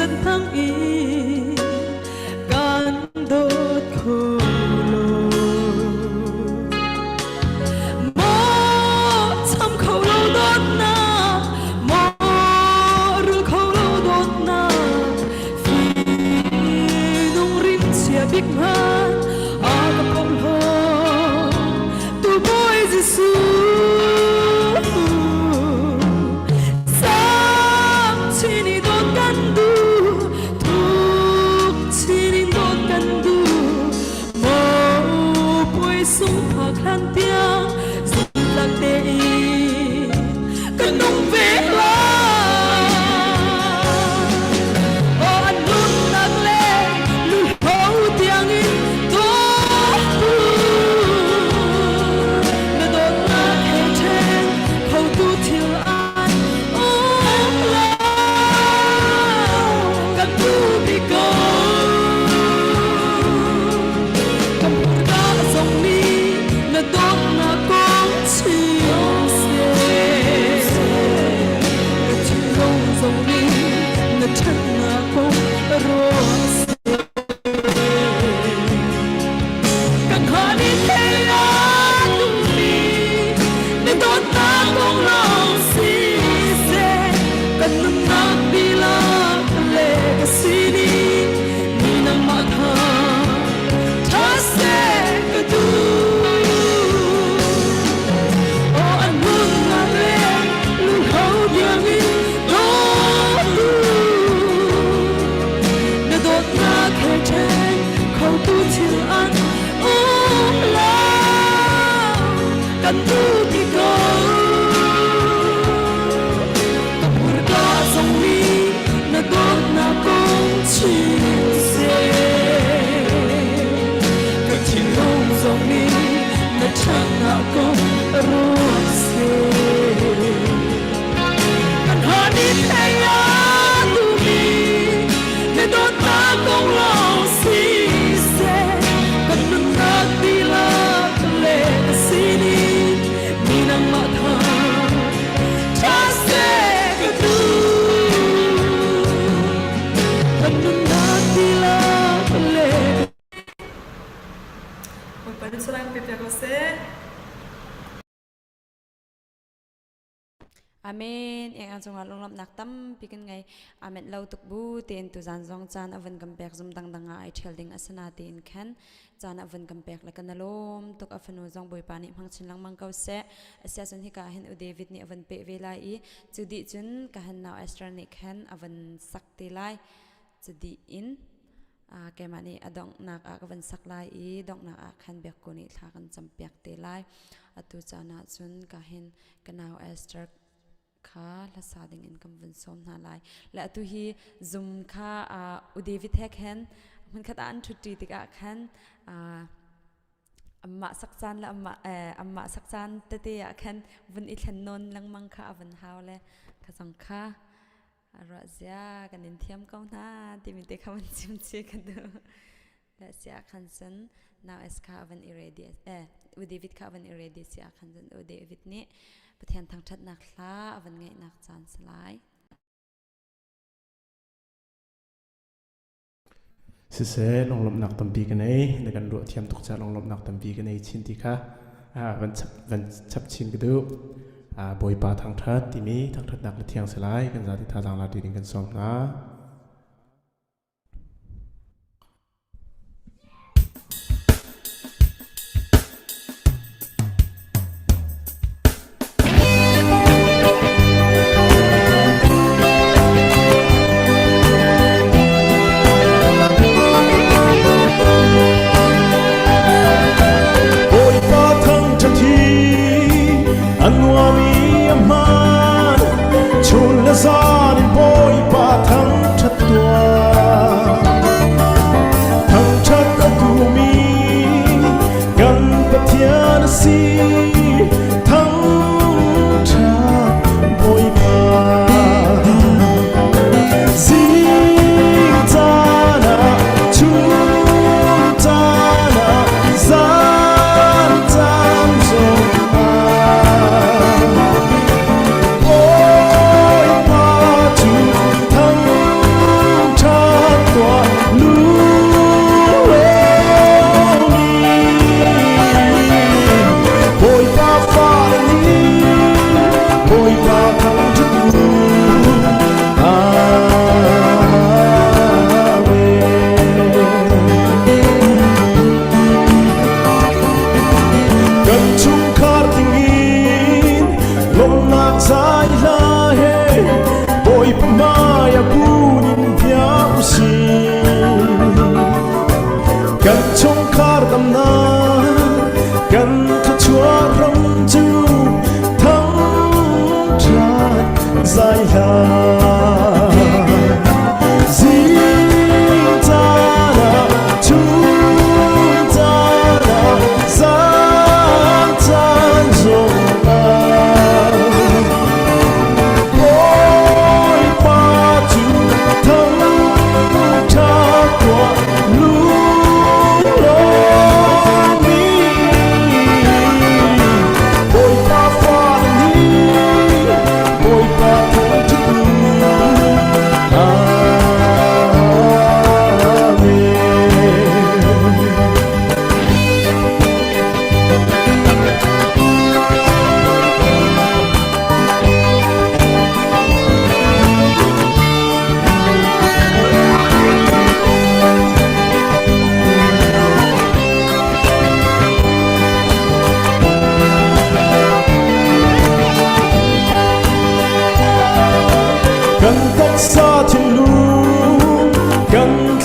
Zeizat hmang in kan dawt kho lo. Maw cham kho lo dawtnak, maw rul kho lo dawtnak, Fihnung rimchia bik hmanh a ka porhlaw tu Bawi Jesuh. Sang chin i dawt kan duh, thuk chin in dawt kan duh, maw puai sung phak hlan tiang zumtlak tein kan nung ve lai. Aw an nunnak le luhlo tiangin dawtu na dawtnak he ṭhen khotu thil an um lo. Kan duh bik ko. Kan hmurka zong nih na dawtnak kong chim seh. Ka thinlung zong nih na ṭhatnak kong ruah seh. Kan khan in thei a duhmi na dawtnak kong lawng si seh. Kan nunnak dihlak le ka sining ni nangmah kha ṭha seh ka duh. Aw an nunnak le lungho tiangin dawtu na dawtnak he ṭhen khotu thil an um lo kan duh ti ko. Ka hmurka zong nih na dawtnak kong chim seh. Ka thinlung zong nih na ṭhatnak kong ruat seh. Kan hani thei a duhmi na dawtnak kong lawng si seh. Kan nunnak dihlak le ka sining mi nangmah kha ṭha seh ka duh. Kan nunnak dihlak le Bawipa nih salang pe piak ko seh. Amen. Eng cungah lunglawmhnak tampi kan ngei. Amen lo tuk bu tein tuzan zong caan a vun kan pek zum dangdang ah ai ṭhial ding a si na tein khan caan a vun kan pek le kan lawm tuk a fanu zong Bawipa nih hmang chin lengmang ko seh. Asia cun hika hin U David nih a vun peh ve lai i cu dih cun ka han nau Esther nih khan a vun sak te lai. Cu dih in keimah nih a donghnak ah ka van sak lai i donghnak ah khan biakku nih thla kan campiak te lai. Atu caan ah cun ka hin ka nau Esther kha hlasa ding in kan vun sawm hna lai. Le atu hi zum kha U David he khan hmunkhat ah an ṭhuṭi tikah khan amah sak caan le amah sak caan tete ah khan vun i thlen nawn lengmang kha a vun hau le kha zong kha Ruah zia kan in thiam ko hna timi te kha van chim chi ka duh. Le si ah khan cun now es kha van i ready eh U David kha van i ready si ah khan cun U David nih Pathian thangṭhatnak hla a van ngeihnak caan si lai. Siseh, lunglawmhnak tampi ka nei. Na kan ruah thiam tuk caah lunglawmhnak tampi ka nei chin ti kha van chap, van chap chin ka duh. Bawipa thangṭhat timi thangṭhatnak le thiang si lai. Kan zati thazaang la ti ding kan sawm hna. Bawipa thangṭhat hi a nuam i a hmaan. Chun le zan in Bawipa thang.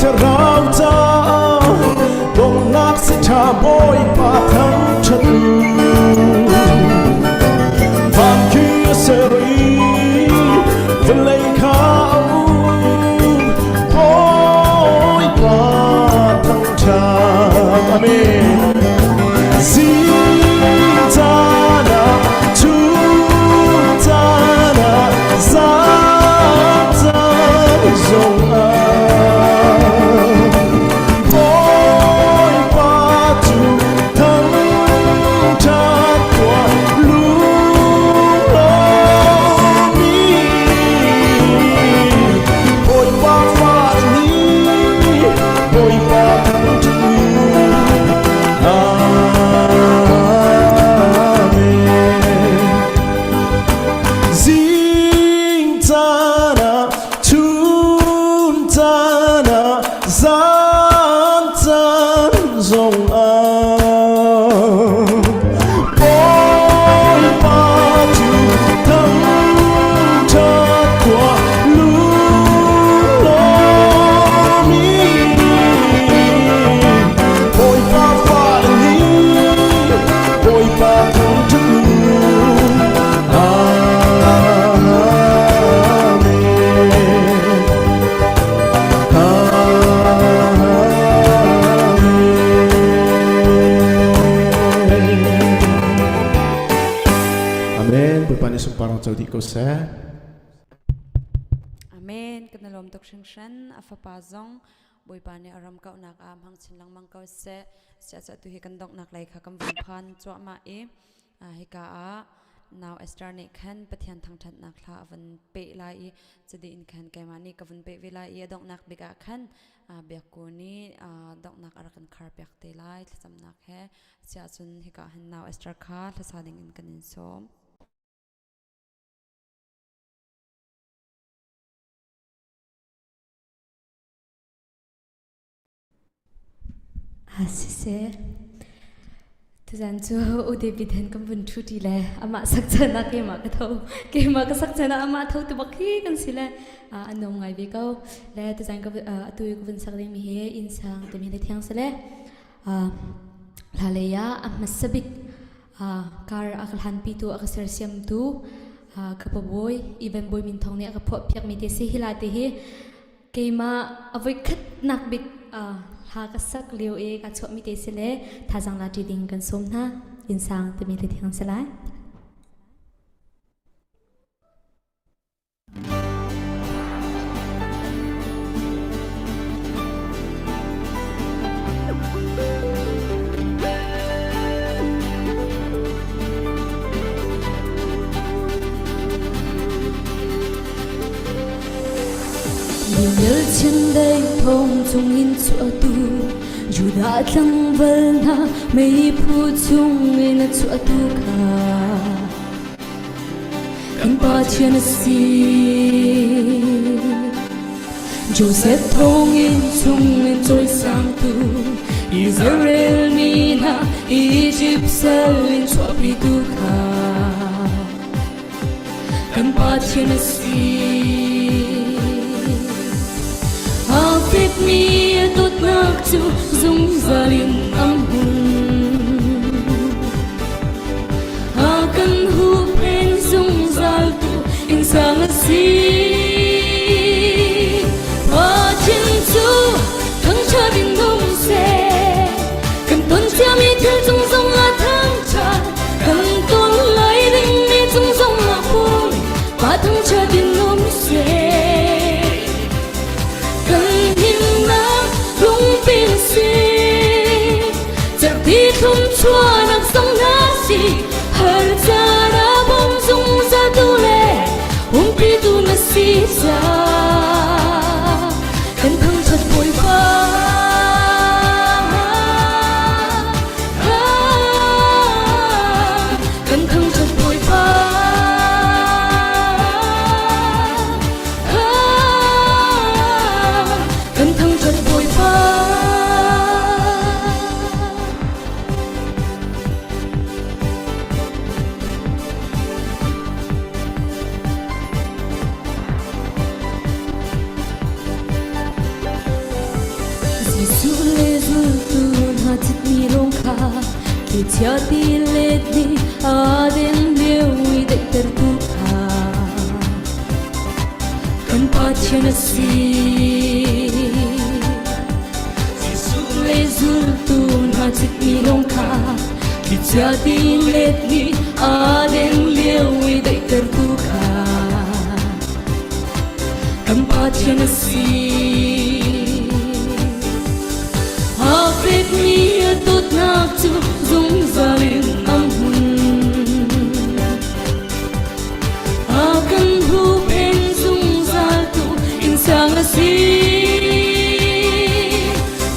thlarau caah donghnak si ṭha Bawipa thangṭhat u. Van khi a ser i vawlei kha a um, Bawipa thangṭhat. Amen. Zing caan ah, chun caan ah, zan caan zong ah, Bawipa cu thangṭhat tuah lunglawmi. Bawipa fale nih Bawipa thangṭhat u. Amen. Zing caan ah, chun caan ah, zan caan zong ah, Bawipa cu thangṭhat tuah lunglawmi. Bawipa fale nih Bawipa thangṭhat u. Amen. Amen. Amen. Bawipa nih sunparnak co dih ko seh. Amen. Kan i lawm tuk hringhran. A fapa zong Bawipa nih a ram kauhnak ah hmang chin lengmang ko seh. Siah tu hi kan donghnak lei kha kan vun phan cuahmah i hika ah nau Esther nih khan Pathian thangṭhatnak hla a vun peh lai i cudi in khan keimah nih ka vun peh ve lai i a donghnak bik ah khan biakku nih donghnak a rak kan khar piak te lai thlacamnak he. Siah cun hika hin nau Esther kha hlasa ding in kan in sawm. Siseh, tuzan cu U David hen kan vun ṭhu ṭi le amah sak can ah keimah ka tho. Keimah ka sak can ah amah tho tu bak hi kan si le a nuam ngai ve ko. Le tuzan ka atu i ka vun sak dingmi hi innsang timi le thiang si le hla lei ah a hmasa bik kar a ka hlanpitu a ka sersiamtu ka pabawi Ivan Bawi Min Thawng nih a ka phuahpiakmi te si hi la te hi Keimah a voikhatnak bik hla ka sak lio i kaa chuahmi te si le thazaang la ṭi ding kan sawm hna. Innsang timi le thiang si lai. Chiandeih thong chungin chuahtu Judah tlangval hna meiphu chungin a chuahtu kha kan Pathian a si. Joseph thonginn chungin cawisangtu Israel mi hna Egypt sal in chuahpitu kha kan Pathian a si. A fekmi a dawtnak cu zungzal in a hmun. A kan huhphen zungzal tu innsang a si. Pathian cu thangṭhat in um seh. Kan ton ciami thil cung zongah thangṭhat kan ton lai dingmi cung zongah pum pa thangṭhat in um seh. Kan himnak lungpi na si. Cerhti thlum chuahnak zong na si. Har caan ah bawm zungzal tu le umpitu na si caah kan thangṭhat Bawipa. Kan thangṭhat Bawipa. Kan thangṭhat Bawipa. Jesuh le zultu hna citmi lawng kha thlichia ti let nih aa den lio i daihtertu kha kan Pathian a si. Jesuh le zultu hna citmi lawng kha thlichia ti let nih aa den lio i daihtertu kha kan Pathian a si. A fekmi a dawtnak cu zungzal in a hmun. A kan huhphenh zungzal tu innsang a si.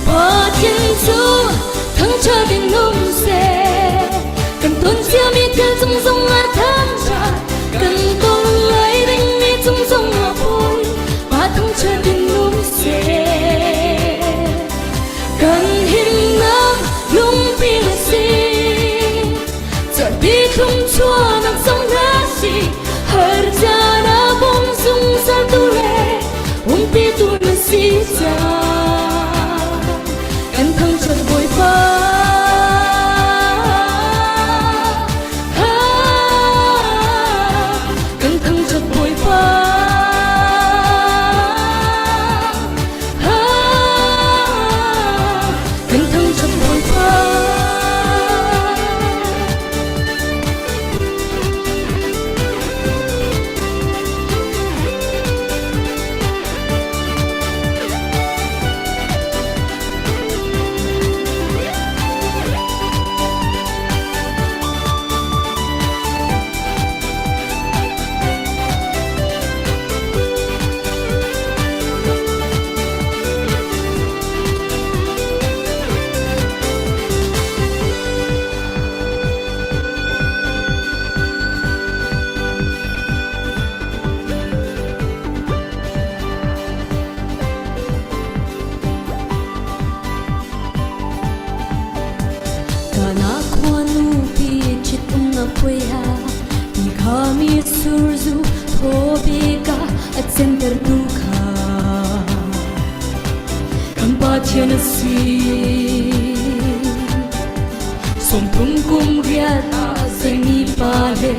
Pathian cu thangṭhat in um seh. Kan ton ciami thil cung zongah thangṭhat kan ton lai dingmi cung zongah pui pa thangṭhat in um seh. Kan himnak lungpi na si. Cerhti thlum chuahnak zong na si. Har caan ah bawm zungzal tu le umpi tu na si caah kan thangṭhat Bawipa. Kan thangṭhat Bawipa. Kan thangṭhat Bawipa. Kana khuanu pi ṭhitumnak puai ah ti kha mitsur zu thaw bik ah a cantertu kha kan Pathian a si. 30 kum riat ah zeimi pa le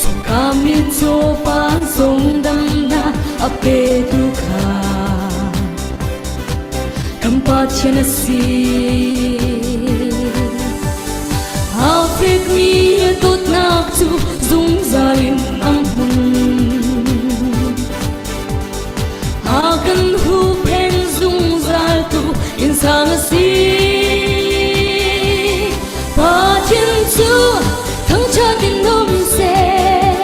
chawka mitcaw pa zong damnak a petu kha kan Pathian a si. Aa fekmi a dawtnak cu zungzal in a hmun. A kan huhphenh zungzal tu innsang a si. Pathian cu thangṭhat in um seh.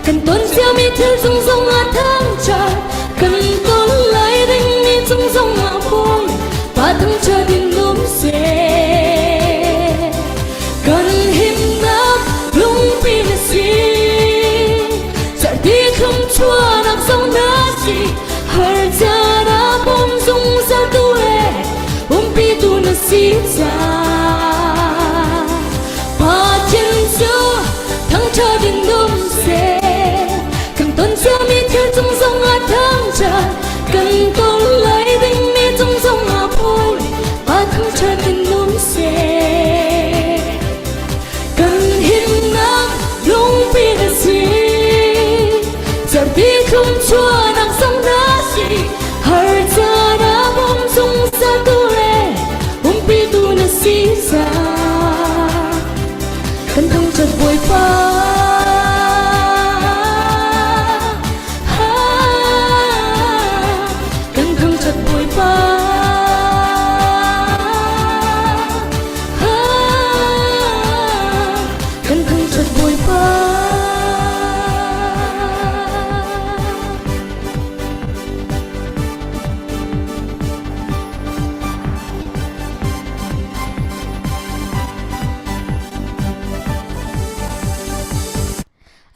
Kan ton ciami thil cung zongah thangṭhat, kan ton lai dingmi cung zongah phung, Pa thangṭhat in um seh. Kan himnak lungpi na si. Cerhti thlum chuahnak zong na si. Har caan ah bawm zungzal tu le umpi tu na si caah. Pathian cu thangṭhat in um seh. Kan ton ciami thil cung zongah thangṭhat, kan ton lai dingmi cung zongah phur, Pa thangṭhat in um seh. Kan himnak lungpi na si. Cerhti thlum chuahnak zong na si. Har caan ah bawm zungzal tu le umpi tu na si caah kan thangṭhat Bawipa. Kan thangṭhat Bawipa. Kan thangṭhat Bawipa.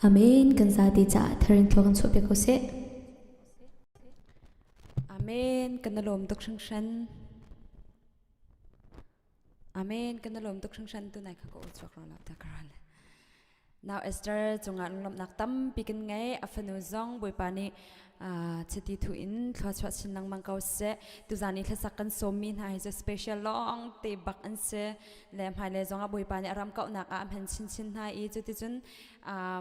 Amen. Kan zate caah tharin thlua kan chuah piak ko seh. Amen. Kan na lawm tuk hringhran. Amen. Kan na lawm tuk hringhran tu nai kha ka chuak ro la ta ka ral. Now Esther cungah lunglawmhnak tampi kan ngei. A fanu zong Bawipa nih chiti thu in thluachuah chin lengmang ko seh. Tuzan i thlasak kan sawmmi hna hi cu special lawng te bak an si. Le hmailei zongah Bawipa nih a ram kauhnak ah a hman chinchin hna i cuticun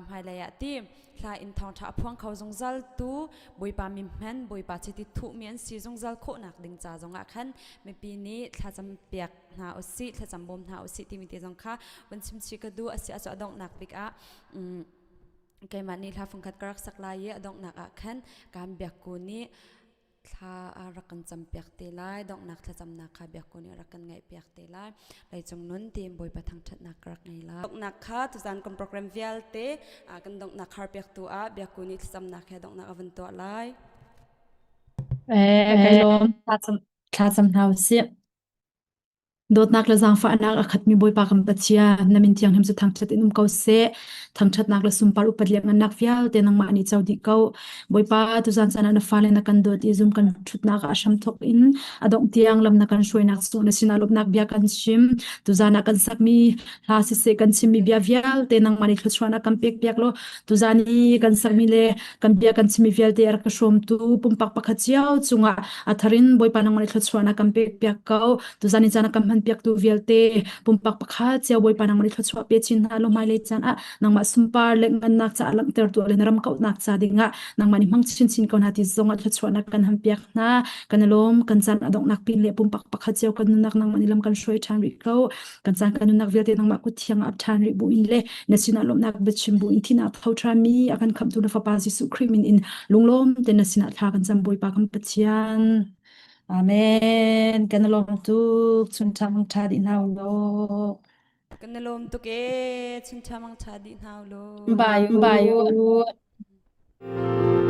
hmailei ah ti hla in thawngṭha a phuang kho zungzal tu Bawipa mi hman Bawipa chiti thuhmi an si zungzal khawhnak ding ca zongah khan mipi nih thlacam piak hna usih thlacam bawm hna usih timi te zong kha van chim chih ka duh asi acu a donghnak bik ah keimah nih hla fungkhat ka rak sak lai i a donghnak ah khan kan biakku nih thla a rak kan cam piak te lai donghnak thlacamnak kha biakku nih a rak kan ngaih piak te lai leicung nun tiin bawipa thangṭhatnak ka rak ngei lai donghnak kha tuzan kan program vialte kan donghnak khar piak tu ah biakku nih thlacamnak he donghnak a van tuah lai Eh, kai lawm. Thlacam hna usih. Dawtnak le zaangfahnak a khatmi Bawipa kan Pathian, na min thianghlim cu thangṭhat in um ko seh. Thangṭhatnak le sunpar upat lianhngannak vialte nangmah nih co dih ko. Bawipa, tuzan caan ah na fale na kan dawt i zum kan ṭhutnak ah a hramthawk in a dongh tiang lam na kan hruainak cung na sinah lawmhnak bia kan chim. Tuzan ah kan sakmi hla siseh kan chimmi bia vialte nangmah nih thluachuahnak kan pekpiak law tuzan i kan sakmi le kan bia kan chimmi vialte a rak ka hrawmtu pumpak pakhat cio cungah a tharin Bawipa nangmah nih thluachuahnak kan pekpiak ko. Tuzan i caan a kan hmanpiaktu vialte pumpak pakhat cio Bawipa nangmah nih thluachuah pe chin hna law hmailei caan ah nangmah sunpar le ngannak caah langhter tu le na ram kauhnak ca dingah nangmah nih hmang chinchin ko hna ti zongah thluachuahnak kan hampiak hna. Kan i lawm kan caan a donghnak pin le pumpak pakhat cio kan nunnak nangmah nih lam kan hruai ṭhan rih ko. Kan caan kan nunnak vialte nangmah kut thiang ah ap ṭhan rih bu in le na sinah lawmhnak biachim bu in thihnak tho ṭhanmi a kan khamhtu na Fapa Jesuh Khrih min in lunglawm te na sinah thla kan cam Bawipa kan Pathian. Amen. Kan i lawm tuk. Chun ṭha mang ṭha dih hna u law. Kan i lawm tuk ee. Chun ṭha mang ṭha dih hna u law. Bye. Bye. Bye.